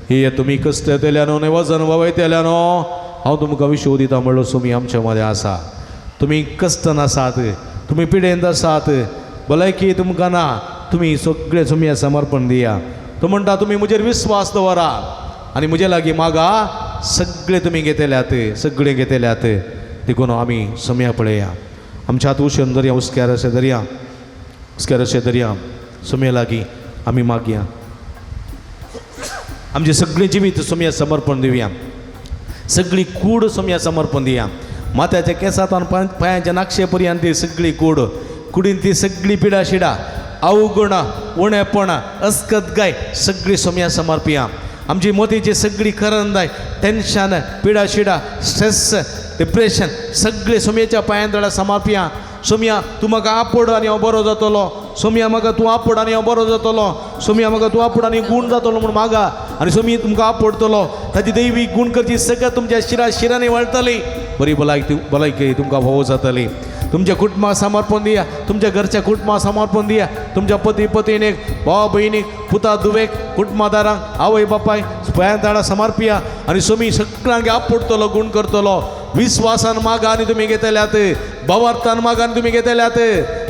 हे तुमी कश्ट येतल्यानो न्हय वजन वयतल्यानो, हांव तुमकां विश्व दिता म्हणलो सोमी आमच्या मदें आसा. तुमी कश्टन आसात, तुमी पिडेंत आसात, भलायकी तुमकां ना, तुमी सगळे सोम्या समर्पण दिया. तो म्हणटा तुमी म्हजेर विस्वास दवरा आनी म्हजे लागीं मागा, सगळे तुमी घेतल्यात, सगळे घेतल्यात. देखून आमी सोम्या पळया, आमच्या हात उशेन दरया, हुस्क्यार अशें दरया, हुस्क्यार अशें दरया, सोम्या लागीं आमी मागया, आमचें सगळें जिवीत सोम्या समर्पण दिवया, सगळी कूड सोम्या समर्पण दिया. माथ्याच्या केंसांत आनी पांयांच्या नाक्षे पर्यंत ती सगळी कूड, कुडीन ती सगळी पिडा शिडा, अवगुणां, उणेपणां, अस्कत गाय सगळी सोम्या समर्पिया. आमची मोतीची सगळी करंदाय, टेन्शन, पिडा शिडा, स्ट्रेस, डिप्रेशन सगळे सोम्याच्या पांयां तळा समर्पिया. सोम्या तूं म्हाका आपोड आनी हांव बरो जातलो, सोम्या म्हाका तूं आपोड आनी हांव बरो जातलो, सोम्या म्हाका तूं आपोड आनी गूण जातलो म्हूण मागा आनी सोमी तुमकां आपोडटलो. ताची दैवी गूण करची सगळं तुमच्या शिरा शिरांनी वळटली, बरी भलायकी भलायकी तुमकां फावो जातली. तुमच्या कुटुंबाक समर्पण दिया, तुमच्या घरच्या कुटुंबाक समर्पण दिया, तुमच्या पती पतीणेक, भाव भयणीक, पुता धुवेक, कुटुंबादारांक, आवय बापाय पांयां ताळा समर्पिया आनी सोमी सगळ्यांक आपोडटलो, गूण करतलो. विस्वासान मागा आनी तुमी घेतल्यात, भावार्थान मागा आनी तुमी घेतल्यात.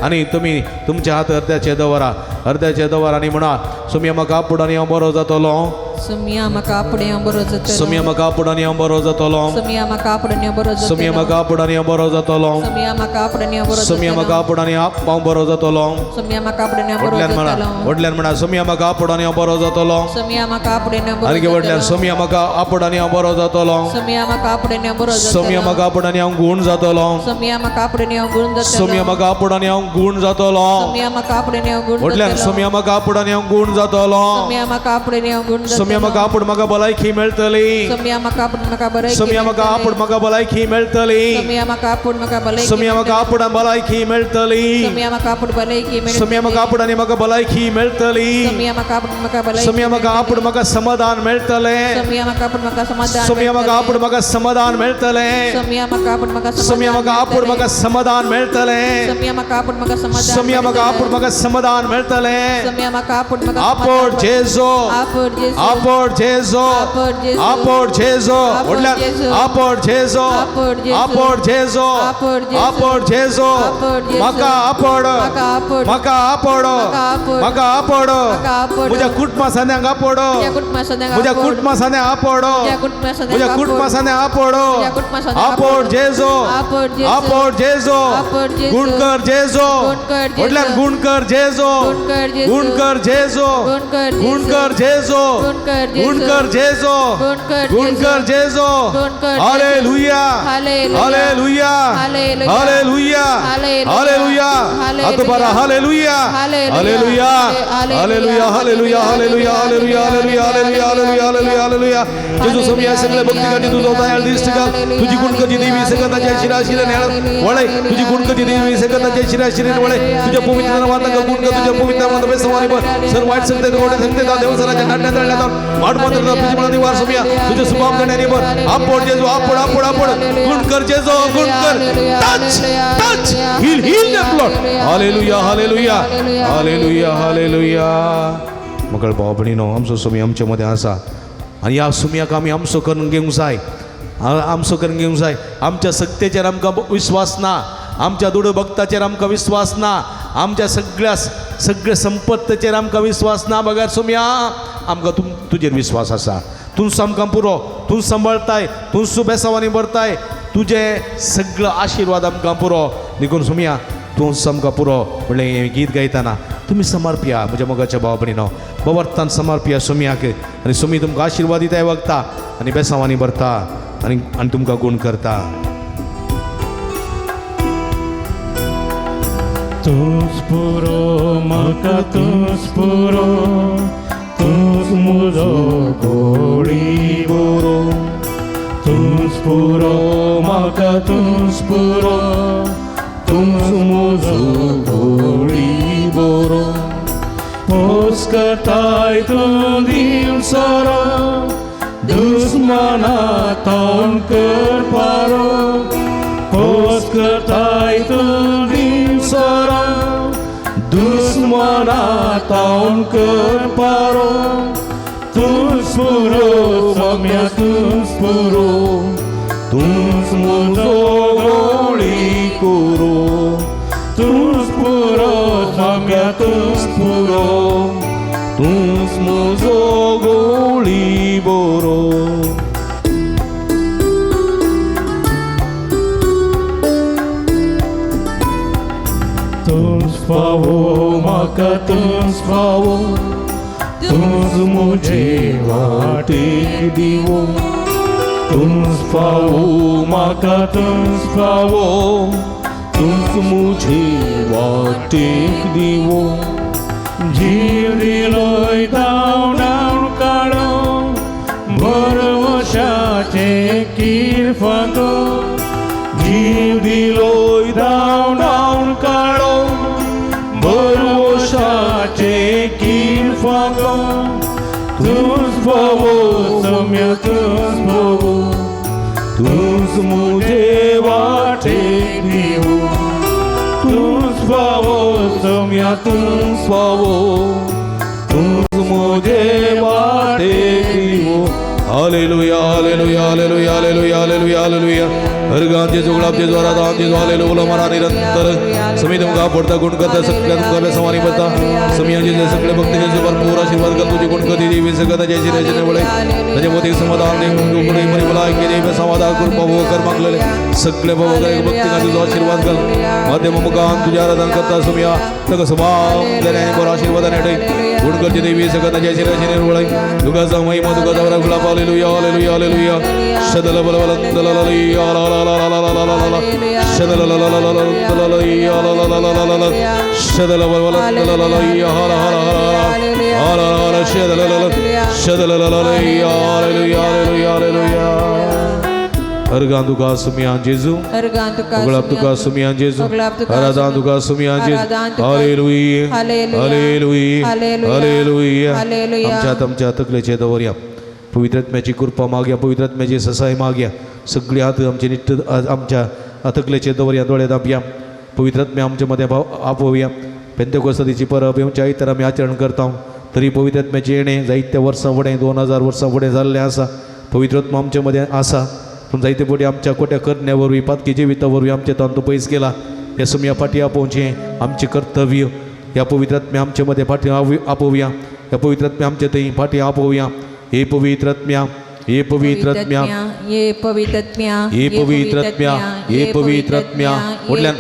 आनी तुमी तुमच्या हात अर्द्याचे दवरा, अर्द्याचे दवरा आनी म्हणा सोमी म्हाका आपोड आनी हांव बरो जातलो. सोमया म्हाका आपुडें हांव बरो जातलो. सोमया म्हाका आपुड आनी हांव बरो जातलो. सोमया म्हाका आपुड आनी हांव बरो जातलो. सोमया म्हाका आपुड आनी हांव बरो जातलो. सोमया म्हाका आपुड आनी हांव बरो सोमया म्हाका आपुड आनी हांव बरो जातलो. सोमया म्हाका आपुड आनी हांव बरो व्हडल्यान म्हणा, जातलो. व्हडल्यान म्हणा, सोमया म्हाका आपुड आनी हांव बरो जातलो. सोमया म्हाका आपुड आनी हांव बरो आनी व्हडल्यान, जातलो. सोमया म्हाका आपुड आनी हांव बरो जातलो. सोमया म्हाका आपुड आनी हांव बरो जातलो. सोमया म्हाका आपुड आनी हांव गूण जातलो. सोमया म्हाका आपुड आनी हांव गूण जातलो. सोमया म्हाका आपुड आनी हांव गूण जातलो. सोमया म्हाका आपुड आनी हांव गूण व्हडल्यान, जातलो. सोमया म्हाका आपुड आनी हांव गूण जातलो. सोमया म्हाका आपुड आनी हांव गूण जातलो. सोमया म्हाका आपुड म्हाका भलायकी मेळटली. सोमया म्हाका आपुड म्हाका बरें. सोमया म्हाका आपुड म्हाका भलायकी मेळटली. सोमया म्हाका आपुड म्हाका भलायकी. सोमया म्हाका आपुड भलायकी मेळटली. सोमया म्हाका आपुड भलायकी मेळटली. सोमया म्हाका आपुड आनी म्हाका भलायकी मेळटली. सोमया म्हाका आपुड म्हाका भलायकी. सोमया म्हाका आपुड म्हाका समाधान मेळटलें. सोमया म्हाका आपुड म्हाका समाधान. सोमया म्हाका आपुड म्हाका समाधान मेळटलें. सोमया म्हाका आपुड म्हाका सोमया म्हाका आपुड म्हाका समाधान मेळटलें. सोमया म्हाका आपुड म्हाका समाधान. सोमया म्हाका आपुड म्हाका समाधान मेळटलें. सोमया म्हाका आपुड म्हाका आपोड जेजो, आपोड जेजो, आपोड जेजो, आपोड जेजो. व्हडल्यान, आपोड जेजो, आपोड जेजो, आपोड जेजो. म्हाका आपोड, म्हाका आपोड, म्हाका आपोड. म्हज्या कुटुंबा सांद्यांक आपोड, म्हज्या कुटुंबा सांद्यांक आपोड, म्हज्या कुटुंबा सांद्यांक आपोड. आपोड जेजो, आपोड जेजो. गुणकर जेजो. व्हडल्यान, गुणकर जेजो, गुणकर जेजो, गुणकर जेजो, गुणकर जेजो, गुणकर जेजो. हालेलुया, हालेलुया, हालेलुया, हालेलुया. हात बारा, हालेलुया, हालेलुया, हालेलुया, हालेलुया, हालेलुया, हालेलुया, हालेलुया, हालेलुया, हालेलुया, हालेलुया, हालेलुया. जेजू सोमया सगळे भक्ती गाठी तुझो दयाळ दिश्ट घाल. तुझी गुणकची देवी सगळ्याच्या शिराशिरे वळे. तुझी गुणकची देवी सगळ्याच्या शिराशिरे वळे. तुझ्या पवित्र नावात गुणक, तुझ्या पवित्र नावात बेसवानी बर सर वाईट सांगते गोडे सांगते देवसराच्या नाट्या दळण्यात वाट मात्र तुझी मला निवार सोमया तुझे सुभाव करण्याने बर. आपोड जेजू, आपोड, आपोड, आपोड. गुणकर जेजू, गुणकर. Touch, touch, heal, heal them Lord. Hallelujah, hallelujah, hallelujah, hallelujah. मगळ भाव भयणीनो, आमचो सोमी आमचे मदें आसा आनी ह्या सोमयाक आमी आमचो करून घेवंक जाय, आमचो करून घेवंक जाय. आमच्या सक्तेचेर आमकां विस्वास ना, आमच्या दुडू भक्ताचेर आमकां विस्वास ना, आमच्या सगळ्या सगळ्या संपत्तेचेर आमकां विस्वास ना. बगर सोमया आमकां तुजेर विस्वास आसा. तूं आमकां पुरो, तूं सांबाळताय, तूं सुबेसावांनी भरताय. तुजें सगळो आशिर्वाद आमकां पुरो. देखून सोमया तूं आमकां पुरो म्हणलें हें गीत गायतना तुमी समर्पया म्हज्या मोगाच्या भाव भयणीनो, बवर्तान समर्पया सोमयाक. आनी सोमी तुमकां आशिर्वाद दिताय वगता आनी बेसावांनी भरता आनी आनी तुमकां गूण करता. तूंच पुरो म्हाका, तूंच पुरो, तूंच म्हजो गोडी बोरो. तूंच पुरो म्हाका, तूंच पुरो, तूंच म्हजो गोडी बोरो. पोस करताय तूं दिवसरो, दुस्मना तोंड करपारो. पोस करताय तूं दिवसरो, दुस्मना तोंड करपारो. तूंच पुरो सोम्या, तूंच पुरो, तूंच म्हजो गोडी कुरो. तूंच पुरो सोम्या, तूंच पुरो, तूंच म्हजो गोळी बोरो. तूंच फावो म्हाका, तूंच फावो, तूंच म्हजे वाटेक दिवो. तूंच फावो म्हाका, तूंच फावो, तूंच म्हजे वाटेक दिवो. जीव दिलोय धांवडावन काडो, भरवशाचें कीर फांको. जीव दिलोय धांवडावन काडो, भरवशाचें कीर फांको. तूंच फावो सोम्या, तूंच फावो, तूंच म्हजे वाटेक दिवो. तूंच फावो सोम्या, तूंच फावो, तूंच म्हजे वाटेक दिवो. Hallelujah, hallelujah, hallelujah, hallelujah, hallelujah, hallelujah. Organ जेजू गुलाब जेजू आराधान जेजू हालेलुया उलो मारा निरंतर समी तुमकां पडता गुण करता सगळ्या तुमकां बेसवानी पडता समी जेजू सगळे भक्ती जेजू भरपूर आशीर्वाद कर तुझी गुण करती देवी सगळं जय श्री रजने वळे ताजे मोती समाधान देव गुण बरी भलायकी देवी समाधान कृपा भोग कर मागलेले सगळे भोग कर भक्ती का तुझो आशीर्वाद कर माध्यम मुखान तुझ्या आराधन करता सुमिया तक समाम देण्याने बरो आशीर्वादाने ठेव गुण करते देवी सगळं जय श्री रजने वळे तुका महिमा तुका दवरा गुलाब हालेलुया हालेलुया हालेलुया शदल बल बल दल ला ला ला ला ला ला ला ला शदल ला ला ला ला ला ला ला ला ला ला ला शदल बल बल दल ला ला हाला हाला हाला हाला शदल ला ला शदल ला ला हालेलुया हालेलुया हालेलुया अर्गान तुका सुमिया जेजू गुलाब तुका सुमिया जेजू आराधान तुका सुमिया जेजू हालेलुया हालेलुया हालेलुया. आमच्या आमच्या तकलेचे दवरया पवित्रात्म्याची कृपा मागया पवित्रात्म्याची ससाय मागया सगळी हात आमचे निट्ट आमच्या तकलेचे दवरया दोळे दापया पवित्रात्म्या आमच्या मध्ये भाव आपोवया पेंतेकोस्ताची परब येवच्या आयतार आमी आचरण करता तरी पवित्रात्म्याचे येणें जायत्या वर्सां फुडें 2000 वर्सां फुडें जाल्लें आसा. पवित्रात्मा आमच्या मदें आसा पूण जायते फावटी आमच्या कोट्या करण्या वरवीं पातकी जिविता वरवीं आमचें तांतू पयस गेला. ह्या सुमया फाटीं आपोवचें आमचें कर्तव्य. ह्या पवित्रात्म्या आमचे मदें फाटीं आपोवया ह्या पवित्रात्म्या आमचे थंय फाटीं आपोवया. हे पवित्रात्म्या हे पवित्रात्म्या हे पवित्रात्म्या हे पवित्रात्म्या हे पवित्रात्म्या व्हडल्यान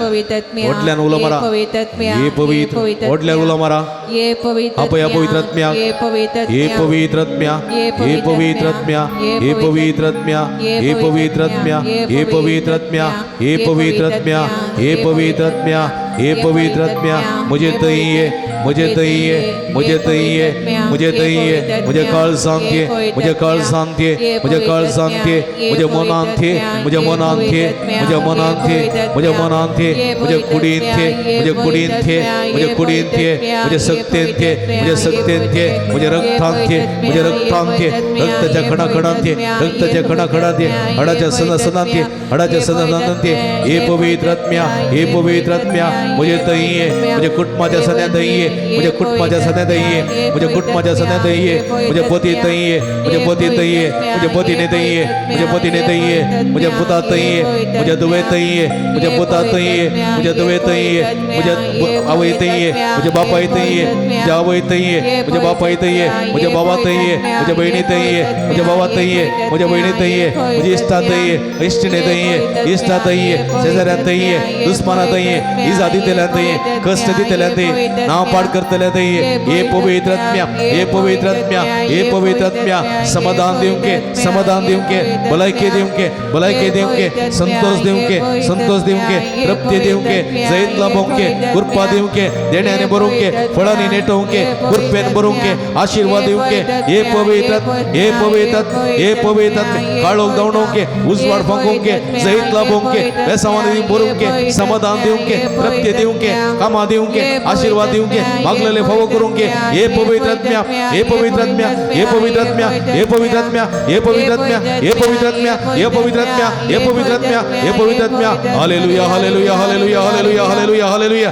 व्हडल्यान उलो मारा हे पवित्र व्हडल्यान उलो मारा हे पवित्र आपया पवित्रात्म्या हे पवित्रात्म्या हे पवित्रात्म्या हे पवित्रात्म्या हे पवित्रात्म्या हे पवित्रात्म्या हे पवित्रात्म्या हे पवित्रात्म्या हे पवित्रात्म्या हे पवित्रात्म्या मुझे तई मुझे तई मुझे तई मुझे तई मुझे काळ सांगते मुझे काळ सांगते मुझे काळ सांगते मुझे मनान थे मुझे मनान थे मुझे मनान थे मुझे मनान थे मुझे कुडीन थे मुझे कुडीन थे मुझे कुडीन थे मुझे सक्तेन थे मुझे सक्तेन थे मुझे रक्तान थे मुझे रक्तान थे रक्ताच्या खणाखणान थे रक्ताच्या खणाखणान थे हाडाच्या सणासणान थे हाडाच्या सणासणान थे. हे पवित्रात्म्या हे पवित्रात्म्या मुझे तई मुझे कुटुंबाच्या सन्या तई मुझे कुटुंबाच्या सन्या तई मुझे कुटुंबाच्या सन्या तई मुझे पती तई मुझे पती तई मुझे पतीने तई मुझे पतीने तई मुझे पुता तई मुझे दुवे तई मुझे पुता तई मुझे दुवे तई मुझे आवय तई मुझे बापाय तई मुझे आवय तई मुझे बापाय तई मुझे बाबा तई मुझे बहिणी तई मुझे बाबा तई मुझे बहिणी तई मुझे इष्टा तई इष्टिणे तई इष्टा तई शेजाऱ्यान तई दुस्माना तई इजा दितल्या तई कष्ट दितल्या तई नांव पाड करतल्या तई. हे पवित्रात्म्या हे पवित्रात्म्या हे पवित्रात्म्या समाधान दिवंके समाधान दिवंके भलायकी दिवंके भलायकी दिवंके संतोष दिवंके संतोष दिवंके तृप्ती दिवंके जैत लाभोवंके कृपा दिवंके देण्याने भरूंके फळांनी नेटोवंके कृपेन भरूंके आशीर्वाद दिवंके. हे पवित्रात्म हे पवित्रात्म हे पवित्रात्म काळोख धांवडोवंके उजवाड फांकोवंके जैत लाभोवंके बेसावानी भरूंके समाधान दिवंके तृप्ती दिवंके कामां दिवंके आशीर्वाद दिवंके मागलेले फावो करूंके. हे पवित्रात्म्या हे पवित्रात्म्या हे पवित्रात्म्या हे पवित्रात्म्या हे पवित्रात्म्या हे पवित्रात्म्या हे पवित्रात्म्या हे पवित्रात्म्या हे पवित्रात्म्या. Hallelujah hallelujah hallelujah hallelujah hallelujah hallelujah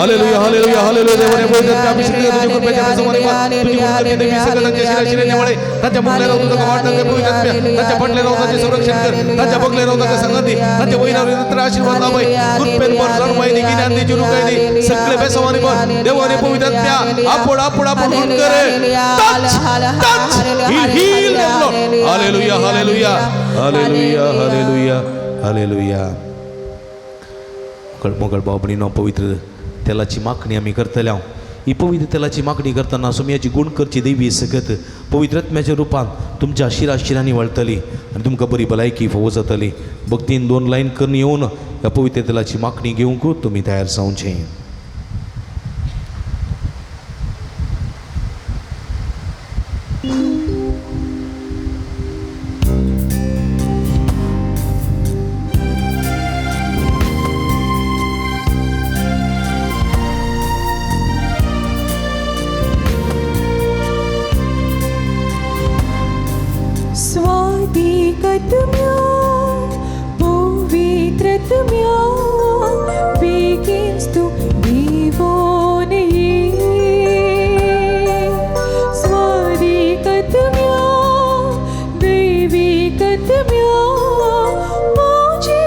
hallelujah hallelujah hallelujah. देवाने पवित्रात्म्या अभिषेक तुझ्या कृपेच्या बेसवानी तुझी गुणकर्ती देवी सगळ्यांच्या शिराशिराने वळे ताच्या मुखल्या राहून तुझा वाट दाखव पवित्रात्म्या ताच्या पडले राहून ताचे संरक्षण कर ताच्या बगले राहून ताच्या संगती ताच्या वैनावर निरंतर आशीर्वाद लाभय कृपेन भर जाणवाय दी ज्ञान दी जिरुकाय दी सगळे बेसवानी भर. देवाने पवित्रात्म्या आपण आपण आपण गुण करे touch touch he heal them Lord. Hallelujah hallelujah hallelujah hallelujah hallelujah. मोगळ बाबणीनो पवित्र तेलाची मागणी आमी करतले. हांव ही पवित्र तेलाची मागणी करतना सुमयाची गुण करची देवी सकत पवित्रात्म्याच्या रुपान तुमच्या शिरा शिरांनी वळतली आनी तुमकां बरी भलायकी फावो जातली. भक्तीन 2 लायन करून येवन ह्या पवित्र तेलाची मागणी घेवंक तुमी तयार जावचें. स्वादिकत्म्या पवित्रत्म्या बेगिनस्तु देवोन ये. स्वादिकत्म्या दैविकत्म्या माझे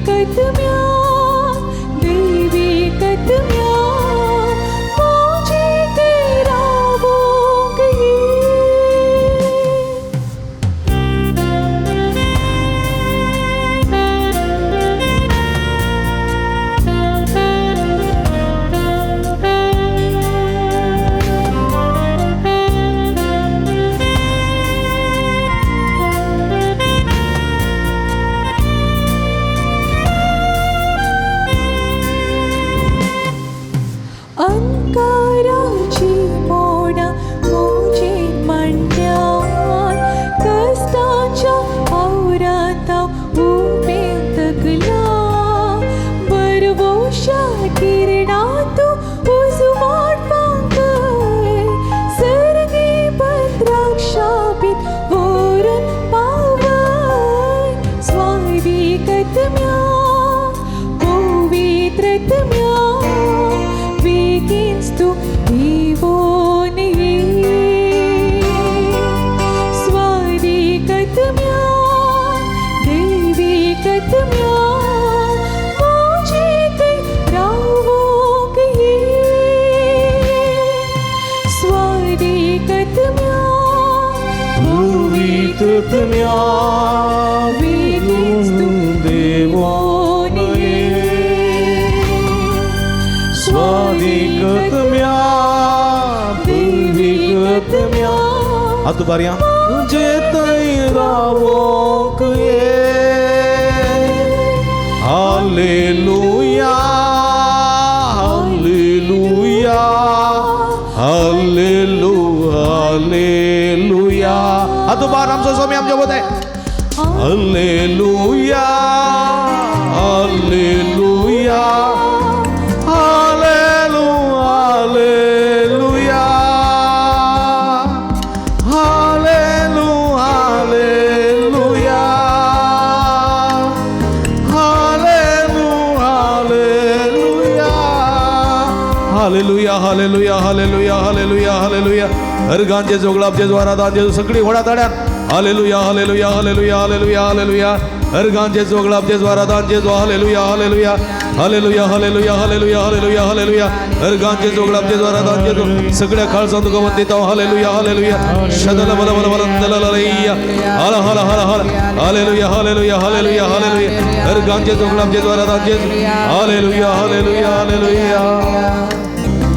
दैविकत्म्या दैविकत्म्या मोजे तेरा गई। अंकाराची मोडा मोजे मांड्यान कश्टाच्या आवरांत उबें तकला बरवोशा किरणांत उजवाड पांकर सर्गी पद्राक्षाबीत व्हरून पावय स्वाविकत्म्या पवित्रत्म्या बेगीनच तूं येवन ये स्वादिकत्म्या दैविकत्म्या मोजे थंय रावोंक ये स्वादिकत्म्या पवित्रत्म्या बेगीनच तूं देवोन येवन ये स्वादिकत्म्या पवित्रत्म्या हात बारया तुझे थंय रावोंक ये hallelujah hallelujah hallelujah hallelujah हात बार आमचो स्वामी आमच्या बोत hallelujah hallelujah hallelujah hallelujah hallelujah hallelujah hallelujah hallelujah hallelujah hallelujah hallelujah हरगांचे जोगळापचे ज्वारादांचे सगळी होडा ताड्यान hallelujah hallelujah hallelujah hallelujah hallelujah हरगांचे जोगळापचे ज्वारादांचे जो hallelujah hallelujah hallelujah hallelujah hallelujah hallelujah hallelujah हरगांचे जोगळापचे ज्वारादांचे जो सगळ्या खालचा तुका वंदिता हालेलुया हालेलुया शदल बल बल बल दलललैया हल हल हल हल हालेलुया हालेलुया हालेलुया हालेलुया हरगांचे जोगळापचे ज्वारादांचे हालेलुया हालेलुया हालेलुया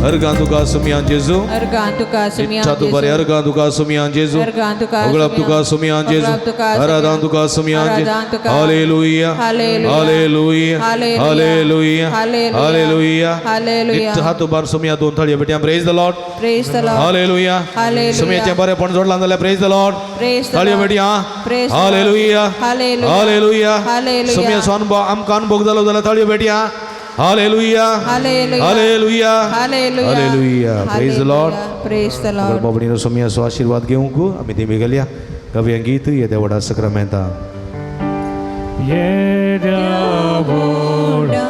अर्गां तुका सुमियान जेजू अर्गां तुका सुमियान इच्छा तू बरे जेजू. अर्गां तुका सुमियान जेजू अर्गां तुका उगळप सुमियान. तुका सुमियान जेजू उगळप तुका सुमियान. आराधन तुका सुमियान जेजू आराधन तुका. Hallelujah hallelujah. Hallelujah hallelujah. Hallelujah hallelujah. Hallelujah hallelujah. इच्छा हात उबार सुमिया दोन थाळी बेट्या praise the Lord Praise the Lord. Hallelujah hallelujah. सुमियाचे बरेपण जोडला जाल्यार प्रेज the Lord Praise the थाळयो Lord. बेटया Praise the Lord. Hallelujah hallelujah. Hallelujah hallelujah. सुमियाचो अनुभव आमकां अनुभव जालो जाल्यार थाळयो बेटया hallelujah hallelujah. Hallelujah hallelujah. Hallelujah praise the Lord hallelujah. Praise the Lord. बाबडीनो सोमियाचो आशीर्वाद घेवंक आमी ती गेल्या कवया गीत येद्या व्हडा सक्रामेंता येद्या व्हडा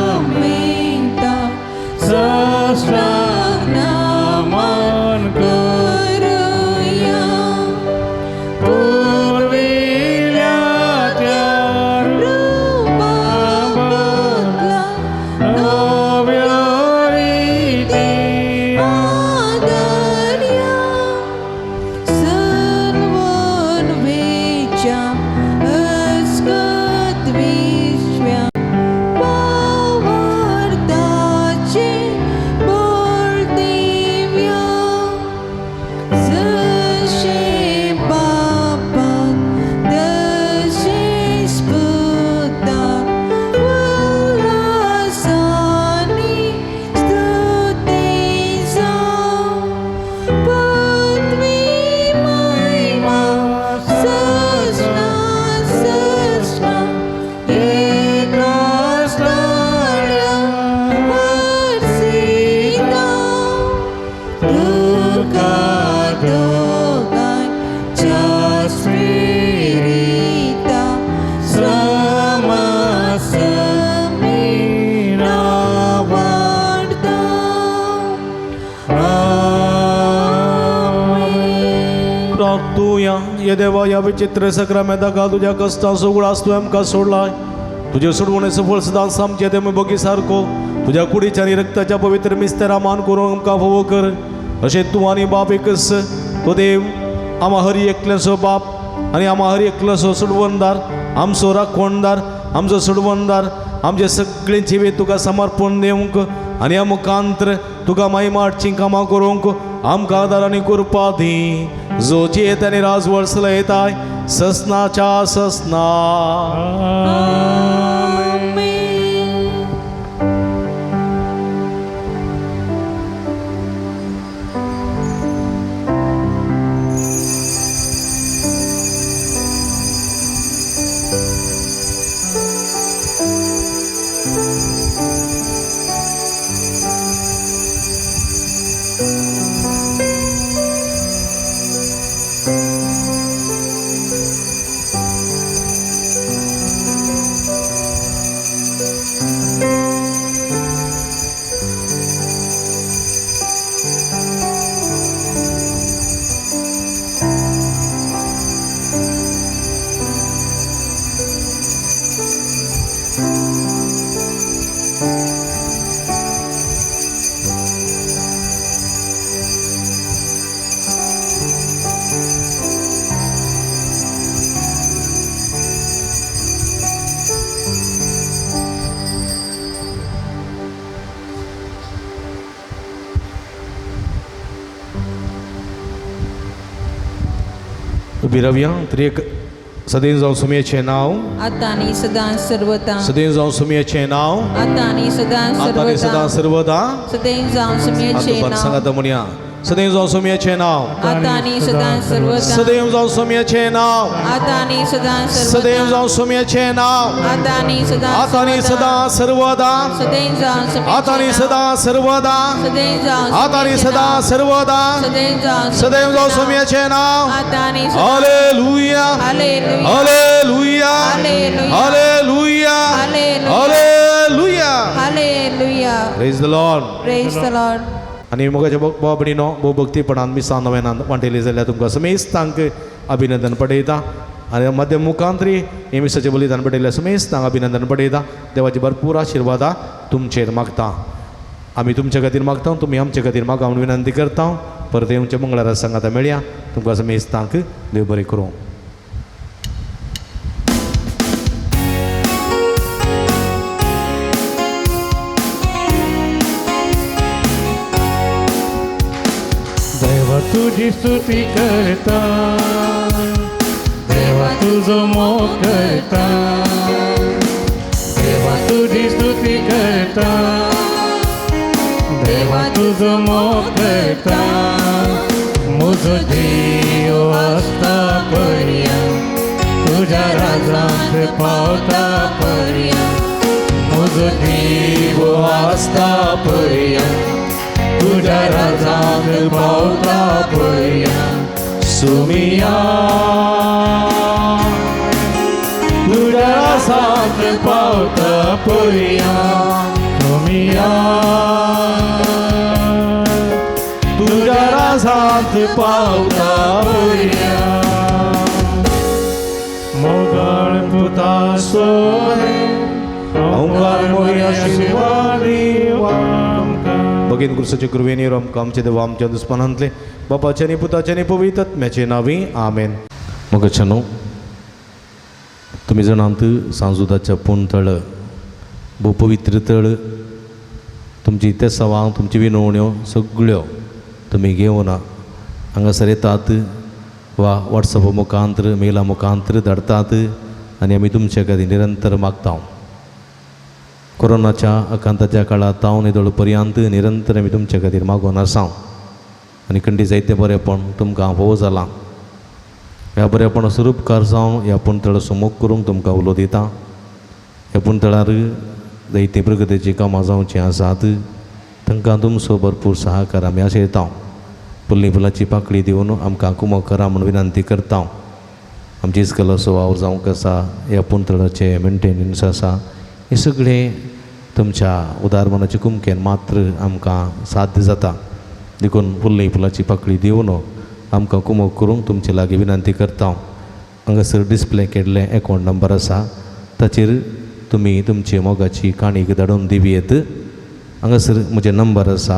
सक्रामेंता साष्टांग नमन करुया पुर्विल्या त्या रूपाबदला नव्या रिती आदर्या सर्वन्वेच्या ये देवा ह्या विचित्र सक्रामेंता तुज्या कश्टांचो उगडास तुवें आमकां सोडलाय. तुजे सोडवणेचो फळ सदांच आमचे ते बगी सारको तुज्या कुडीच्या आनी रक्ताच्या पवित्र मिस्तेरा मान करूंक आमकां फावो कर. अशें तूं आनी बाप एकच तो देव आमा हरी एकल्याचो बाप आनी आमा हरी एकल्याचो सोडवणदार, आमचो राखणदार, आमचो सोडवणदार, आमचे सगळे जिवीत तुका समर्पण दिवंक आनी मुखांत्र तुका महिमा हाडचीं कामां करूंक आमकां आदार आनी कृपा दी, जो जियेत आनी राजवळ चलयताय ससनाच्या ससना. उबी रावया. त्रिएक सदैव जावं सुमयेचें नांव, आता आनी सदां सर्वता, सदैव जावं सुमयेचें नांव, आता आनी सदां आतां आनी सदां सर्वता, सर्वदा. सदैव जावं सुमयेचें आतां नांव, सांगात म्हणया, सदैव जावं सुमयेचें नांव, आता आनी सदां सर्वता, सदैव जावं सुमयेचें नांव, आता आनी सदां सदैव सर्वता, जावं सुमयेचें नांव, आता आनी सदां आतां आनी सदां सर्वदा, सदैव जावं आतां आनी सुमयेचें नांव, सदां सर्वदा, सदैव जावं आतां आनी सुमयेचें सदां नांव, सर्वदा, सदैव जावं सदैव जावं सुमयेचें नांव, सुमयेचें नांव. आता आनी सदां. Hallelujah, hallelujah, hallelujah, hallelujah, hallelujah, hallelujah, hallelujah. Hallelujah. Praise the Lord. Praise the Lord. आनी मोगाच्या भाव भयणीनो, भोव भक्तीपणान मिसां नव्यान वांटेली जाल्यार तुमकां समेस्तांक अभिनंदन पडयता आनी मध्य मुखांतरी हे मिसाचें बलिदान पडयल्ल्या समेस्तांक अभिनंदन पडयता. देवाची भरपूर आशिर्वादां तुमचेर मागता. आमी तुमच्या खातीर मागता, तुमी आमचे खातीर मागा म्हूण विनंती करता. परत येवच्या मंगळारा सांगाता मेळया. तुमकां समेस्तांक देव बरें करूं. देवा तुझी स्तुती करता, देवा तुझो मोग करता, देवा तुझी स्तुती करता, देवा तुझो मोग करता, म्हजो जीव आसता पर्यंत तुज्या राजांत पावता पर्यंत, म्हजो जीव आसता पर्यंत तुज्या राजांत पावता पर्यंत. सुमिया तुज्या राजांत पावता पर्यंत, सुमिया तुज्या राजांत पावता पर्यंत. मोगाळ पुता सोरे ओंकार मोरया शिवारी आमकां. भगीन क्रुसाचे कृपेन आमकां आमचे देवा आमच्या दुस्मानांतले बापाचे आनी पुताचे आनी पवित्र आत्म्याचे नांवी आमेन. मोगाच्यानो, तुमी जाणात सांजुदाच्या पूण तळ भोव पवित्र तळ. तुमची तेसावां, तुमची विनवण्यो सगळ्यो तुमी घेवन हांगासर येतात वा वॉट्सॅपा मुखांत्र मेला मुखांत्र धाडटात आनी आमी तुमचे खातीर निरंतर मागता. कोरोनाच्या आकांताच्या काळांत तावन येदोळ पर्यंत निरंतर आमी तुमचे खातीर मागून आसा आनी खंडी जायतें बरेंपण तुमकां फावो जालां. ह्या बरेपणाचो उपकार जावन ह्या पुणतळाचो मोग करूंक तुमकां उलो दिता. ह्या पुणतळार जायतीं प्रगतीचीं कामां जावचीं आसात, तांकां तुमचो भरपूर सहाकार आमी आशयता. फुल्ली फुलाची पाकळी दिवन आमकां कुमक करा म्हूण विनंती करता. आमची इस्कलाचो वावर जावंक आसा, ह्या पुणतळाचें मेंटेनन्स आसा, हें सगळें तुमच्या उदार मनाचे कुमकेन मात्र आमकां साध्य जाता. देखून फुल्ली फुलाची पाकळी दिवन आमकां कुमोक करूंक तुमचे लागीं विनंती करता. हांगासर डिस्प्ले केल्लें एकावंट नंबर आसा, ताचेर तुमी तुमची मोगाची काणीक धाडून दिवयेत. हांगासर म्हजें नंबर आसा,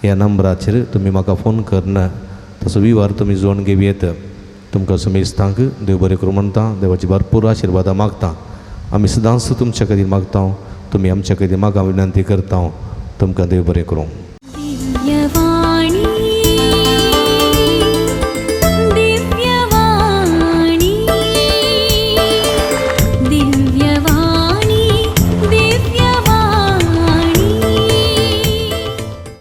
ह्या नंबराचेर तुमी म्हाका फोन करून तसो विवार तुमी जोडून घेवयेत. तुमकां सुमेस्तांक देव बरें करूं म्हणटा, देवाची भरपूर आशिर्वादां मागता. आमी सदांच तुमच्या खातीर मागता, तुमी आमच्या खातीर मागा विनंती करता. तुमकां देव बरें करूं.